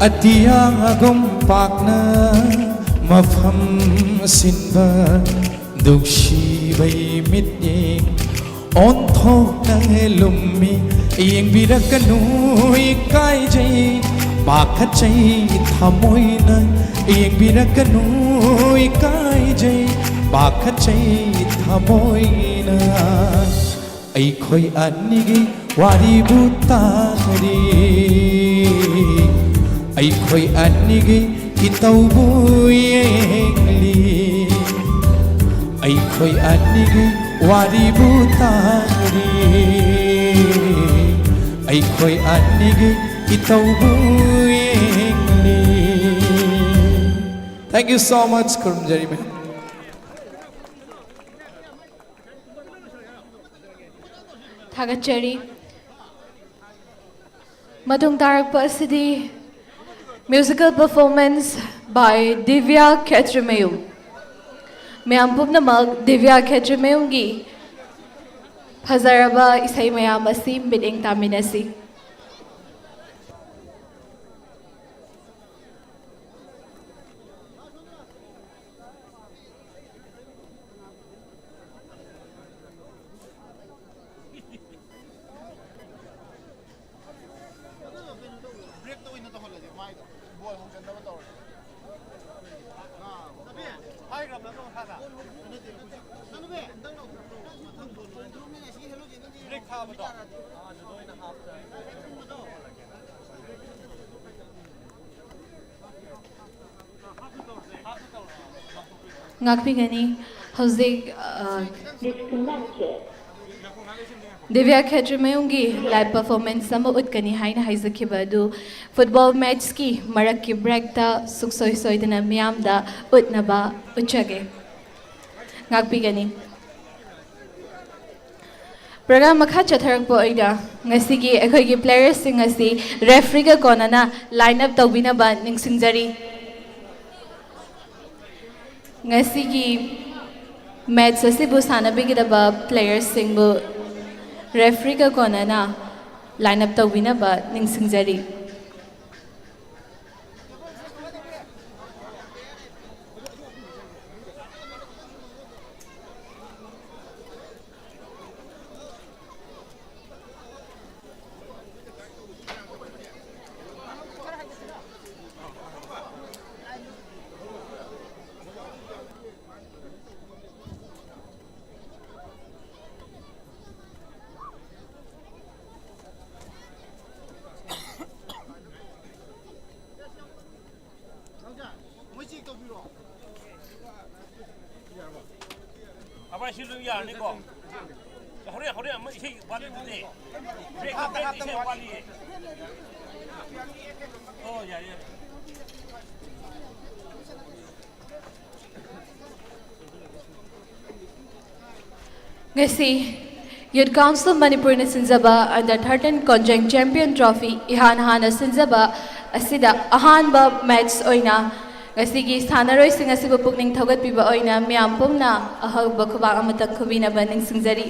ꯑꯇꯤꯌꯥꯒꯨꯝ ꯄꯥꯛꯅ ꯃꯐꯝ ꯁꯤꯟꯕ ꯅꯨꯡꯁꯤꯕꯩ ꯃꯤꯠꯌꯦꯡ ꯑꯣꯟꯊꯣꯛꯅ ꯂꯨꯝꯃꯤ꯫ ꯌꯦꯡꯕꯤꯔꯛꯀꯅꯨ ꯏꯀꯥꯏꯖꯩ ꯄꯥꯈꯠꯆꯩ ꯊꯃꯣꯏꯅ꯫ ꯌꯦꯡꯕꯤꯔꯛꯀꯅꯨ ꯏꯀꯥꯏꯖꯩ ꯄꯥꯈꯠꯆꯩ ꯊꯃꯣꯏꯅ꯫ ꯑꯩꯈꯣꯏ ꯑꯅꯤꯒꯤ ꯋꯥꯔꯤꯕꯨ ꯇꯥꯔꯤ꯫ ꯑꯩꯈꯣꯏ ꯑꯅꯤꯒꯤ ꯏꯇꯧꯕꯨ ꯌꯦꯡꯂꯤ꯫ ꯑꯩꯈꯣꯏ ꯑꯅꯤꯒꯤ ꯋꯥꯔꯤꯕꯨ ꯇꯥꯔꯤ꯫ ꯑꯩꯈꯣꯏ ꯑꯅꯤꯒꯤ ꯏꯇꯧꯕꯨ ꯌꯦꯡꯂꯤ꯫ Thank you so much, ꯈꯨꯔꯨꯝꯖꯔꯤ ꯃꯌꯥꯝ꯫ ꯊꯥꯒꯠꯆꯔꯤ꯫ ꯃꯇꯨꯡ ꯇꯥꯔꯛꯄ ꯑꯁꯤꯗꯤ musical performance by ꯗꯤꯕ꯭ꯌꯥ ꯈꯦꯇ꯭ꯔꯤꯃꯌꯨꯝ꯫ ꯃꯌꯥꯝ ꯄꯨꯝꯅꯃꯛ ꯗꯤꯕ꯭ꯌꯥ ꯈꯦꯇ꯭ꯔꯤꯃꯌꯨꯝꯒꯤ ꯐꯖꯔꯕ ꯏꯁꯩ ꯃꯌꯥꯝ ꯑꯁꯤ ꯃꯤꯠꯌꯦꯡ ꯇꯥꯃꯤꯟꯅꯁꯤ꯫ ꯉꯥꯛꯄꯤꯒꯅꯤ꯫ ꯍꯧꯖꯤꯛ, ꯑ, Disconnected. ꯗꯤꯕ꯭ꯌꯥ ꯈꯦꯇ꯭ꯔꯤꯃꯌꯨꯝꯒꯤ live performance ꯑꯃ ꯎꯠꯀꯅꯤ ꯍꯥꯏꯅ ꯍꯥꯏꯖꯈꯤꯕ ꯑꯗꯨ football matchꯀꯤ ꯃꯔꯛꯀꯤ breakꯇ ꯁꯨꯡꯁꯣꯏ ꯁꯣꯏꯗꯅ ꯃꯤꯌꯥꯝꯗ ꯎꯠꯅꯕ ꯎꯠꯆꯒꯦ꯫ ꯉꯥꯛꯄꯤꯒꯅꯤ꯫ Program ꯃꯈꯥ ꯆꯠꯊꯔꯛꯄ ꯑꯣꯏꯅ ꯉꯁꯤꯒꯤ ꯑꯩꯈꯣꯏꯒꯤ playerꯁꯤꯡ ꯑꯁꯤ refereeꯒ ꯀꯣꯟꯅꯅ line up ꯇꯧꯕꯤꯅꯕ ꯅꯤꯡꯁꯤꯡꯖꯔꯤ꯫ ꯉꯁꯤꯒꯤ match ꯑꯁꯤꯕꯨ ꯁꯥꯟꯅꯕꯤꯒꯗꯕ playerꯁꯤꯡꯕꯨ refereeꯒ ꯀꯣꯟꯅꯅ line up ꯇꯧꯕꯤꯅꯕ ꯅꯤꯡꯁꯤꯡꯖꯔꯤ꯫ ꯑꯚꯥꯏ, ꯁꯤ ꯂꯣꯏ ꯌꯥꯔꯅꯤꯀꯣ? ꯍꯣꯔꯦꯟ, ꯍꯣꯔꯦꯟ ꯑꯃ ꯏꯁꯩ ꯋꯥꯠꯂꯤꯗꯨꯗꯤ꯫ Break, break, ꯏꯁꯩ ꯋꯥꯠꯂꯤꯌꯦ꯫ ꯑꯣ, ꯌꯥꯔꯦ, ꯌꯥꯔꯦ꯫ ꯉꯁꯤ Youth Council ꯃꯅꯤꯄꯨꯔꯅ ꯁꯤꯟꯖꯕ under thirteen Konjeng Champion Trophy ꯏꯍꯥꯟ ꯍꯥꯟꯅ ꯁꯤꯟꯖꯕ ꯑꯁꯤꯗ ꯑꯍꯥꯟꯕ match ꯑꯣꯏꯅ ꯉꯁꯤꯒꯤ ꯁꯥꯟꯅꯔꯣꯏꯁꯤꯡ ꯑꯁꯤꯕꯨ ꯄꯨꯛꯅꯤꯡ ꯊꯧꯒꯠꯄꯤꯕ ꯑꯣꯏꯅ ꯃꯤꯌꯥꯝ ꯄꯨꯝꯅ ꯑꯍꯧꯕ ꯈꯨꯕꯥꯛ ꯑꯃꯇꯪ ꯈꯨꯕꯤꯅꯕ ꯅꯤꯡꯁꯤꯡꯖꯔꯤ꯫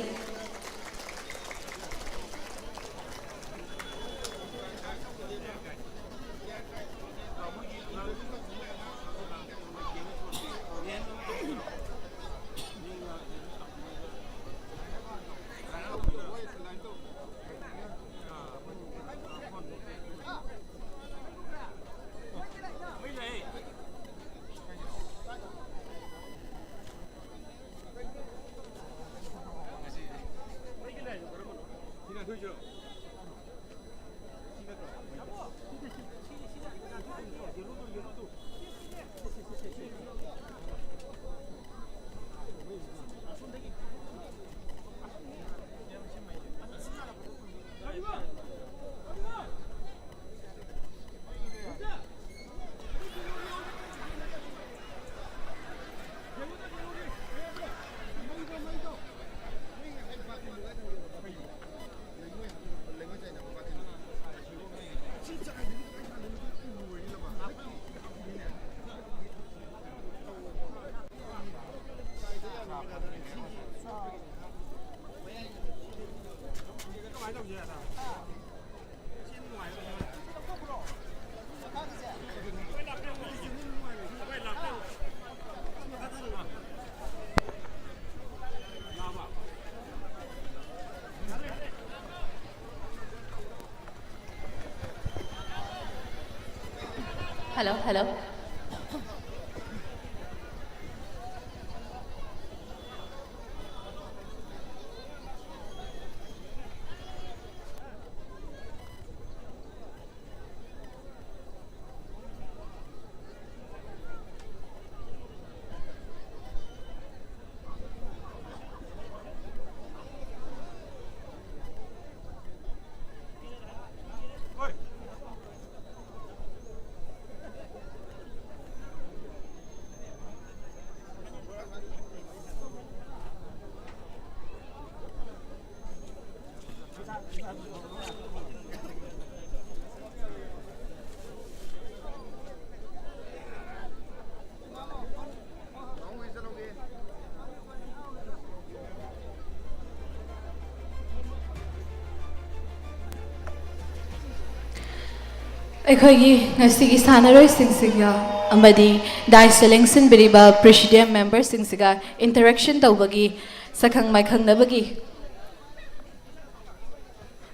Hello, hello. ꯑꯩꯈꯣꯏꯒꯤ ꯉꯁꯤꯒꯤ ꯁꯥꯟꯅꯔꯣꯏꯁꯤꯡꯁꯤꯒ ꯑꯃꯗꯤ dais ꯇ ꯂꯦꯡꯁꯤꯟꯕꯤꯔꯤꯕ presidium member ꯁꯤꯡꯁꯤꯒ interaction ꯇꯧꯕꯒꯤ, ꯁꯛꯈꯪ ꯃꯥꯏꯈꯪꯅꯕꯒꯤ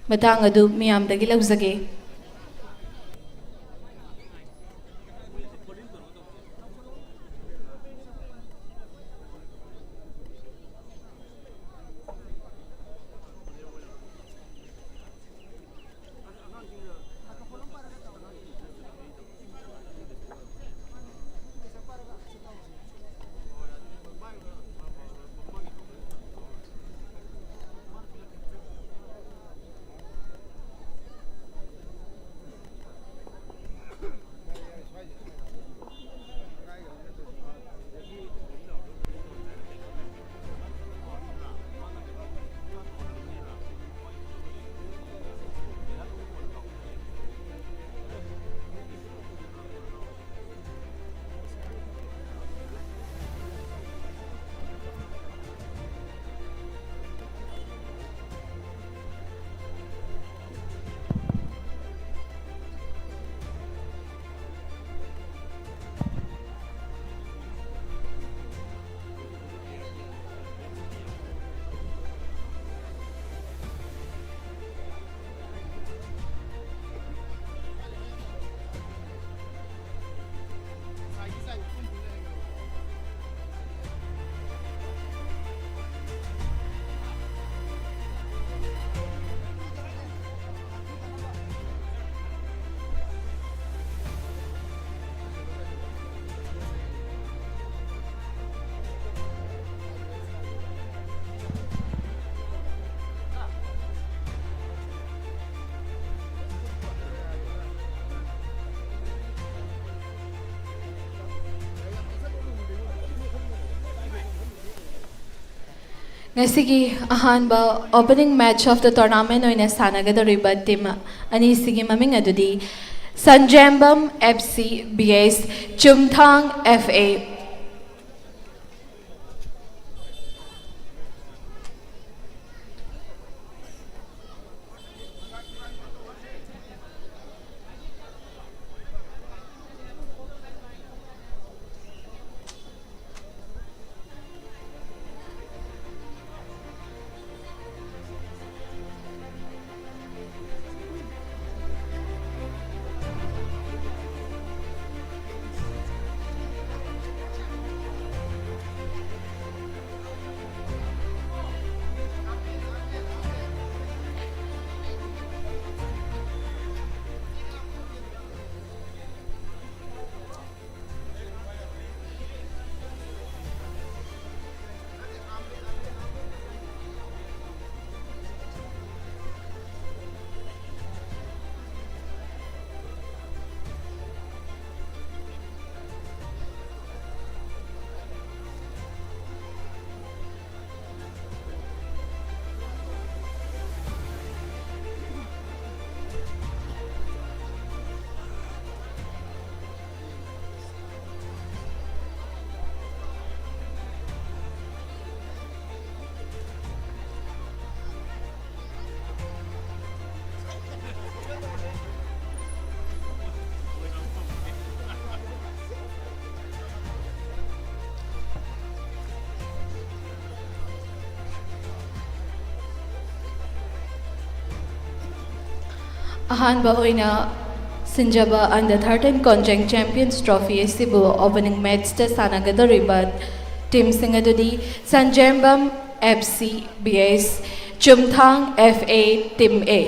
ꯃꯇꯥꯡ ꯑꯗꯨ ꯃꯤꯌꯥꯝꯗꯒꯤ ꯂꯧꯖꯒꯦ꯫ ꯉꯁꯤꯒꯤ ꯑꯍꯥꯟꯕ opening match of the tournament ꯑꯣꯏꯅ ꯁꯥꯟꯅꯒꯗꯧꯔꯤꯕ team ꯑꯅꯤꯁꯤꯒꯤ ꯃꯃꯤꯡ ꯑꯗꯨꯗꯤ ꯁꯟꯖꯦꯝꯕꯝ F C B S ꯆꯨꯝꯊꯥꯡ F A꯫ ꯑꯍꯥꯟꯕ ꯑꯣꯏꯅ ꯁꯤꯟꯖꯕ under thirteen Konjang Champions Trophy ꯑꯁꯤꯕꯨ opening matchꯇ ꯁꯥꯟꯅꯒꯗꯧꯔꯤꯕ teamꯁꯤꯡ ꯑꯗꯨꯗꯤ ꯁꯟꯖꯦꯝꯕꯝ F C B S, ꯆꯨꯝꯊꯥꯡ F A, Team A꯫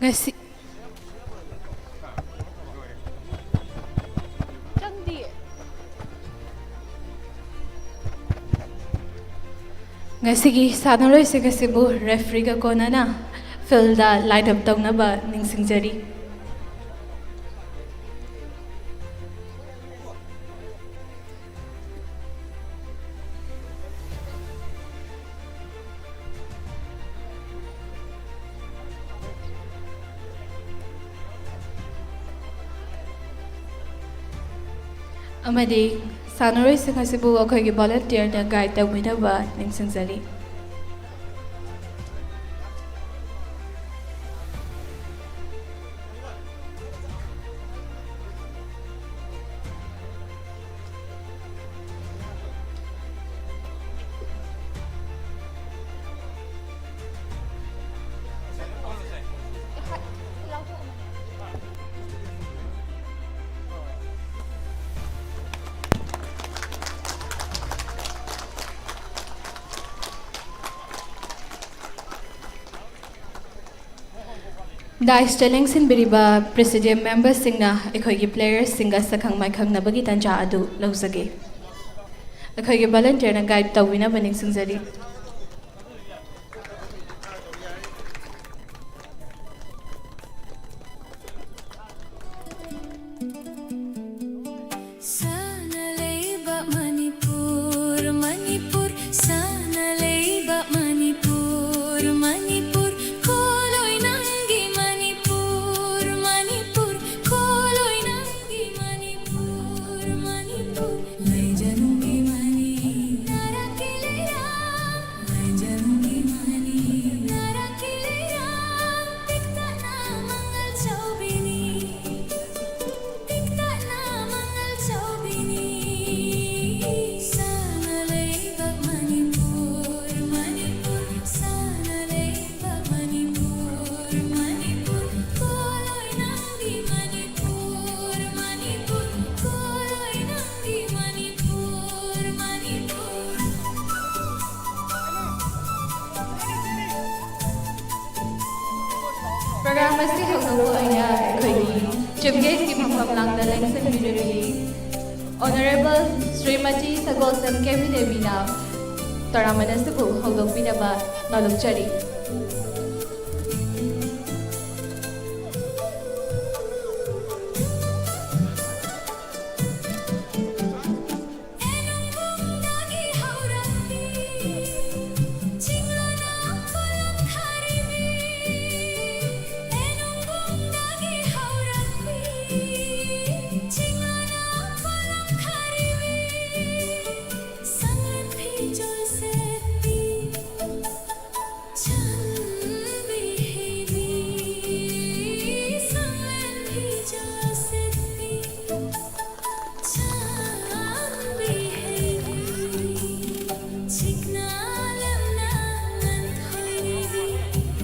ꯉꯁꯤ ꯆꯪꯗꯤꯌꯦ꯫ ꯉꯁꯤꯒꯤ ꯁꯥꯟꯅꯔꯣꯏꯁꯤꯡ ꯑꯁꯤꯕꯨ ꯔꯦꯐ꯭ꯔꯤꯒ ꯀꯣꯟꯅꯅ ꯐꯤꯜꯗ ꯂꯥꯏꯟ ꯑꯞ ꯇꯧꯅꯕ ꯅꯤꯡꯁꯤꯡꯖꯔꯤ꯫ ꯑꯃꯗꯤ ꯁꯥꯟꯅꯔꯣꯏꯁꯤꯡ ꯑꯁꯤꯕꯨ ꯑꯩꯈꯣꯏꯒꯤ ꯚꯣꯂꯨꯟꯇꯤꯌꯔꯅ ꯒꯥꯏꯗ ꯇꯧꯕꯤꯅꯕ ꯅꯤꯡꯁꯤꯡꯖꯔꯤ꯫ ꯗꯥꯏꯁꯇ ꯂꯦꯡꯁꯤꯟꯕꯤꯔꯤꯕ ꯄ꯭ꯔꯦꯁꯤꯗꯤꯌꯝ ꯃꯦꯝꯕꯔꯁꯤꯡꯅ ꯑꯩꯈꯣꯏꯒꯤ ꯄ꯭ꯂꯦꯌꯔꯁꯤꯡꯒ ꯁꯛꯈꯪ ꯃꯥꯏꯈꯪꯅꯕꯒꯤ ꯇꯥꯟꯖꯥ ꯑꯗꯨ ꯂꯧꯖꯒꯦ꯫ ꯑꯩꯈꯣꯏꯒꯤ ꯚꯣꯂꯨꯟꯇꯤꯌꯔꯅ ꯒꯥꯏꯗ ꯇꯧꯕꯤꯅꯕ ꯅꯤꯡꯁꯤꯡꯖꯔꯤ꯫ ꯁꯅꯥ ꯂꯩꯕꯥꯛ ꯃꯅꯤꯄꯨꯔ, ꯃꯅꯤꯄꯨꯔ, ꯁꯅꯥ ꯂꯩꯕꯥꯛ ꯃꯅꯤꯄꯨꯔ, ꯃꯅꯤꯄꯨꯔ, ꯈꯣꯜꯂꯣꯏ ꯅꯪꯒꯤ ꯃꯅꯤꯄꯨꯔ, ꯃꯅꯤꯄꯨꯔ, ꯈꯣꯜꯂꯣꯏ ꯅꯪꯒꯤ ꯃꯅꯤꯄꯨꯔ, ꯃꯅꯤꯄꯨꯔ, ꯂꯩꯖꯅꯨꯡꯒꯤ ꯃꯅꯤ, ꯅꯥꯔꯛꯀꯤ ꯂꯩꯔꯥꯡ ꯑꯣꯏꯅ ꯑꯩꯈꯣꯏꯒꯤ chief guest ꯀꯤ ꯐꯝꯐꯝ ꯂꯥꯡꯗ ꯂꯦꯡꯁꯤꯟꯕꯤꯔꯛꯂꯤ꯫ Honourable ꯁ꯭ꯔꯤꯃꯇꯤ ꯁꯒꯣꯜꯁꯝ ꯀꯦꯕꯤ ꯗꯦꯕꯤꯅ ꯇꯣꯔꯅꯥꯃꯦꯟ ꯑꯁꯤꯕꯨ ꯍꯧꯗꯣꯛꯄꯤꯅꯕ ꯅꯣꯜꯂꯨꯛꯆꯔꯤ꯫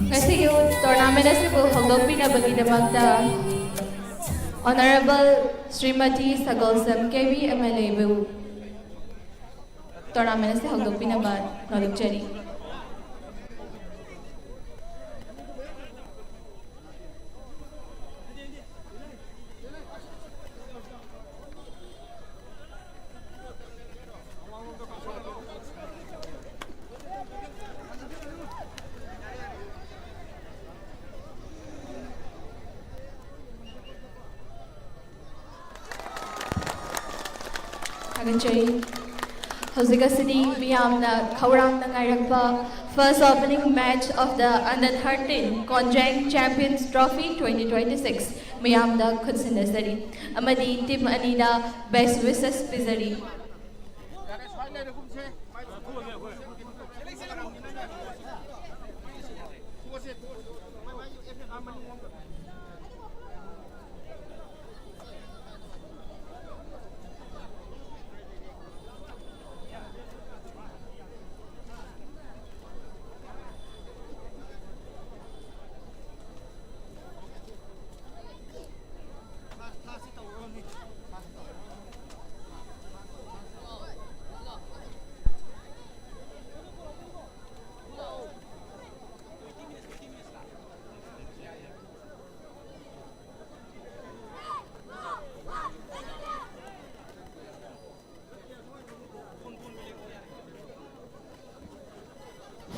ꯉꯁꯤꯒꯤ ꯇꯣꯔꯅꯥꯃꯦꯟ ꯑꯁꯤꯕꯨ ꯍꯧꯗꯣꯛꯄꯤꯅꯕꯒꯤꯗꯃꯛꯇ Honourable ꯁ꯭ꯔꯤꯃꯇꯤ ꯁꯒꯣꯜꯁꯝ ꯀꯦꯕꯤ ꯑꯦꯝ ꯑꯦꯜ ꯑꯦꯕꯨ ꯇꯣꯔꯅꯥꯃꯦꯟ ꯑꯁꯤ ꯍꯧꯗꯣꯛꯄꯤꯅꯕ ꯅꯣꯜꯂꯨꯛꯆꯔꯤ꯫ ꯊꯥꯒꯠꯆꯔꯤ꯫ ꯍꯧꯖꯤꯛ ꯑꯁꯤꯗꯤ ꯃꯤꯌꯥꯝꯅ ꯈꯧꯔꯥꯡꯅ ꯉꯥꯏꯔꯛꯄ first opening match of the under thirteen Konjang Champions Trophy twenty twenty-six ꯃꯤꯌꯥꯝꯗ ꯈꯨꯠꯁꯤꯟꯅꯖꯔꯤ ꯑꯃꯗꯤ team ꯑꯅꯤꯗ best wishes ꯄꯤꯖꯔꯤ꯫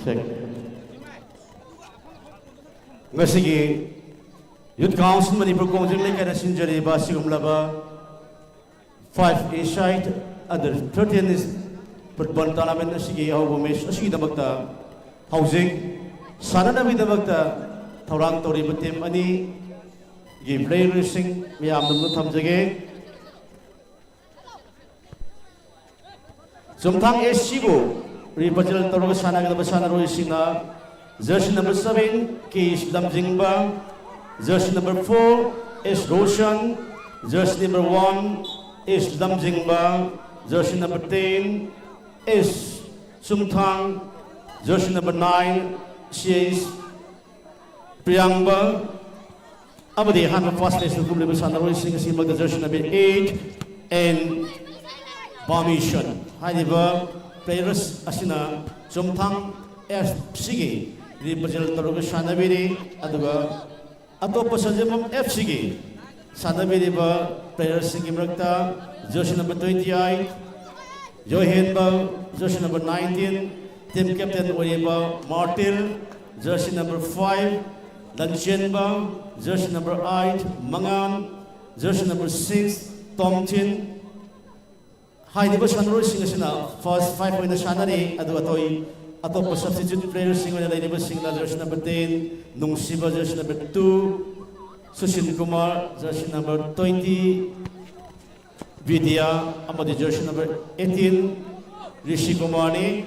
ꯁꯦꯛ꯫ ꯉꯁꯤꯒꯤ Youth Council ꯃꯅꯤꯄꯨꯔ ꯀꯣꯡꯖꯤꯡ ꯂꯩꯀꯥꯏꯅ ꯁꯤꯟꯖꯔꯤꯕ ꯑꯁꯤꯒꯨꯝꯂꯕ five A side under thirteen football tournament ꯑꯁꯤꯒꯤ ꯑꯍꯧꯕ match ꯑꯁꯤꯒꯤꯗꯃꯛꯇ ꯍꯧꯖꯤꯛ ꯁꯥꯟꯅꯅꯕꯒꯤꯗꯃꯛꯇ ꯊꯧꯔꯥꯡ ꯇꯧꯔꯤꯕ team ꯑꯅꯤꯒꯤ playerꯁꯤꯡ ꯃꯌꯥꯝꯗ ꯊꯝꯖꯒꯦ꯫ ꯆꯨꯝꯊꯥꯡ ꯑꯦꯁ ꯁꯤꯕꯨ represent ꯇꯧꯔꯒ ꯁꯥꯟꯅꯒꯗꯕ ꯁꯥꯟꯅꯔꯣꯏꯁꯤꯡꯅ jersey number seven ꯀꯦ ꯂꯝꯖꯤꯡꯕ, jersey number four ꯑꯦꯁ ꯔꯣꯁꯟ, jersey number one ꯑꯦꯁ ꯂꯝꯖꯤꯡꯕ, jersey number ten ꯑꯦꯁ ꯆꯨꯝꯊꯥꯡ, jersey number nine C S ꯄ꯭ꯔꯤꯌꯥꯡꯕ, ꯑꯃꯗꯤ ꯑꯍꯥꯟꯕ first matchꯇ ꯀꯨꯝꯂꯤꯕ ꯁꯥꯟꯅꯔꯣꯏꯁꯤꯡ ꯑꯁꯤꯃꯛꯇ jersey number eight ꯑꯦꯟ ꯕꯥꯃꯤꯁꯟ ꯍꯥꯏꯔꯤꯕ players ꯑꯁꯤꯅ ꯆꯨꯝꯊꯥꯡ ꯑꯦꯐ ꯁꯤꯒꯤ represent ꯇꯧꯔꯒ ꯁꯥꯟꯅꯕꯤꯔꯤ꯫ ꯑꯗꯨꯒ ꯑꯇꯣꯞꯄ ꯁꯟꯖꯦꯟꯕꯝ ꯑꯦꯐ ꯁꯤꯒꯤ ꯁꯥꯟꯅꯕꯤꯔꯤꯕ playerꯁꯤꯡꯒꯤ ꯃꯔꯛꯇ jersey number twenty eight ꯌꯣꯍꯦꯟꯕ, jersey number nineteen team captain ꯑꯣꯏꯔꯤꯕ ꯃꯥꯔꯇꯤꯜ, jersey number five ꯂꯟꯆꯦꯟꯕ, jersey number eight ꯃꯉꯥꯟ, jersey number six ꯇꯣꯝꯊꯤꯟ꯫ ꯍꯥꯏꯔꯤꯕ ꯁꯥꯟꯅꯔꯣꯏꯁꯤꯡ ꯑꯁꯤꯅ first five ꯑꯣꯏꯅ ꯁꯥꯟꯅꯔꯤ꯫ ꯑꯗꯨꯒ ꯑꯇꯣꯏ ꯑꯇꯣꯞꯄ substitute playerꯁꯤꯡ ꯑꯣꯏꯅ ꯂꯩꯔꯤꯕꯁꯤꯡꯅ jersey number ten ꯅꯨꯡꯁꯤꯕ, jersey number two ꯁꯨꯁꯤꯟ Kumar, jersey number twenty ꯕꯤꯗ꯭ꯌꯥ ꯑꯃꯗꯤ jersey number eighteen ꯔꯤꯁꯤ ꯀꯨꯃꯥꯔꯅꯤ꯫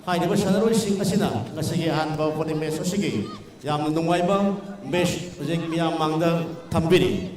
ꯍꯥꯏꯔꯤꯕ ꯁꯥꯟꯅꯔꯣꯏꯁꯤꯡ ꯑꯁꯤꯅ ꯉꯁꯤꯒꯤ ꯑꯍꯥꯟꯕ opening match ꯑꯁꯤꯒꯤ ꯌꯥꯝꯅ ꯅꯨꯡꯉꯥꯏꯕ match ꯍꯧꯖꯤꯛ ꯃꯤꯌꯥꯝ ꯃꯥꯡꯗ ꯊꯝꯕꯤꯔꯤ꯫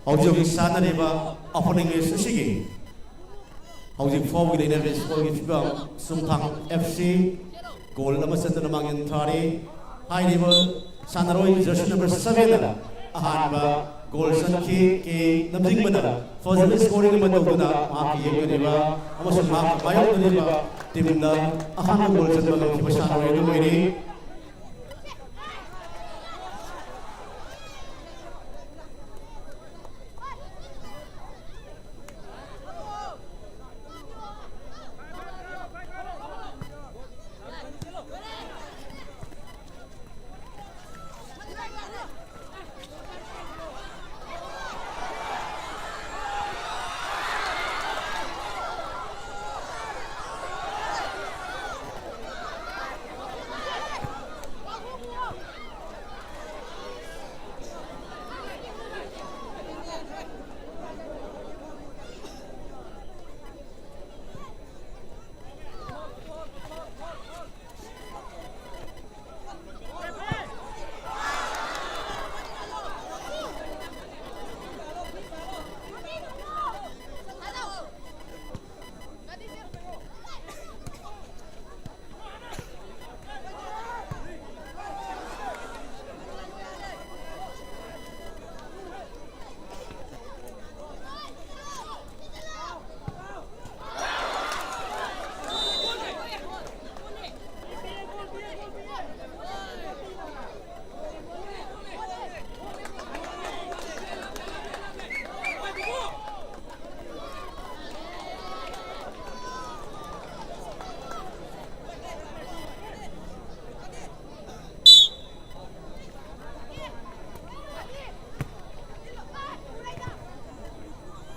ꯍꯧꯖꯤꯛ ꯍꯧꯖꯤꯛ ꯁꯥꯟꯅꯔꯤꯕ opening match ꯑꯁꯤꯒꯤ ꯍꯧꯖꯤꯛ ꯐꯥꯎꯕꯒꯤ ꯂꯩꯅꯔꯤꯕ score ꯒꯤ ꯐꯤꯕꯝ, ꯆꯨꯝꯊꯥꯡ F C goal ꯑꯃ ꯆꯟꯗꯨꯅ ꯃꯥꯡꯖꯤꯟ ꯊꯥꯔꯤ꯫ ꯍꯥꯏꯔꯤꯕ ꯁꯥꯟꯅꯔꯣꯏ jersey number seven ꯅ ꯑꯍꯥꯟꯕ goal ꯆꯟꯈꯤ꯫ ꯀꯦ ꯂꯝꯖꯤꯡꯕꯅ ꯐꯖꯕ scoring ꯑꯃ ꯇꯧꯗꯨꯅ ꯃꯍꯥꯛꯀꯤ ꯌꯦꯡꯗꯧꯔꯤꯕ ꯑꯃꯁꯨꯡ ꯃꯍꯥꯛꯀꯤ ꯃꯥꯌꯣꯛꯅꯔꯤꯕ team ꯅ ꯑꯍꯥꯟꯕ goal ꯆꯟꯕ ꯉꯝꯈꯤꯕ ꯁꯥꯟꯅꯔꯣꯏ ꯑꯗꯨ ꯑꯣꯏꯔꯤ꯫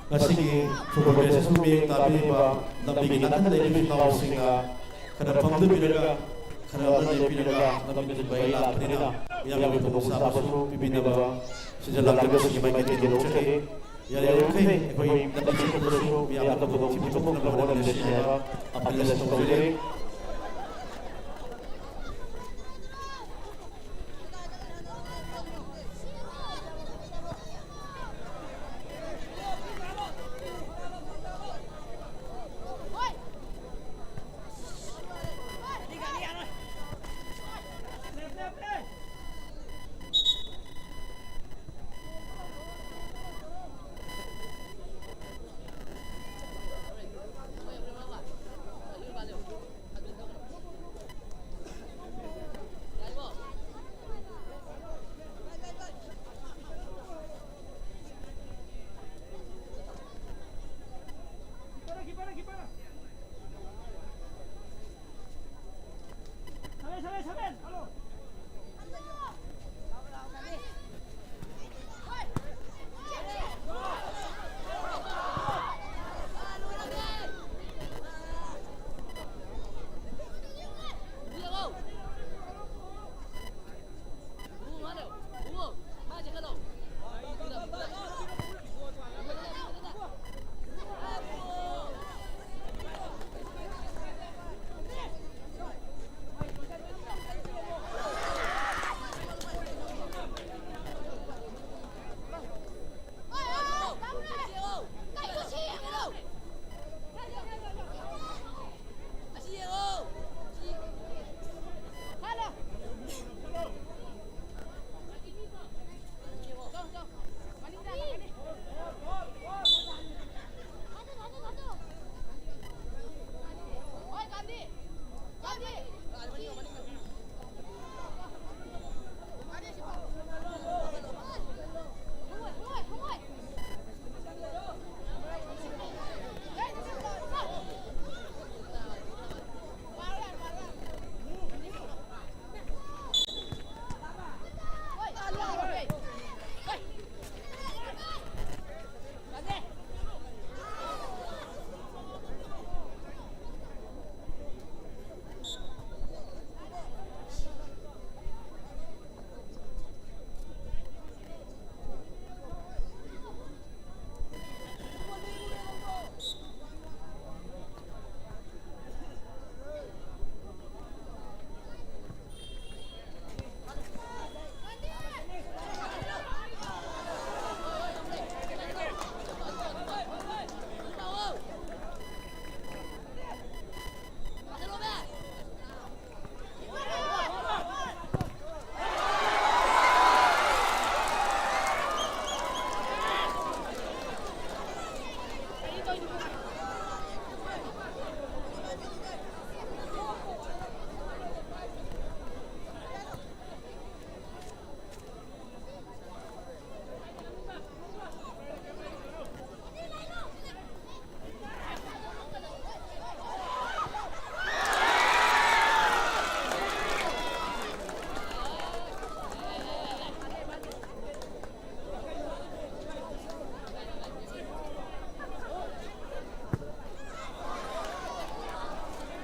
ꯉꯁꯤꯒꯤ football match ꯑꯁꯤꯕꯨ ꯃꯤꯠꯌꯦꯡ ꯇꯥꯕꯤꯔꯤꯕ ꯂꯝꯕꯤꯒꯤ ꯅꯥꯀꯟꯗ ꯂꯩꯔꯤꯕ ꯏꯆꯤꯜ ꯏꯅꯥꯎꯁꯤꯡꯅ ꯈꯔ ꯐꯝꯗꯨꯕꯤꯔꯒ, ꯈꯔ ꯑꯃ ꯂꯦꯞꯄꯤꯔꯒ, ꯂꯝꯕꯤ ꯊꯤꯟꯕ ꯑꯩ ꯂꯥꯛꯄꯅꯤꯅ ꯃꯤꯌꯥꯝꯒꯤ ꯈꯨꯗꯣꯡꯆꯥꯕꯁꯨ ꯄꯤꯕꯤꯅꯕ ꯁꯤꯟꯖ ꯂꯥꯡꯖꯕꯁꯤꯡꯒꯤ ꯃꯥꯏꯀꯩꯗꯒꯤ ꯂꯧꯖꯒꯦ꯫ ꯌꯥꯔꯤꯕꯃꯈꯩ ꯑꯩꯈꯣꯏ ꯂꯝꯕꯤ ꯆꯠꯄꯗꯁꯨ ꯃꯤꯌꯥꯝꯅ ꯈꯨꯗꯣꯡ ꯊꯤꯕ ꯊꯣꯛꯇꯅꯕ ꯍꯣꯠꯅꯃꯤꯟꯅꯁꯤ ꯍꯥꯏꯕ appeal ꯑꯁꯤ ꯇꯧꯖꯔꯤ꯫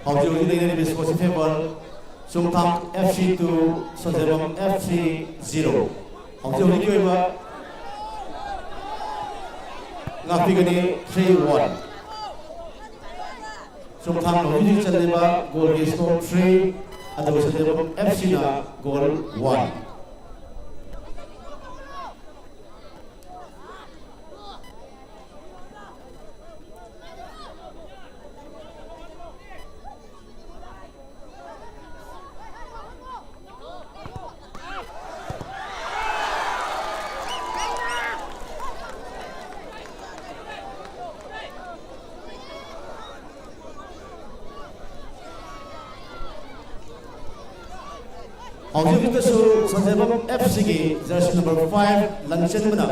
ꯍꯧꯖꯤꯛ ꯍꯧꯖꯤꯛ ꯂꯩꯅꯔꯤꯕ ꯁ꯭ꯀꯣꯔꯁꯤ ꯐꯦꯕꯔ ꯆꯨꯝꯊꯥꯡ F C two, ꯁꯟꯖꯦꯟꯕꯝ F C zero꯫ ꯍꯧꯖꯤꯛ ꯍꯧꯖꯤꯛꯀꯤ ꯑꯣꯏꯕ ꯉꯥꯛꯄꯤꯒꯅꯤ, three one꯫ ꯆꯨꯝꯊꯥꯡ ꯍꯧꯖꯤꯛ ꯍꯧꯖꯤꯛ ꯆꯜꯂꯤꯕ ꯒꯣꯜꯒꯤ ꯁ꯭ꯀꯣꯔ three, ꯑꯗꯨꯒ ꯁꯟꯖꯦꯟꯕꯝ F C ꯅ ꯒꯣꯜ one꯫ ꯍꯧꯖꯤꯛ ꯍꯧꯖꯤꯛꯇꯁꯨ ꯁꯟꯖꯦꯟꯕꯝ F C ꯒꯤ ꯖꯔꯁꯤ ꯅꯝꯕꯔ five ꯂꯟꯆꯦꯟꯕꯅ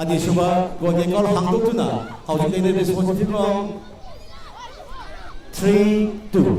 ꯑꯅꯤꯁꯨꯕ ꯒꯣꯜꯒꯤ ꯑꯦꯀꯥꯎꯟ ꯍꯥꯡꯗꯣꯛꯇꯨꯅ ꯍꯧꯖꯤꯛ ꯂꯩꯅꯔꯤꯕ ꯁ꯭ꯀꯣꯔꯁꯤ ꯐꯤꯕꯝ three two꯫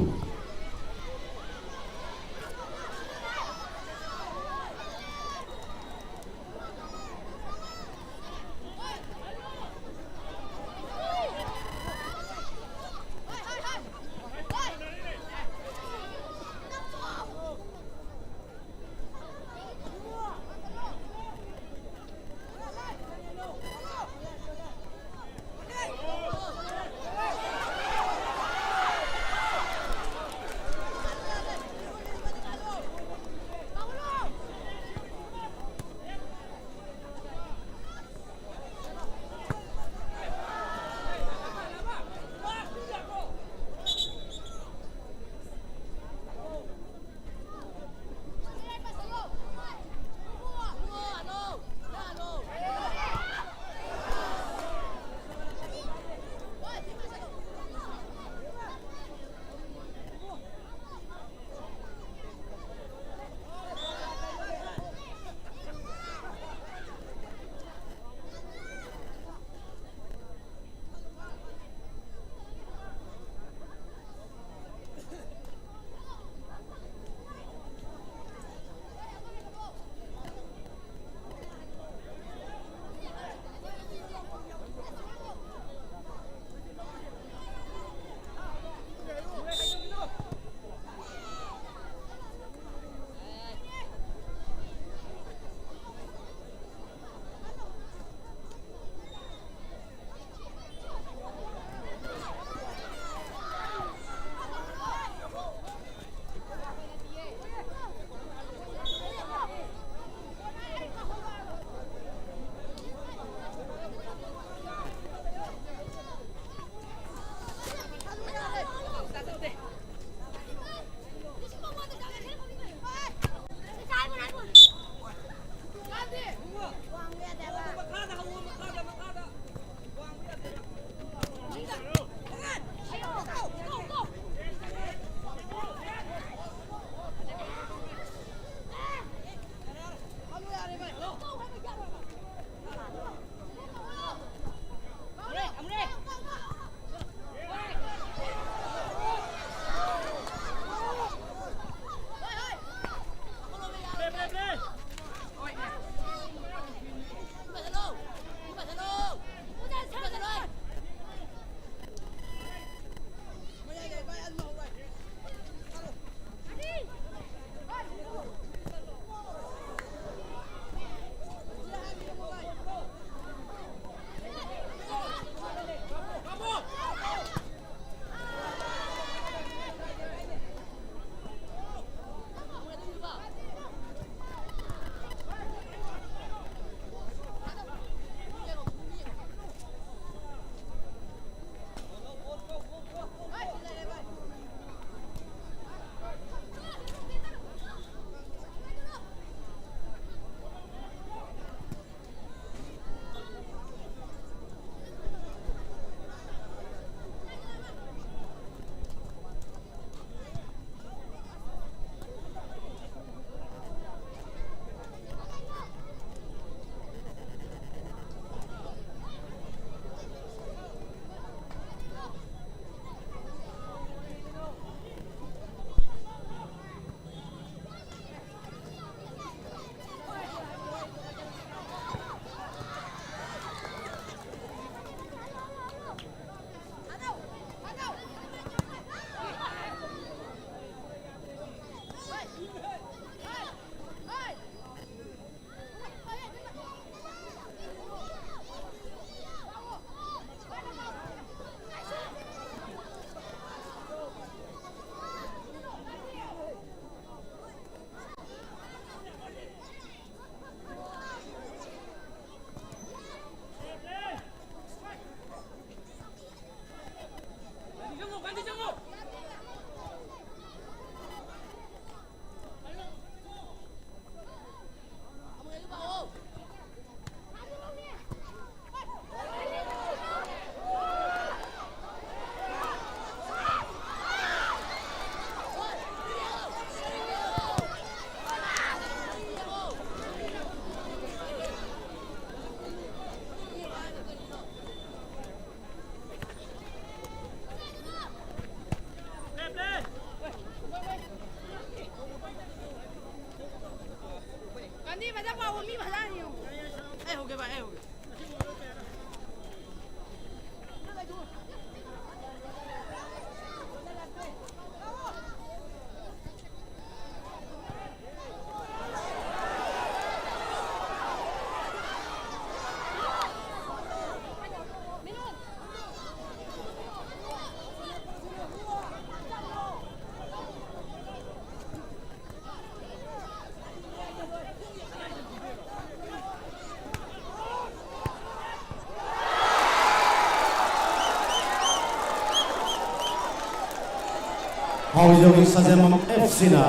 ꯍꯧꯖꯤꯛ ꯍꯧꯖꯤꯛ ꯁꯟꯖꯦꯟꯕꯝ ꯑꯦꯐ ꯁꯤꯅ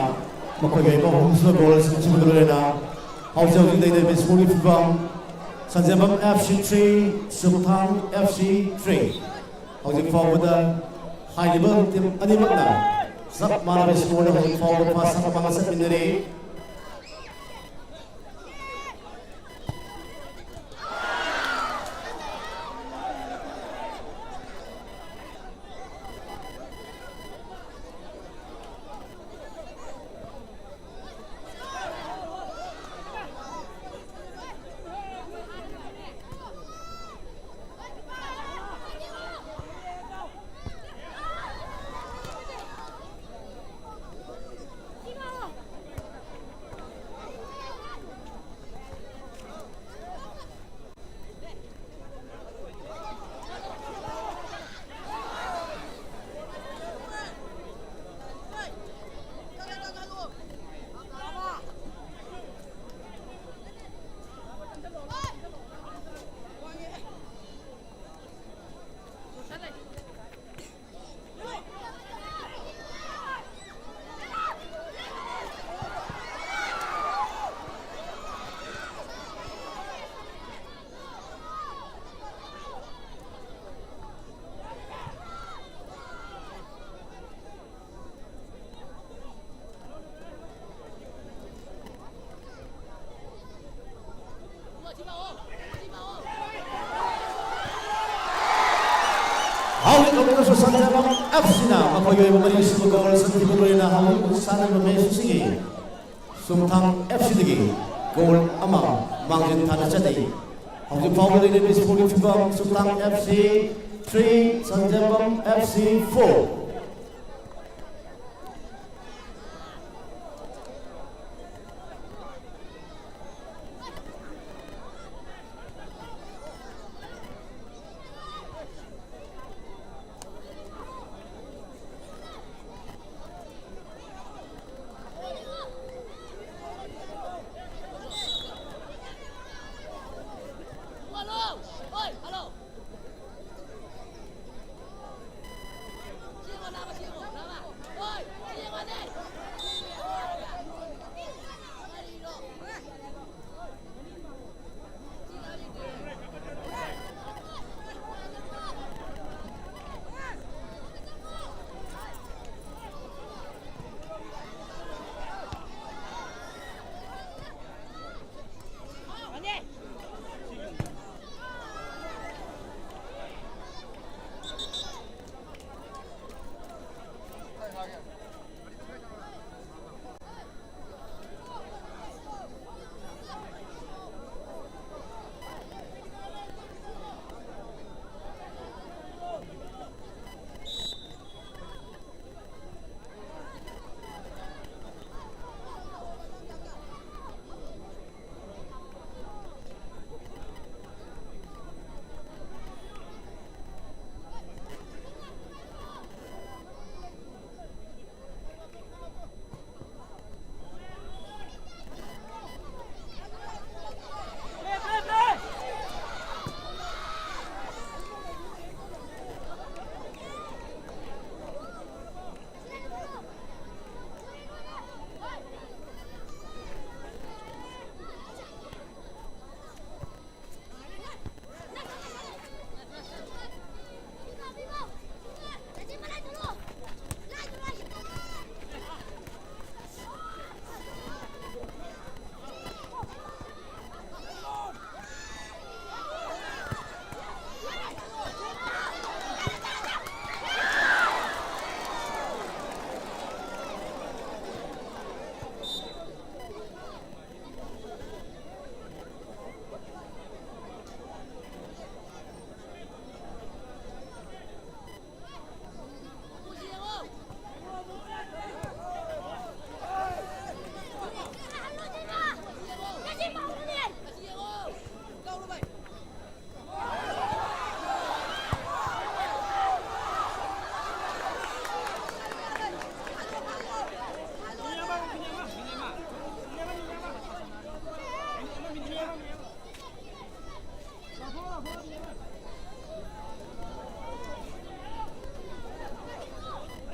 ꯃꯈꯣꯏꯒꯤ ꯑꯣꯏꯕ ꯑꯍꯨꯝꯁꯨꯕ ꯒꯣꯜ ꯆꯟꯈꯤꯕꯒ ꯂꯣꯏꯅꯅ ꯍꯧꯖꯤꯛ ꯍꯧꯖꯤꯛ ꯂꯩꯅꯔꯤꯕ ꯁ꯭ꯀꯣꯔꯒꯤ ꯐꯤꯕꯝ, ꯁꯟꯖꯦꯟꯕꯝ ꯑꯦꯐ ꯁꯤ ꯊ꯭ꯔꯤ, ꯆꯨꯝꯊꯥꯡ ꯑꯦꯐ ꯁꯤ ꯊ꯭ꯔꯤ꯫ ꯍꯧꯖꯤꯛ ꯐꯥꯎꯕꯗ ꯍꯥꯏꯔꯤꯕ ꯇꯤꯝ ꯑꯅꯤꯃꯛꯅ ꯆꯞ ꯃꯥꯟꯅꯕ ꯁ꯭ꯀꯣꯔꯗ ꯍꯧꯖꯤꯛ ꯐꯥꯎꯕ ꯐꯥꯁ ꯁꯥꯟꯅꯕ ꯁꯤꯟꯃꯤꯟꯅꯔꯤ꯫ ꯍꯧꯖꯤꯛ ꯑꯃꯨꯛꯀꯁꯨ ꯁꯟꯖꯦꯟꯕꯝ ꯑꯦꯐ ꯁꯤꯅ ꯃꯈꯣꯏꯒꯤ ꯑꯣꯏꯕ ꯃꯔꯤꯁꯨꯕ ꯒꯣꯜ ꯆꯟꯈꯤꯕ ꯂꯣꯏꯅꯅ ꯍꯧꯖꯤꯛ ꯁꯥꯟꯅꯔꯤꯕ ꯃꯦꯆ ꯑꯁꯤꯒꯤ ꯆꯨꯝꯊꯥꯡ ꯑꯦꯐ ꯁꯤꯗꯒꯤ ꯒꯣꯜ ꯑꯃ ꯃꯥꯡꯖꯤꯟ ꯊꯥꯅ ꯆꯠꯂꯤ꯫ ꯍꯧꯖꯤꯛ ꯐꯥꯎꯕ ꯂꯩꯔꯤꯕ ꯁ꯭ꯀꯣꯔꯒꯤ ꯐꯤꯕꯝ, ꯆꯨꯞꯇꯥꯡ F C three, ꯁꯟꯖꯦꯝꯕꯝ F C four꯫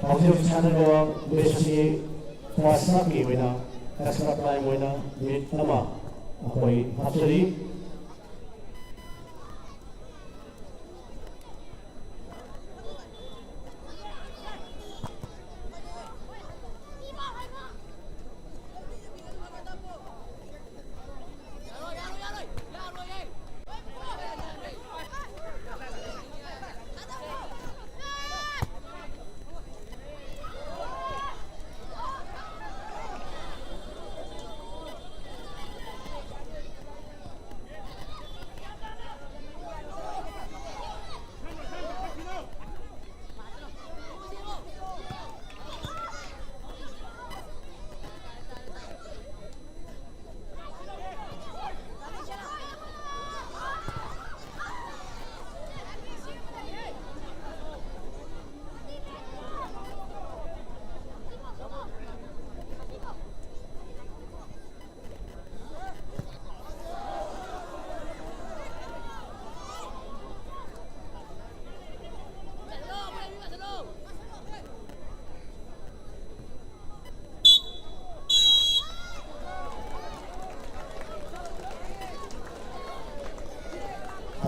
ꯍꯧꯖꯤꯛ ꯍꯧꯖꯤꯛ ꯁꯥꯟꯅꯔꯤꯕ ꯃꯦꯆ ꯑꯁꯤ ꯐꯥꯔꯁ ꯍꯥꯐꯀꯤ ꯑꯣꯏꯅ ꯑꯦꯛꯁꯇ꯭ꯔꯥ ꯇꯥꯏꯝ ꯑꯣꯏꯅ ꯃꯤꯅꯤꯠ ꯑꯃ ꯑꯩꯈꯣꯏ ꯍꯥꯞꯆꯔꯤ꯫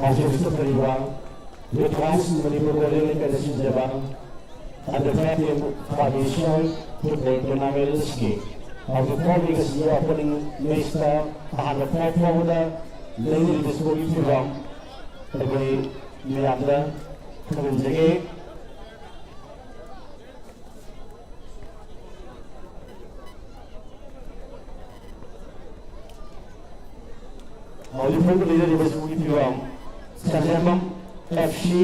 ꯍꯧꯖꯤꯛ ꯍꯧꯖꯤꯛ ꯆꯠꯊꯔꯤꯕ ꯌꯨꯠ ꯀꯥꯎꯟꯁꯤꯜ ꯃꯅꯤꯄꯨꯔ ꯒꯣꯜꯂꯦꯟ ꯂꯩꯀꯥꯏꯗ ꯁꯤꯟꯖꯕ ꯑꯟꯗꯔ ꯐꯥꯏꯚꯇꯤꯟ ꯐꯥꯏꯚ ꯐꯨꯠꯕꯣꯜ ꯇꯣꯔꯅꯥꯃꯦꯟ ꯑꯁꯤꯒꯤ ꯍꯧꯖꯤꯛ ꯐꯥꯎꯕꯒꯤ ꯑꯁꯤꯒꯤ ꯑꯣꯄꯅꯤꯡ ꯃꯦꯆꯇ ꯑꯍꯥꯟꯕ ꯐꯥꯎ ꯐꯥꯎꯕꯗ ꯂꯩꯔꯤꯕ ꯁ꯭ꯀꯣꯔꯒꯤ ꯐꯤꯕꯝ ꯑꯩꯈꯣꯏ ꯃꯌꯥꯝꯗ ꯈꯪꯍꯟꯖꯒꯦ꯫ ꯍꯧꯖꯤꯛ ꯐꯥꯎꯕ ꯂꯩꯅꯔꯤꯕ ꯁ꯭ꯀꯣꯔꯒꯤ ꯐꯤꯕꯝ, ꯁꯟꯖꯦꯟꯕꯝ ꯑꯦꯐ ꯁꯤ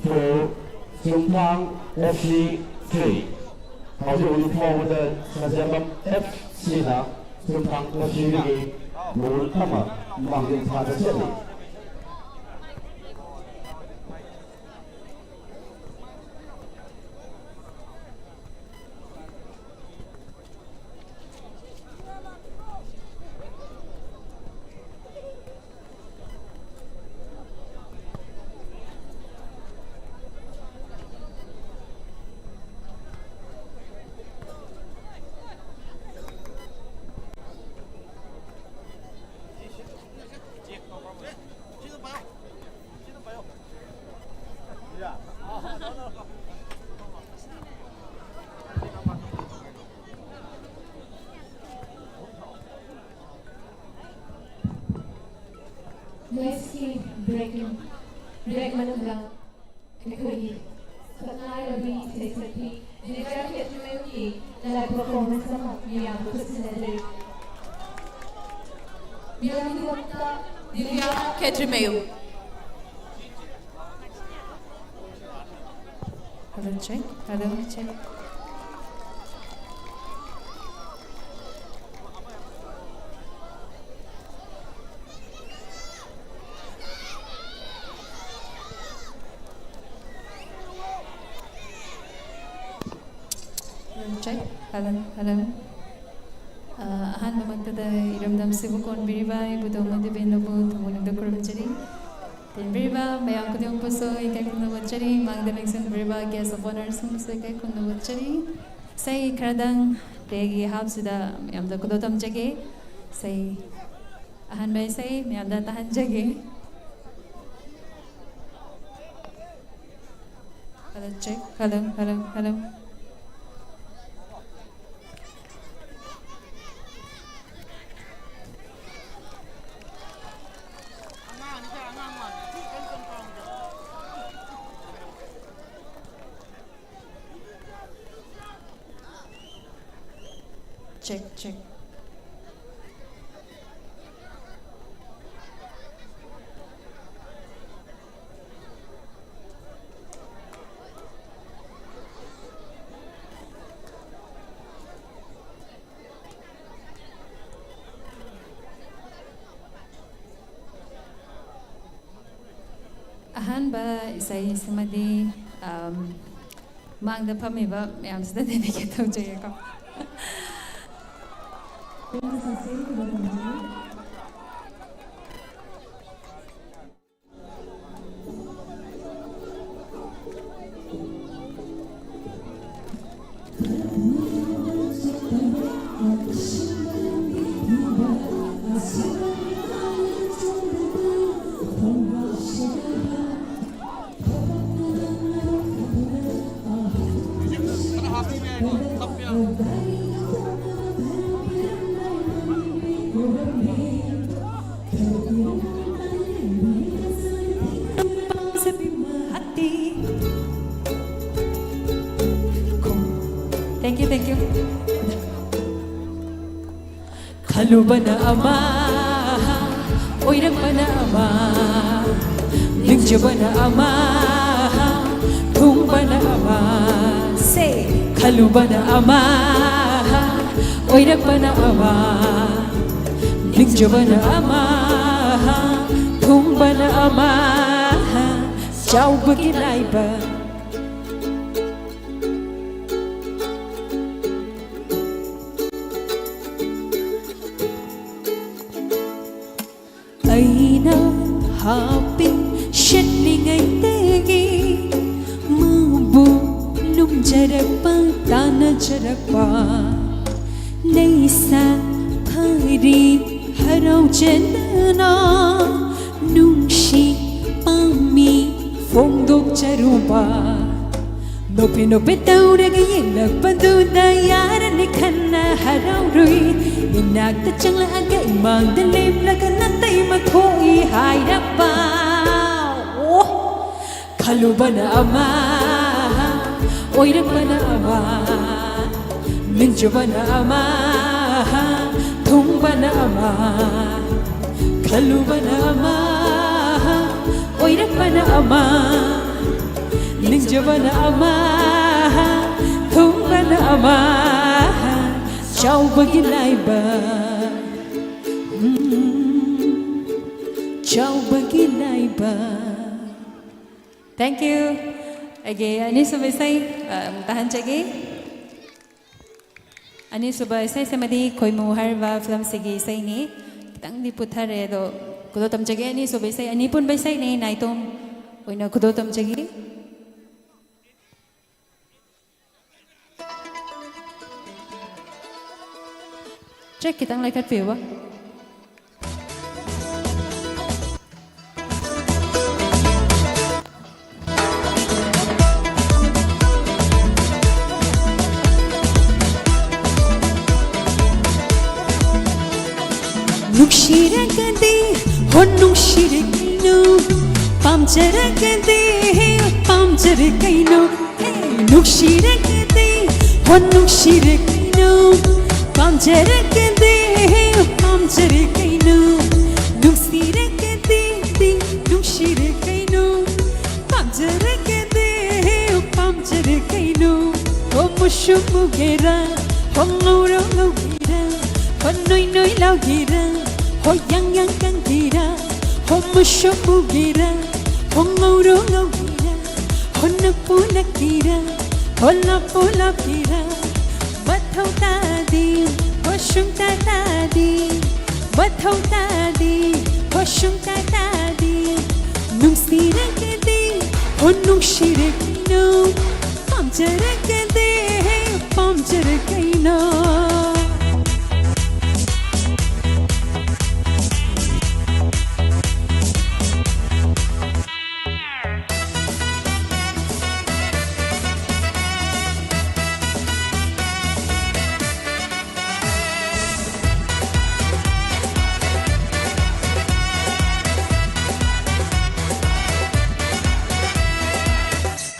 ꯐꯣꯔ, ꯆꯨꯝꯊꯥꯡ ꯑꯦꯐ ꯁꯤ ꯊ꯭ꯔꯤ꯫ ꯍꯧꯖꯤꯛ ꯍꯧꯖꯤꯛ ꯐꯥꯎꯕꯗ ꯁꯟꯖꯦꯟꯕꯝ ꯑꯦꯐ ꯁꯤꯅ ꯆꯨꯝꯊꯥꯡ ꯑꯦꯐ ꯁꯤꯗꯒꯤ ꯒꯣꯜ ꯑꯃ ꯃꯥꯡꯖꯤꯜ ꯊꯥꯗ ꯆꯠꯂꯤ꯫ ꯅꯦꯛꯁꯀꯤ ꯕ꯭ꯔꯦꯛꯀꯤ ꯕ꯭ꯔꯦꯛ ꯃꯅꯨꯡꯗ ꯑꯩꯈꯣꯏꯒꯤ ꯁꯛꯅꯥꯏꯔꯕꯤ ꯏꯁꯩ ꯁꯛꯄꯤ ꯗꯤꯕ꯭ꯌꯥ ꯈꯦꯇ꯭ꯔꯤꯃꯌꯨꯝꯒꯤ ꯂꯥꯏ ꯄꯔꯐꯣꯔꯃꯦꯟꯁ ꯑꯃ ꯃꯤꯌꯥꯝ ꯈꯨꯠꯁꯤꯟꯅꯖꯔꯤ꯫ ꯃꯤꯌꯥꯝꯒꯤꯗꯃꯛꯇ ꯗꯤꯕ꯭ꯌꯥ ꯈꯦꯇ꯭ꯔꯤꯃꯌꯨꯝ꯫ Hello, check. Hello, check. Hello, check. Hello, hello. ꯑ, ꯑꯍꯥꯟꯕꯃꯛꯇꯗ ꯏꯔꯝꯗꯝꯁꯤꯕꯨ ꯀꯣꯟꯕꯤꯔꯤꯕ ꯏꯕꯨꯙꯧ ꯃꯣꯗꯤꯕꯦꯟꯗꯕꯨ ꯊꯃꯣꯏꯅꯨꯡꯗ ꯈꯨꯔꯨꯝꯖꯔꯤ꯫ ꯇꯤꯟꯕꯤꯔꯤꯕ ꯃꯌꯥꯝ ꯈꯨꯗꯤꯡꯃꯛꯄꯨꯁꯨ ꯏꯀꯥꯏ ꯈꯨꯝꯅꯕ ꯎꯠꯆꯔꯤ꯫ ꯃꯥꯡꯗ ꯂꯦꯡꯁꯤꯟꯕꯤꯔꯤꯕ guest of honourꯁꯤꯡꯕꯨꯁꯨ ꯏꯀꯥꯏ ꯈꯨꯝꯅꯕ ꯎꯠꯆꯔꯤ꯫ ꯏꯁꯩ ꯈꯔꯗꯪ ꯄ꯭ꯂꯦꯒꯤ ꯍꯥꯞꯁꯤꯗ ꯃꯌꯥꯝꯗ ꯈꯨꯗꯣꯜ ꯇꯝꯖꯒꯦ꯫ ꯏꯁꯩ, ꯑꯍꯥꯟꯕ ꯏꯁꯩ ꯃꯌꯥꯝꯗ ꯇꯥꯍꯟꯖꯒꯦ꯫ Hello, check. Hello, hello, hello. Check, check. ꯑꯍꯥꯟꯕ ꯏꯁꯩꯁꯤꯃꯗꯤ, ꯑꯝ, ꯃꯥꯡꯗ ꯐꯝꯃꯤꯕ ꯃꯌꯥꯝꯁꯤꯗ dedicate ꯇꯧꯖꯒꯦꯀꯣ꯫ ꯈꯜꯂꯨꯕꯅ ꯑꯃ, ꯑꯣꯏꯔꯛꯄꯅ ꯑꯃ, ꯅꯤꯡꯖꯕꯅ ꯑꯃ, ꯊꯨꯡꯕꯅ ꯑꯃ꯫ Say, ꯈꯜꯂꯨꯕꯅ ꯑꯃ, ꯑꯣꯏꯔꯛꯄꯅ ꯑꯃ, ꯅꯤꯡꯖꯕꯅ ꯑꯃ, ꯊꯨꯡꯕꯅ ꯑꯃ, ꯆꯥꯎꯕꯒꯤ ꯂꯥꯏꯕꯛ꯫ ꯑꯩꯅ ꯍꯥꯞꯄꯤ ꯁꯦꯠꯂꯤꯉꯩꯗꯒꯤ ꯃꯥꯕꯨ ꯅꯨꯡꯖꯔꯛꯄ, ꯇꯥꯟꯅꯖꯔꯛꯄ, ꯂꯩꯁꯥ ꯐꯔꯤ ꯍꯔꯥꯎꯖꯗꯅ ꯅꯨꯡꯁꯤ ꯄꯥꯝꯃꯤ ꯐꯣꯡꯗꯣꯛꯆꯔꯨꯕ꯫ ꯅꯣꯛꯐꯦꯠ ꯅꯣꯛꯐꯦꯠ ꯇꯧꯔꯒ ꯌꯦꯡꯂꯛꯄꯗꯨꯗ ꯌꯥꯔꯅꯤ ꯈꯟꯅ ꯍꯔꯥꯎꯔꯨꯏ꯫ ꯏꯅꯥꯛꯇ ꯆꯪꯂꯛꯑꯒ ꯏꯃꯥꯡꯗ ꯂꯦꯞꯂꯒ ꯅꯥꯇꯩ ꯃꯊꯣꯛꯏ ꯍꯥꯏꯔꯛꯄ꯫ ꯑꯣ! ꯈꯜꯂꯨꯕꯅ ꯑꯃ, ꯑꯣꯏꯔꯛꯄꯅ ꯑꯃ, ꯅꯤꯡꯖꯕꯅ ꯑꯃ, ꯊꯨꯡꯕꯅ ꯑꯃ꯫ ꯈꯜꯂꯨꯕꯅ ꯑꯃ, ꯑꯣꯏꯔꯛꯄꯅ ꯑꯃ, ꯅꯤꯡꯖꯕꯅ ꯑꯃ, ꯊꯨꯡꯕꯅ ꯑꯃ꯫ ꯆꯥꯎꯕꯒꯤ ꯂꯥꯏꯕꯛ, ꯎꯝ, ꯆꯥꯎꯕꯒꯤ ꯂꯥꯏꯕꯛ꯫ Thank you. ꯑꯩꯒꯤ ꯑꯅꯤꯁꯨꯕ ꯏꯁꯩ, ꯑ, ꯑꯃꯨꯛ ꯇꯥꯍꯟꯖꯒꯦ꯫ ꯑꯅꯤꯁꯨꯕ ꯏꯁꯩꯁꯤꯃꯗꯤ ꯈꯣꯏꯃꯨ ꯍꯥꯏꯔꯤꯕ ꯐꯤꯂꯝꯁꯤꯒꯤ ꯏꯁꯩꯅꯤ꯫ ꯈꯤꯇꯪꯗꯤ ꯄꯨꯊꯔꯦ, ꯑꯗꯣ ꯈꯨꯗꯣꯜ ꯇꯝꯖꯒꯦ꯫ ꯑꯅꯤꯁꯨꯕ ꯏꯁꯩ, ꯑꯅꯤ ꯄꯨꯟꯕ ꯏꯁꯩꯅꯤ, ꯅꯥꯏꯇꯣꯝ ꯑꯣꯏꯅ ꯈꯨꯗꯣꯜ ꯇꯝꯖꯒꯦ꯫ Track ꯈꯤꯇꯪ ꯂꯩꯈꯠꯄꯤꯌꯨꯕ꯫ ꯅꯨꯡꯁꯤꯔꯒꯗꯤ, ꯍꯣ ꯅꯨꯡꯁꯤꯔꯦ ꯀꯩꯅꯣ, ꯄꯥꯝꯖꯔꯒꯗꯤ, ꯄꯥꯝꯖꯔꯦ ꯀꯩꯅꯣ, ꯍꯦ, ꯅꯨꯡꯁꯤꯔꯒꯗꯤ, ꯍꯣ ꯅꯨꯡꯁꯤꯔꯦ ꯀꯩꯅꯣ, ꯄꯥꯝꯖꯔꯒꯗꯤ, ꯄꯥꯝꯖꯔꯦ ꯀꯩꯅꯣ, ꯅꯨꯡꯁꯤꯔꯒꯗꯤ, ꯅꯨꯡꯁꯤꯔꯦ ꯀꯩꯅꯣ, ꯄꯥꯝꯖꯔꯒꯗꯤ, ꯄꯥꯝꯖꯔꯦ ꯀꯩꯅꯣ꯫ ꯍꯣ ꯃꯨꯁꯨꯝ ꯃꯨꯒꯦꯔꯥ, ꯍꯣ ꯉꯧꯔꯣ ꯉꯧꯒꯦꯔꯥ, ꯍꯣ ꯅꯣꯏ ꯅꯣꯏ ꯂꯥꯎꯒꯦꯔꯥ, ꯍꯣ ꯌꯥꯡ ꯌꯥꯡ ꯀꯪꯒꯦꯔꯥ, ꯍꯣ ꯃꯨꯁꯨꯝ ꯃꯨꯒꯦꯔꯥ, ꯍꯣ ꯉꯧꯔꯣ ꯉꯧꯒꯦꯔꯥ, ꯍꯣ ꯅꯛꯄꯨ ꯅꯛꯀꯦꯔꯥ, ꯍꯣ ꯂꯥꯞꯄꯨ ꯂꯥꯞꯀꯦꯔꯥ, ꯃꯊꯧ ꯇꯥꯗꯦ, ꯍꯣ ꯁꯨꯡꯇꯥ ꯇꯥꯗꯦ, ꯃꯊꯧ ꯇꯥꯗꯦ, ꯍꯣ ꯁꯨꯡꯇꯥ ꯇꯥꯗꯦ꯫ ꯅꯨꯡꯁꯤꯔꯒꯗꯤ, ꯍꯣ ꯅꯨꯡꯁꯤꯔꯦ ꯀꯩꯅꯣ, ꯄꯥꯝꯖꯔꯒꯗꯤ, ꯄꯥꯝꯖꯔꯦ ꯀꯩꯅꯣ꯫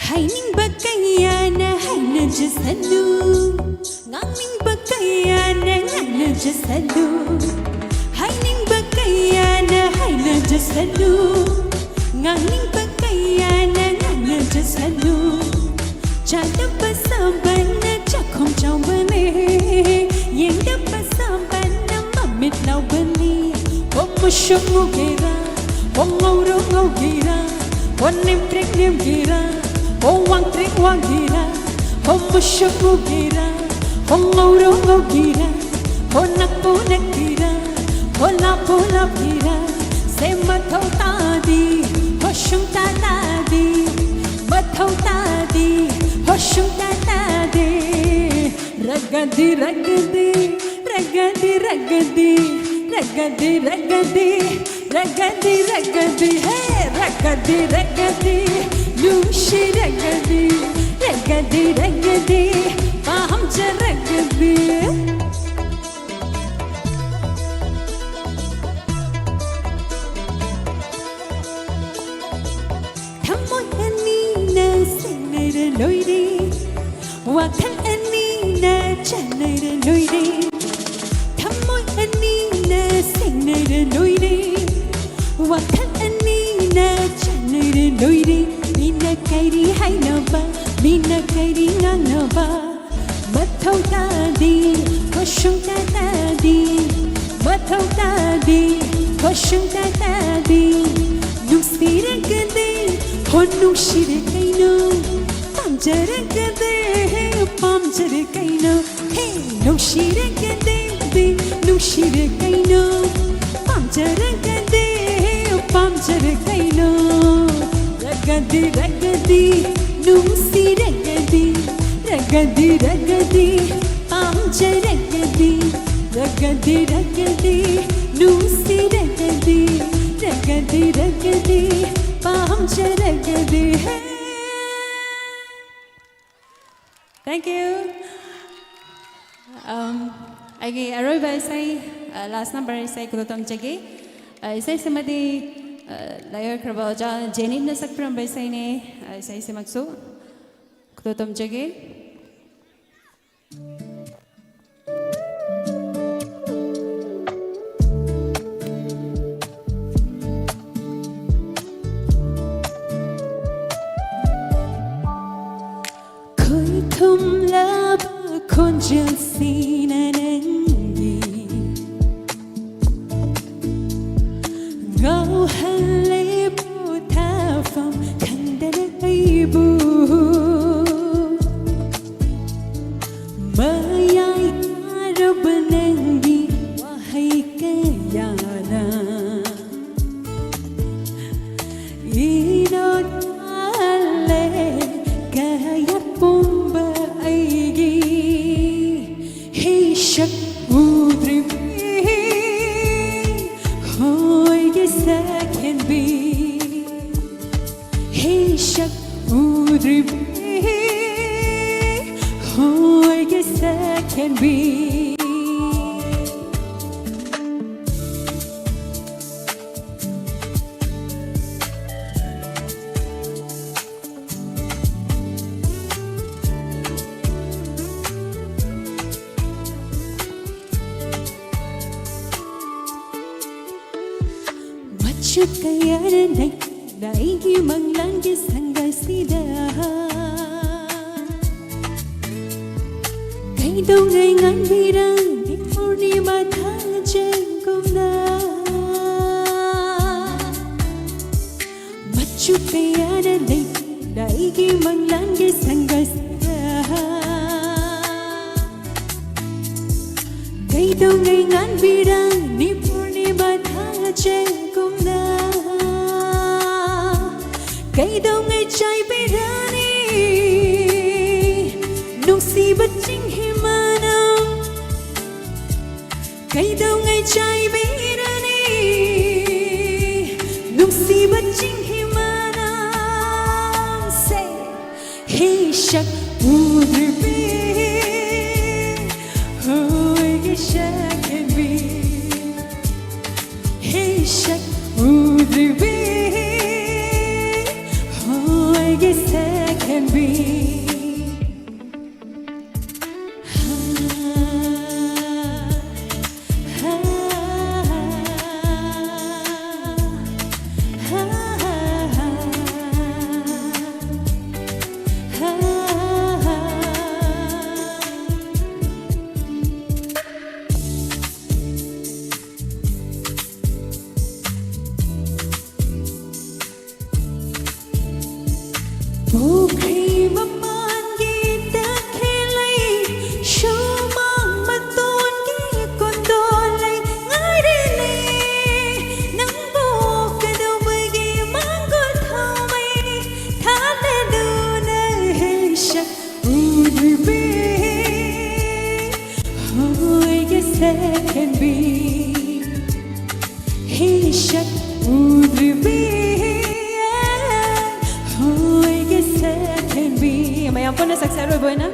ꯍꯥꯏꯅꯤꯡꯕ ꯀꯌꯥꯅ ꯍꯥꯏꯅꯖꯁꯅꯨ, ꯉꯥꯡꯅꯤꯡꯕ ꯀꯌꯥꯅ ꯉꯥꯡꯅꯖꯁꯅꯨ, ꯍꯥꯏꯅꯤꯡꯕ ꯀꯌꯥꯅ ꯍꯥꯏꯅꯖꯁꯅꯨ, ꯉꯥꯡꯅꯤꯡꯕ ꯀꯌꯥꯅ ꯉꯥꯡꯅꯖꯁꯅꯨ꯫ ꯆꯥꯗꯕ ꯁꯥꯕꯅ ꯆꯥꯛꯈꯨꯝ ꯆꯥꯎꯕꯅꯦ, ꯌꯦꯡꯗꯕ ꯁꯥꯕꯅ ꯃꯃꯤꯠ ꯂꯥꯎꯕꯅꯤ꯫ ꯍꯣ ꯃꯨꯁꯨꯝ ꯃꯨꯒꯦꯔꯥ, ꯍꯣ ꯉꯧꯔꯣ ꯉꯧꯒꯦꯔꯥ, ꯍꯣ ꯅꯦꯝꯇ꯭ꯔꯤꯛ ꯅꯦꯝꯒꯦꯔꯥ, ꯍꯣ ꯋꯥꯡꯇ꯭ꯔꯤꯛ ꯋꯥꯡꯒꯦꯔꯥ, ꯍꯣ ꯃꯨꯁꯨꯝ ꯃꯨꯒꯦꯔꯥ, ꯍꯣ ꯉꯧꯔꯣ ꯉꯧꯒꯦꯔꯥ, ꯍꯣ ꯅꯛꯄꯨ ꯅꯛꯀꯦꯔꯥ, ꯍꯣ ꯂꯥꯞꯄꯨ ꯂꯥꯞꯀꯦꯔꯥ, ꯁꯦ ꯃꯊꯧ ꯇꯥꯗꯦ, ꯍꯣ ꯁꯨꯡꯇꯥ ꯇꯥꯗꯦ, ꯃꯊꯧ ꯇꯥꯗꯦ, ꯍꯣ ꯁꯨꯡꯇꯥ ꯇꯥꯗꯦ꯫ ꯔꯒꯗꯤ ꯔꯒꯗꯤ, ꯔꯒꯗꯤ ꯔꯒꯗꯤ, ꯔꯒꯗꯤ ꯔꯒꯗꯤ, ꯔꯒꯗꯤ ꯔꯒꯗꯤ, ꯍꯦ! ꯔꯒꯗꯤ ꯔꯒꯗꯤ, ꯅꯨꯡꯁꯤꯔꯒꯗꯤ, ꯔꯒꯗꯤ ꯔꯒꯗꯤ, ꯄꯥꯝꯖꯔꯒꯗꯤ꯫ ꯊꯃꯣꯏ ꯑꯅꯤꯅ ꯁꯦꯡꯅꯔ ꯂꯣꯏꯔꯦ, ꯋꯥꯈꯜ ꯑꯅꯤ ꯆꯥꯟꯅꯔ ꯂꯣꯏꯔꯦ꯫ ꯊꯃꯣꯏ ꯑꯅꯤꯅ ꯁꯦꯡꯅꯔ ꯂꯣꯏꯔꯦ꯫ ꯋꯥꯈꯜ ꯑꯅꯤꯅ ꯆꯥꯟꯅꯔ ꯂꯣꯏꯔꯦ꯫ ꯃꯤꯅ ꯀꯔꯤ ꯍꯥꯏꯅꯕ, ꯃꯤꯅ ꯀꯔꯤ ꯉꯥꯡꯅꯕ ꯃꯊꯧ ꯇꯥꯗꯦ꯫ ꯀꯣ ꯁꯨꯡꯇꯥ ꯇꯥꯗꯦ꯫ ꯃꯊꯧ ꯇꯥꯗꯦ꯫ ꯀꯣ ꯁꯨꯡꯇꯥ ꯇꯥꯗꯦ꯫ ꯅꯨꯡꯁꯤꯔꯒꯗꯤ ꯍꯣ ꯅꯨꯡꯁꯤꯔꯦ ꯀꯩꯅꯣ꯫ ꯄꯥꯝꯖꯔꯒꯗꯤ ꯄꯥꯝꯖꯔꯦ ꯀꯩꯅꯣ꯫ ꯍꯦ ꯅꯨꯡꯁꯤꯔꯒꯗꯤ ꯅꯨꯡꯁꯤꯔꯦ ꯀꯩꯅꯣ꯫ ꯄꯥꯝꯖꯔꯒꯗꯤ ꯄꯥꯝꯖꯔꯦ ꯀꯩꯅꯣ꯫ ꯔꯒꯗꯤ ꯔꯒꯗꯤ ꯅꯨꯡꯁꯤꯔꯒꯗꯤ꯫ ꯔꯒꯗꯤ ꯔꯒꯗꯤ ꯄꯥꯝꯖꯔꯒꯗꯤ꯫ ꯔꯒꯗꯤ ꯔꯒꯗꯤ ꯅꯨꯡꯁꯤꯔꯒꯗꯤ꯫ ꯔꯒꯗꯤ ꯔꯒꯗꯤ ꯄꯥꯝꯖꯔꯒꯗꯤ꯫ ꯍꯦ꯫ Thank you. Um, ꯑꯩꯒꯤ ꯑꯔꯣꯏꯕ ꯏꯁꯩ, uh, last number ꯏꯁꯩ ꯈꯨꯗꯣꯜ ꯇꯝꯖꯒꯦ꯫ Uh, ꯏꯁꯩꯁꯤꯃꯗꯤ, uh, ꯂꯥꯏꯑꯣꯏꯈ꯭ꯔꯕ ꯑꯣꯖꯥ ꯖꯦꯅꯤꯠꯅ ꯁꯛꯄꯤꯔꯝꯕ ꯏꯁꯩꯅꯦ꯫ Uh, ꯏꯁꯩꯁꯤꯃꯛꯁꯨ ꯈꯨꯗꯣꯜ ꯇꯝꯖꯒꯦ꯫ ꯈꯣꯏꯊꯨꯝꯂꯕ ꯈꯣꯟꯖꯦꯜꯁꯤꯅ ꯅꯪꯒꯤ ꯉꯥꯎꯍꯜꯂꯦ ꯄꯣꯊꯥꯐꯝ ꯈꯪꯗꯅ ꯑꯩꯕꯨ꯫ ꯃꯌꯥꯏ ꯀꯥꯔꯕ ꯅꯪꯒꯤ ꯋꯥꯍꯩ ꯀꯌꯥꯅ ꯏꯅꯣꯠ ꯇꯥꯜꯂꯦ ꯀꯌꯥ ꯄꯨꯝꯕ ꯑꯩꯒꯤ꯫ ꯍꯦ ꯁꯛ ꯎꯗ꯭ꯔꯤꯕꯤ ꯍꯣꯏꯒꯤ ꯁꯛꯍꯦꯟꯕꯤ꯫ ꯍꯦ ꯁꯛ ꯎꯗ꯭ꯔꯤꯕꯤ ꯍꯣꯏꯒꯤ ꯁꯛꯍꯦꯟꯕꯤ꯫ ꯆꯨꯞ ꯀꯌꯥꯅ ꯅꯩꯅ ꯑꯩꯒꯤ ꯃꯪꯂꯥꯟꯒꯤ ꯁꯪꯒꯥꯁꯤꯗ ꯀꯩꯗꯧꯉꯩ ꯉꯥꯟꯕꯤꯔꯝꯃꯤ ꯄꯨꯔꯅꯤꯃꯥ ꯊꯥꯖꯒꯨꯝꯅ꯫ ꯃꯆꯨ ꯀꯌꯥꯅ ꯂꯩꯅ ꯑꯩꯒꯤ ꯃꯪꯂꯥꯟꯒꯤ ꯁꯪꯒꯥꯁꯤꯗ ꯀꯩꯗꯧꯉꯩ ꯉꯥꯟꯕꯤꯔꯝꯃꯤ ꯄꯨꯔꯅꯤꯃꯥ ꯊꯥꯖꯒꯨꯝꯅ꯫ ꯀꯩꯗꯧꯉꯩ ꯆꯥꯏꯕꯤꯔꯅꯤ ꯅꯨꯡꯁꯤꯕ ꯆꯤꯡꯍꯤ ꯃꯅꯥ꯫ ꯀꯩꯗꯧꯉꯩ ꯆꯥꯏꯕꯤꯔꯅꯤ ꯅꯨꯡꯁꯤꯕ ꯆꯤꯡꯍꯤ ꯃꯅꯥ꯫ Say, ꯍꯦ ꯁꯛ ꯎꯗ꯭ꯔꯤꯕꯤ, ꯍꯣꯏꯒꯤ ꯁꯛꯍꯦꯟꯕꯤ꯫ ꯍꯦ ꯁꯛ ꯎꯗ꯭ꯔꯤꯕꯤ, ꯍꯣꯏꯒꯤ ꯁꯛꯍꯦꯟꯕꯤ꯫ ꯄꯨꯈ꯭ꯔꯤ ꯃꯄꯥꯟꯒꯤ ꯇꯈꯦꯜꯂꯩ, ꯁꯨꯃꯥꯡ ꯃꯇꯣꯟꯒꯤ ꯀꯣꯟꯗꯣꯜꯂꯩ ꯉꯥꯏꯔꯦꯅꯦ꯫ ꯅꯪꯕꯨ ꯀꯩꯗꯧꯕꯒꯤ ꯃꯥꯡꯒꯣꯜ ꯊꯥꯎꯃꯩ ꯊꯥꯟꯗꯨꯅ ꯍꯦ ꯁꯛ ꯎꯗ꯭ꯔꯤꯕꯤ, ꯍꯣꯏꯒꯤ ꯁꯛꯍꯦꯟꯕꯤ꯫ ꯍꯦ ꯁꯛ ꯎꯗ꯭ꯔꯤꯕꯤ, ꯍꯣꯏꯒꯤ ꯁꯛꯍꯦꯟꯕꯤ꯫ ꯃꯌꯥꯝ ꯄꯨꯟꯅ ꯁꯛꯁꯦ ꯑꯔꯣꯏꯕ ꯑꯣꯏꯅ꯫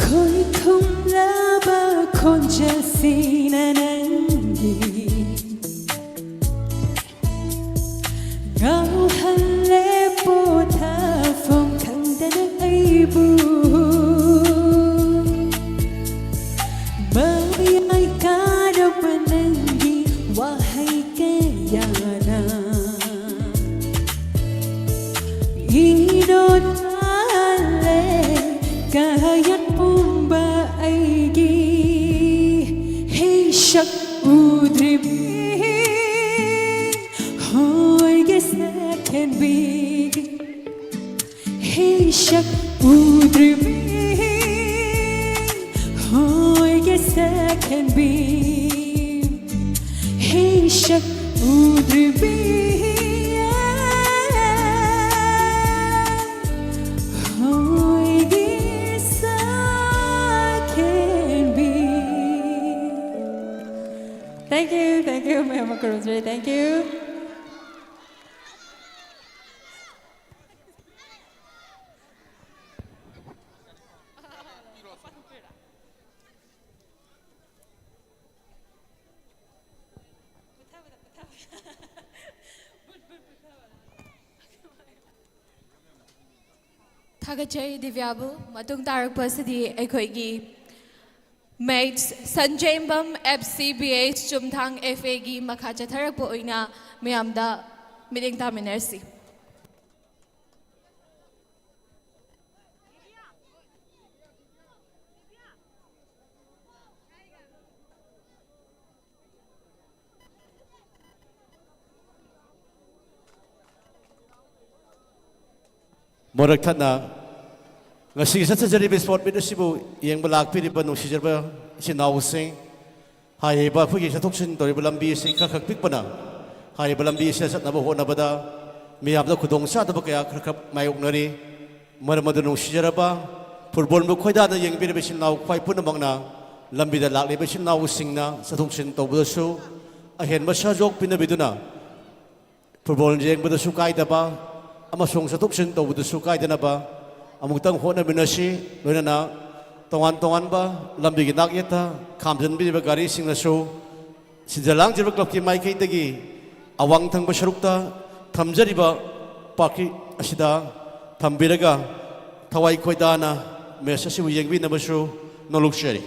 ꯈꯣꯏꯊꯨꯝꯂꯕ ꯈꯣꯟꯖꯦꯜꯁꯤꯅ ꯅꯪꯒꯤ ꯉꯥꯎꯍꯜꯂꯦ ꯄꯣꯊꯥꯐꯝ ꯈꯪꯗꯅ ꯑꯩꯕꯨ꯫ ꯃꯌꯥꯏ ꯀꯥꯔꯕ ꯅꯪꯒꯤ ꯋꯥꯍꯩ ꯀꯌꯥ ꯍꯣꯏꯒꯤ ꯁꯛꯍꯦꯟꯕꯤ, ꯍꯤꯡꯁꯛ ꯎꯗ꯭ꯔꯤꯕꯤ, ꯍꯣꯏꯒꯤ ꯁꯛꯍꯦꯟꯕꯤ, ꯍꯤꯡꯁꯛ ꯎꯗ꯭ꯔꯤꯕꯤ, ꯍꯣꯏꯒꯤ ꯁꯛꯍꯦꯟꯕꯤ꯫ Thank you, thank you, ꯃꯌꯥꯝ ꯈꯨꯔꯨꯝꯖꯔꯤ, thank you꯫ ꯊꯥꯒꯠꯆꯔꯤ ꯗꯤꯕ꯭ꯌꯥꯕꯨ꯫ ꯃꯇꯨꯡ ꯇꯥꯔꯛꯄ ꯑꯁꯤꯗꯤ ꯑꯩꯈꯣꯏꯒꯤ ꯃꯦꯠꯁ ꯁꯟꯖꯦꯝꯕꯝ F C B H ꯆꯨꯝꯊꯥꯡ F A ꯒꯤ ꯃꯈꯥ ꯆꯠꯊꯔꯛꯄ ꯑꯣꯏꯅ ꯃꯌꯥꯝꯗ ꯃꯤꯠꯌꯦꯡ ꯇꯥꯃꯤꯟꯅꯔꯁꯤ꯫ ꯃꯔꯛ ꯊꯠꯅ ꯉꯁꯤꯒꯤ ꯆꯠꯊꯖꯔꯤꯕ ꯏꯁꯄꯣꯔꯠ ꯃꯤꯠ ꯑꯁꯤꯕꯨ ꯌꯦꯡꯕ ꯂꯥꯛꯄꯤꯔꯤꯕ ꯅꯨꯡꯁꯤꯖꯔꯕ ꯏꯆꯤꯟ ꯏꯅꯥꯎꯁꯤꯡ, ꯍꯥꯏꯔꯤꯕ ꯑꯩꯈꯣꯏꯒꯤ ꯆꯠꯊꯣꯛ ꯆꯠꯁꯤꯟ ꯇꯧꯔꯤꯕ ꯂꯝꯕꯤ ꯑꯁꯤ ꯈꯔ ꯈꯛ ꯄꯤꯛꯄꯅ, ꯍꯥꯏꯔꯤꯕ ꯂꯝꯕꯤ ꯑꯁꯤꯗ ꯆꯠꯅꯕ ꯍꯣꯠꯅꯕꯗ ꯃꯤꯌꯥꯝꯗ ꯈꯨꯗꯣꯡ ꯆꯥꯗꯕ ꯀꯌꯥ ꯈꯔ ꯈꯛ ꯃꯥꯌꯣꯛꯅꯔꯤ꯫ ꯃꯔꯝ ꯑꯗꯨꯅ ꯅꯨꯡꯁꯤꯖꯔꯕ ꯐꯨꯠꯕꯣꯜꯕꯨ ꯈꯣꯏꯗꯥꯅ ꯌꯦꯡꯕꯤꯔꯤꯕ ꯏꯆꯤꯟ ꯏꯅꯥꯎ ꯈ꯭ꯋꯥꯏ ꯄꯨꯝꯅꯃꯛꯅ ꯂꯝꯕꯤꯗ ꯂꯥꯛꯂꯤꯕ ꯏꯆꯤꯟ ꯏꯅꯥꯎꯁꯤꯡꯅ ꯆꯠꯊꯣꯛ ꯆꯠꯁꯤꯟ ꯇꯧꯕꯗꯁꯨ ꯑꯍꯦꯟꯕ ꯁꯍꯌꯣꯒ ꯄꯤꯅꯕꯤꯗꯨꯅ ꯐꯨꯠꯕꯣꯜ ꯌꯦꯡꯕꯗꯁꯨ ꯀꯥꯏꯗꯕ ꯑꯃꯁꯨꯡ ꯆꯠꯊꯣꯛ ꯆꯠꯁꯤꯟ ꯇꯧꯕꯗꯁꯨ ꯀꯥꯏꯗꯅꯕ ꯑꯃꯨꯛꯇꯪ ꯍꯣꯠꯅꯃꯤꯟꯅꯁꯤ꯫ ꯂꯣꯏꯅꯅ ꯇꯣꯉꯥꯟ ꯇꯣꯉꯥꯟꯕ ꯂꯝꯕꯤꯒꯤ ꯅꯥꯛꯌꯦꯠꯇ ꯈꯥꯝꯖꯤꯟꯕꯤꯔꯤꯕ ꯒꯥꯔꯤꯁꯤꯡꯅꯁꯨ ꯁꯤꯟꯖ ꯂꯥꯡꯖꯕ ꯀ꯭ꯂꯕꯀꯤ ꯃꯥꯏꯀꯩꯗꯒꯤ ꯑꯋꯥꯡ ꯊꯪꯕ ꯁꯔꯨꯛꯇ ꯊꯝꯖꯔꯤꯕ ꯄꯥꯔꯀꯤꯡ ꯑꯁꯤꯗ ꯊꯝꯕꯤꯔꯒ ꯊꯋꯥꯏ ꯈꯣꯏꯗꯥꯅ ꯃꯦꯠꯆ ꯑꯁꯤꯕꯨ ꯌꯦꯡꯕꯤꯅꯕꯁꯨ ꯅꯣꯂꯨꯛꯆꯔꯤ꯫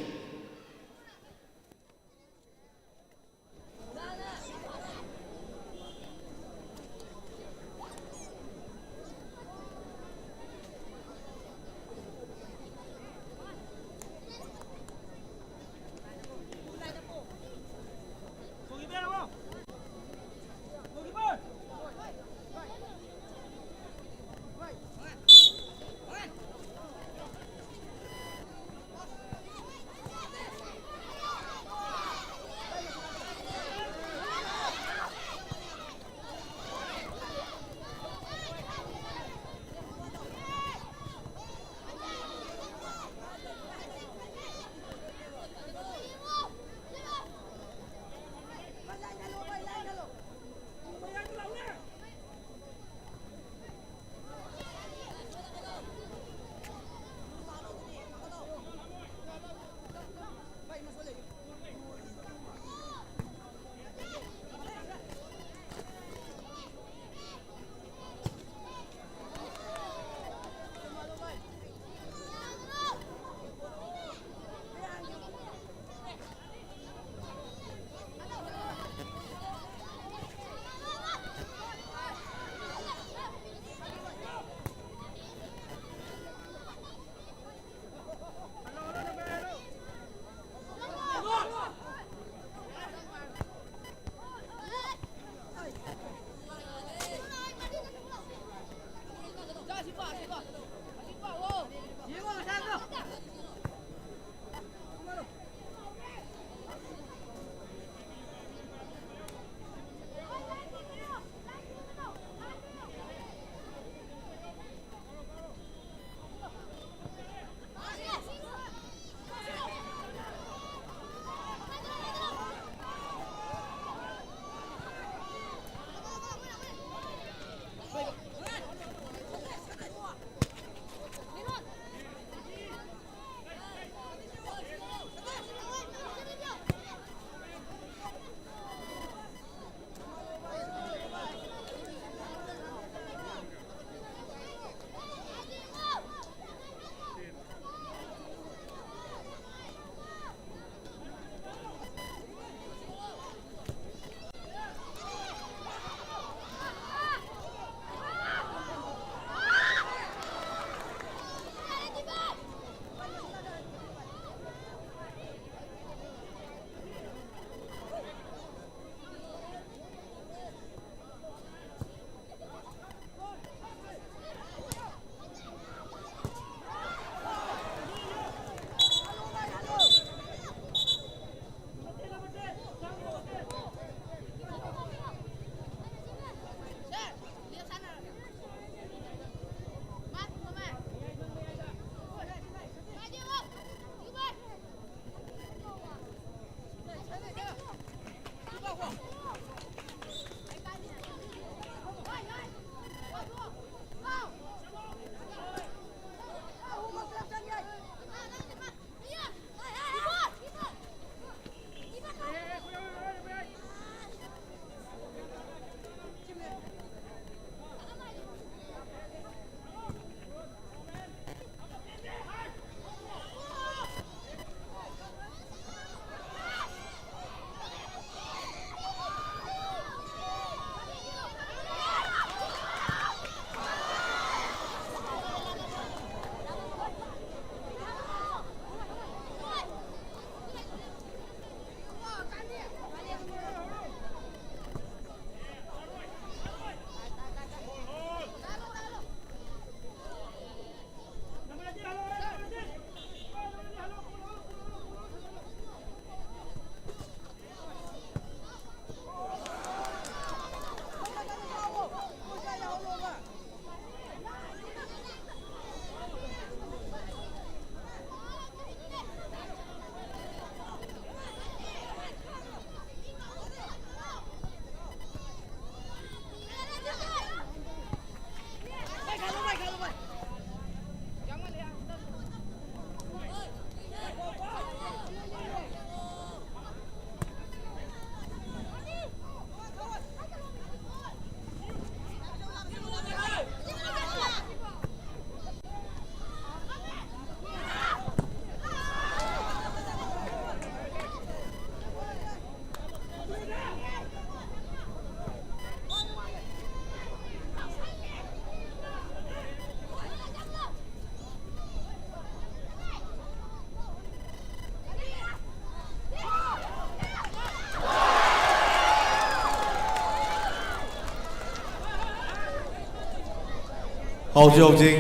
ꯍꯧꯖꯤꯛ ꯍꯧꯖꯤꯛ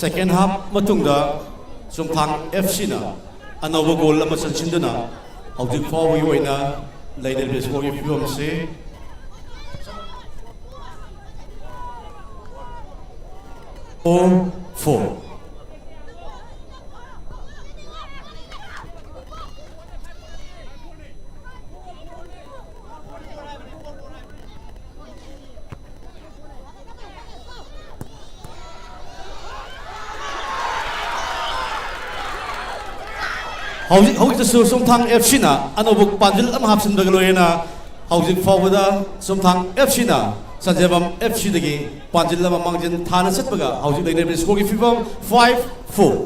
second half ꯃꯇꯨꯡꯗ ꯆꯨꯝꯊꯥꯡ F Cꯅ ꯑꯅꯧꯕ goal ꯑꯃ ꯆꯟꯁꯤꯟꯗꯨꯅ ꯍꯧꯖꯤꯛ ꯐꯥꯎꯕꯒꯤ ꯑꯣꯏꯅ ꯂꯩꯔꯤꯕ score ꯒꯤ ꯐꯤꯕꯝꯁꯤ four four꯫ ꯍꯧꯖꯤꯛ ꯍꯧꯖꯤꯛꯇꯁꯨ ꯆꯨꯝꯊꯥꯡ ꯑꯦꯐ ꯁꯤꯅ ꯑꯅꯧꯕ ꯄꯥꯟꯖꯤꯜ ꯑꯃ ꯍꯥꯞꯆꯤꯟꯕꯒ ꯂꯣꯏꯅꯅ ꯍꯧꯖꯤꯛ ꯐꯥꯎꯕꯗ ꯆꯨꯝꯊꯥꯡ ꯑꯦꯐ ꯁꯤꯅ ꯆꯥꯟꯖꯦꯝꯕꯝ ꯑꯦꯐ ꯁꯤꯗꯒꯤ ꯄꯥꯟꯖꯤꯜ ꯑꯃ ꯃꯥꯡꯖꯤꯟ ꯊꯥꯅ ꯆꯠꯄꯒ ꯍꯧꯖꯤꯛ ꯂꯩꯅꯔꯤꯕ ꯁ꯭ꯀꯣꯔꯒꯤ ꯐꯤꯕꯝ ꯐꯥꯏꯚ ꯐꯣꯔ꯫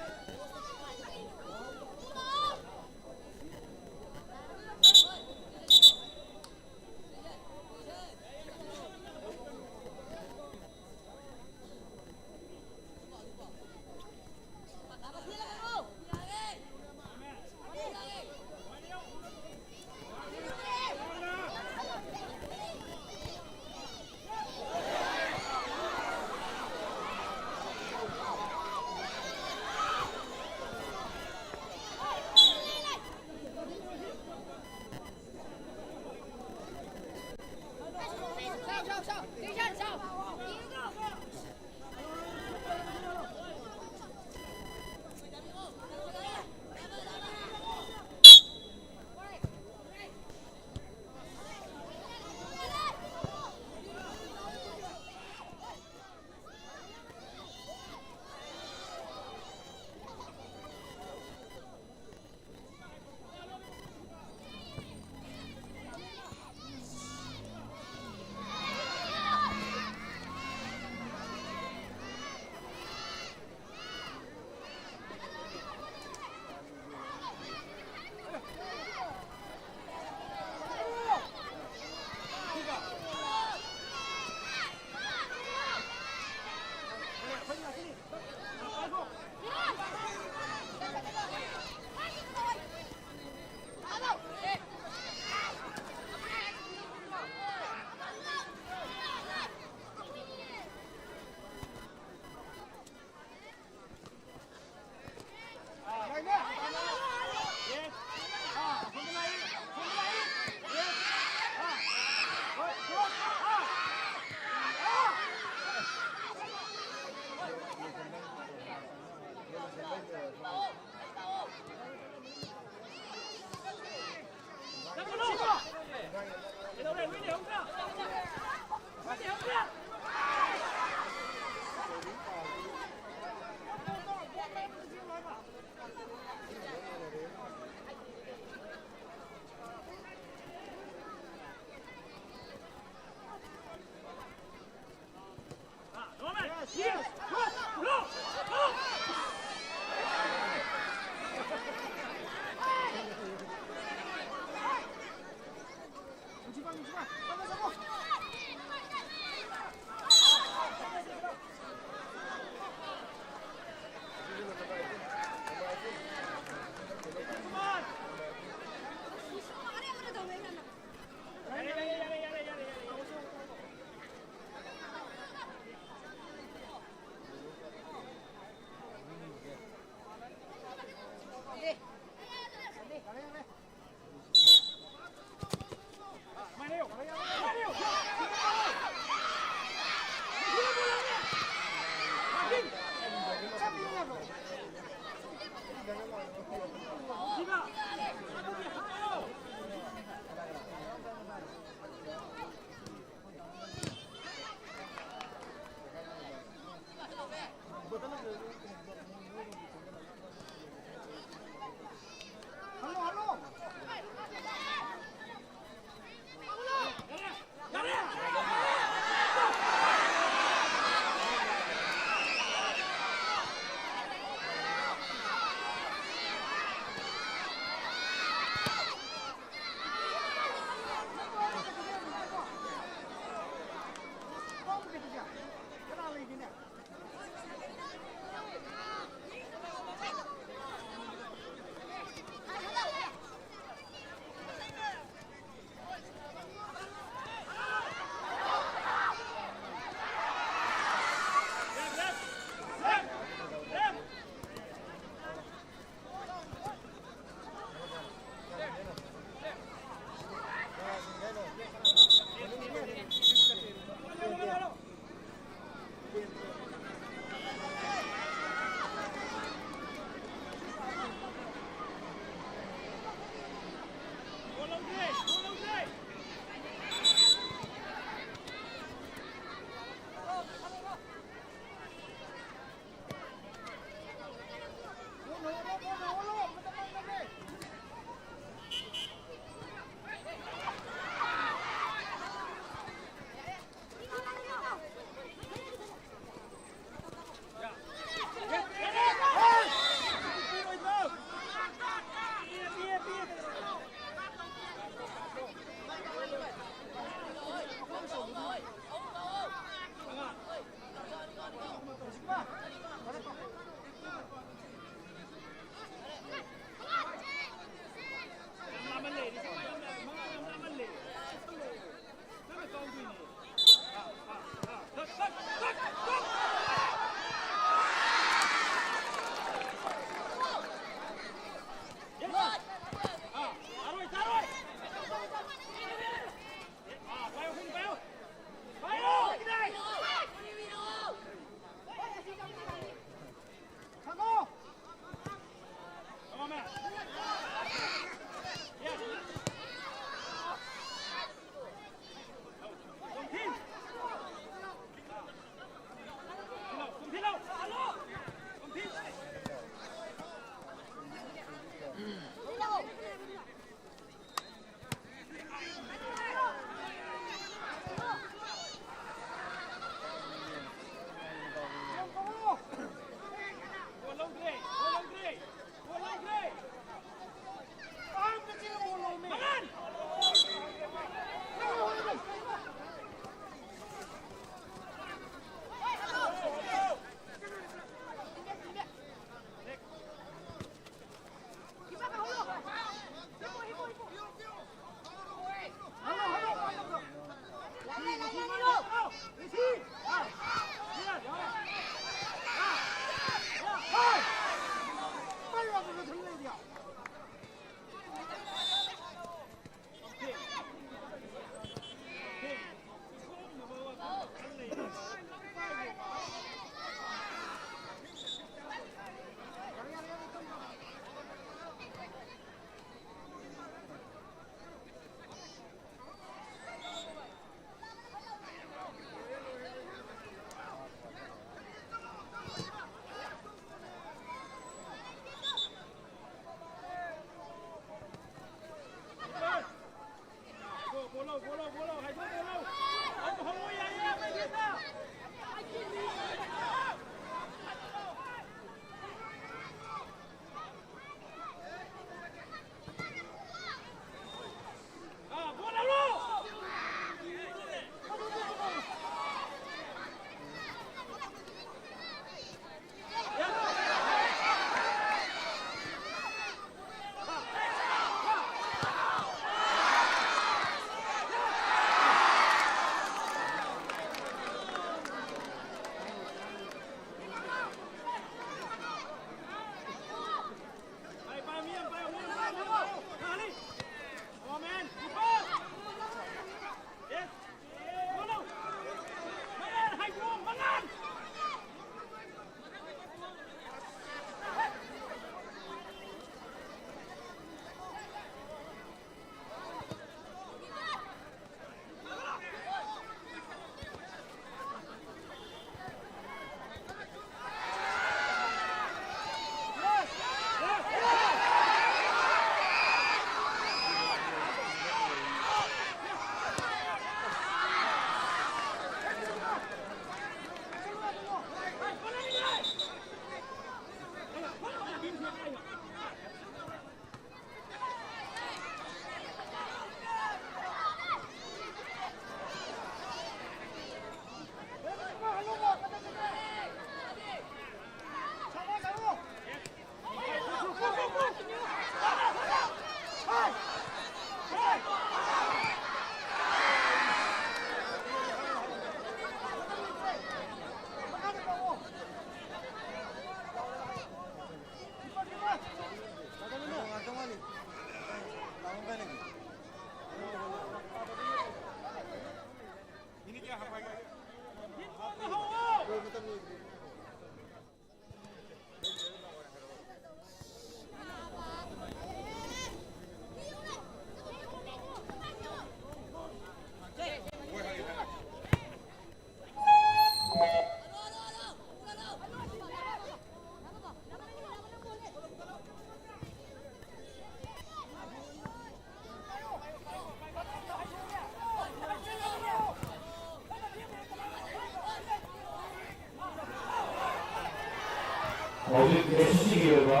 ꯍꯧꯖꯤꯛ ꯑꯦꯁ ꯑꯦꯁ ꯁꯤꯒꯤ ꯑꯣꯏꯕ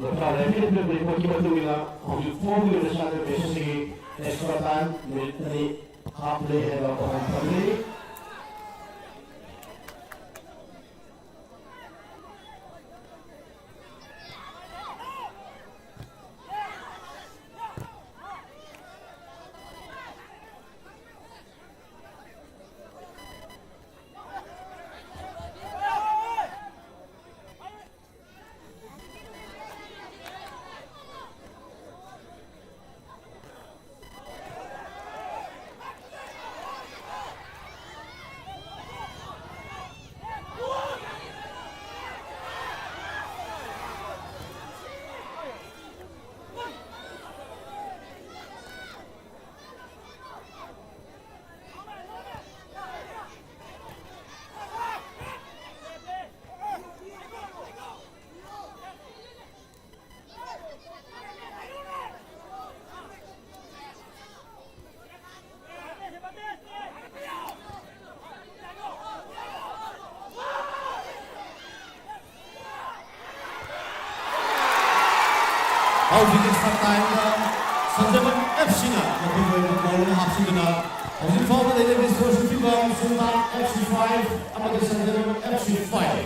ꯗꯣꯛꯇꯔ ꯔꯦꯐꯤꯅꯦꯠ ꯔꯤꯄꯣꯔꯠꯀꯤ ꯃꯇꯨꯡ ꯏꯟꯅ ꯍꯧꯖꯤꯛ ꯐꯥꯎꯒꯤ ꯑꯣꯏꯅ ꯁꯥꯟꯅꯔꯤꯕ ꯑꯦꯁ ꯑꯦꯁ ꯁꯤꯒꯤ ꯑꯦꯛꯁꯇ꯭ꯔꯥ ꯇꯥꯏꯝ ꯃꯤꯅꯤꯠ ꯑꯅꯤ ꯍꯥꯞꯂꯦ ꯍꯥꯏꯕ ꯄꯥꯎ ꯐꯪꯂꯤ꯫ ꯍꯧꯖꯤꯛ ꯑꯦꯛꯁꯇ꯭ꯔꯥ ꯇꯥꯏꯝꯗ ꯁꯟꯖꯦꯟꯕꯝ ꯑꯦꯐ ꯁꯤꯅ ꯃꯈꯣꯏꯒꯤ ꯑꯣꯏꯕ ꯒꯣꯜ ꯑꯃ ꯍꯥꯞꯆꯤꯟꯗꯨꯅ ꯍꯧꯖꯤꯛ ꯐꯥꯎꯕ ꯂꯩꯔꯤꯕ ꯁ꯭ꯀꯣꯔꯁꯤꯡ ꯐꯤꯕꯝ ꯁꯨꯜꯇꯥꯟ ꯑꯦꯐ ꯁꯤ ꯐꯥꯏꯚ ꯑꯃꯗꯤ ꯁꯟꯖꯦꯟꯕꯝ ꯑꯦꯐ ꯁꯤ ꯐꯥꯏꯚ꯫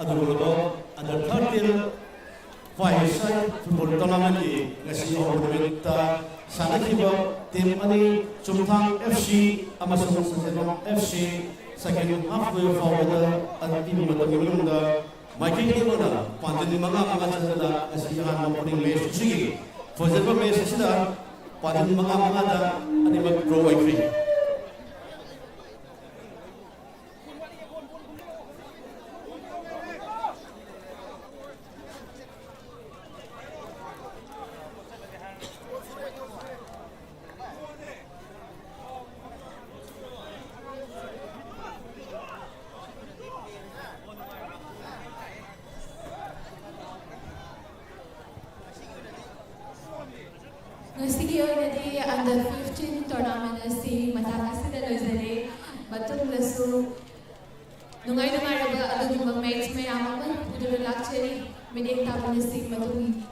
ꯑꯗꯨꯒꯨꯝꯂꯕ under thirteen five-a-side football tournament-ꯀꯤ ꯉꯁꯤ ꯑꯍꯧꯕ ꯅꯨꯃꯤꯠꯇ ꯁꯥꯟꯅꯈꯤꯕ team ꯑꯅꯤ, ꯆꯨꯝꯊꯥꯡ F C ꯑꯃꯁꯨꯡ ꯁꯟꯖꯦꯟꯕꯝ F C, second half ꯂꯣꯏꯕ ꯐꯥꯎꯕꯗ ꯑꯄꯤꯕ ꯃꯇꯝꯒꯤ ꯃꯅꯨꯡꯗ ꯃꯥꯏꯀꯩ ꯑꯅꯤꯃꯛꯅ ꯄꯥꯟꯖꯤꯟ ꯃꯉꯥ ꯃꯉꯥ ꯆꯟꯗꯨꯅ ꯉꯁꯤ ꯑꯍꯥꯟꯕ opening match ꯑꯁꯤꯒꯤ ꯐꯖꯕ match ꯑꯁꯤꯗ ꯄꯥꯟꯖꯤꯟ ꯃꯉꯥ ꯃꯉꯥꯗ ꯑꯅꯤꯃꯛ draw ꯑꯣꯏꯈ꯭ꯔꯦ꯫ ꯉꯁꯤꯒꯤ ꯑꯣꯏꯅꯗꯤ under fifteen tournament ꯑꯁꯤ ꯃꯇꯥꯡ ꯑꯁꯤꯗ ꯂꯣꯏꯖꯔꯦ꯫ ꯃꯇꯨꯡꯗꯁꯨ ꯅꯨꯡꯉꯥꯏ ꯅꯨꯡꯉꯥꯏꯔꯕ ꯑꯗꯨꯒꯨꯝꯕ match ꯃꯌꯥꯝ ꯑꯃ ꯄꯨꯗꯨꯅ ꯂꯥꯛꯆꯔꯤ꯫ ꯃꯤꯠꯌꯦꯡ ꯇꯥꯕꯤꯔꯁꯤ ꯃꯇꯨꯡ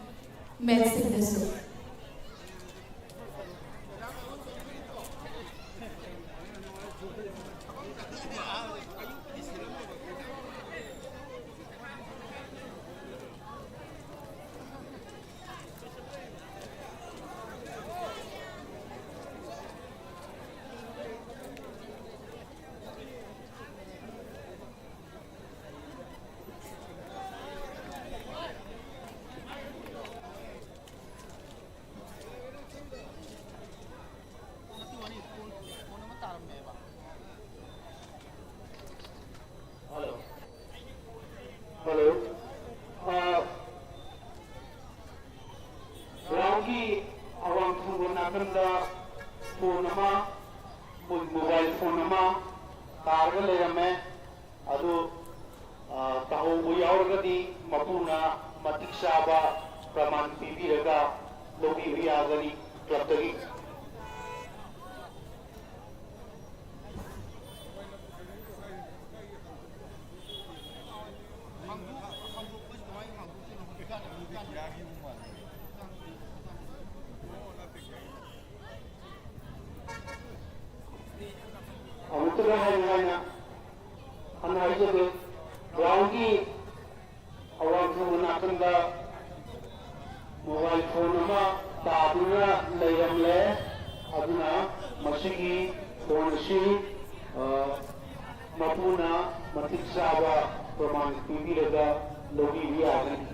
match-ꯁꯤꯡꯗꯁꯨ꯫ Hello. Hello. ꯑ, ground-ꯒꯤ ꯑꯋꯥꯡ ꯊꯪꯕ ꯅꯥꯀꯟꯗ phone ꯑꯃ, mo-, mobile phone ꯑꯃ ꯇꯥꯔꯒ ꯂꯩꯔꯝꯃꯦ꯫ ꯑꯗꯨ, ꯑ, ꯇꯥꯍꯧꯕ ꯌꯥꯎꯔꯒꯗꯤ ꯃꯄꯨꯅ ꯃꯇꯤꯛ ꯆꯥꯕ ꯄ꯭ꯔꯃꯥꯟ ꯄꯤꯕꯤꯔꯒ ꯂꯧꯕꯤꯕ ꯌꯥꯒꯅꯤ club-ꯇꯒꯤ꯫ ꯑꯃꯨꯛꯇꯒ ꯍꯥꯏꯅ ꯍꯥꯏꯅ ꯍꯟꯅ ꯍꯥꯏꯖꯒꯦ, ground ꯃꯣꯕꯥꯏꯜ ꯐꯣꯟ ꯑꯃ ꯇꯥꯗꯨꯅ ꯂꯩꯔꯝꯂꯦ꯫ ꯑꯗꯨꯅ ꯃꯁꯤꯒꯤ ꯐꯣꯟ ꯑꯁꯤ, ꯑ, ꯃꯄꯨꯅ ꯃꯇꯤꯛ ꯆꯥꯕ ꯄ꯭ꯔꯃꯥꯟ ꯄꯤꯕꯤꯔꯒ ꯂꯧꯕꯤꯕ ꯌꯥꯒꯅꯤ꯫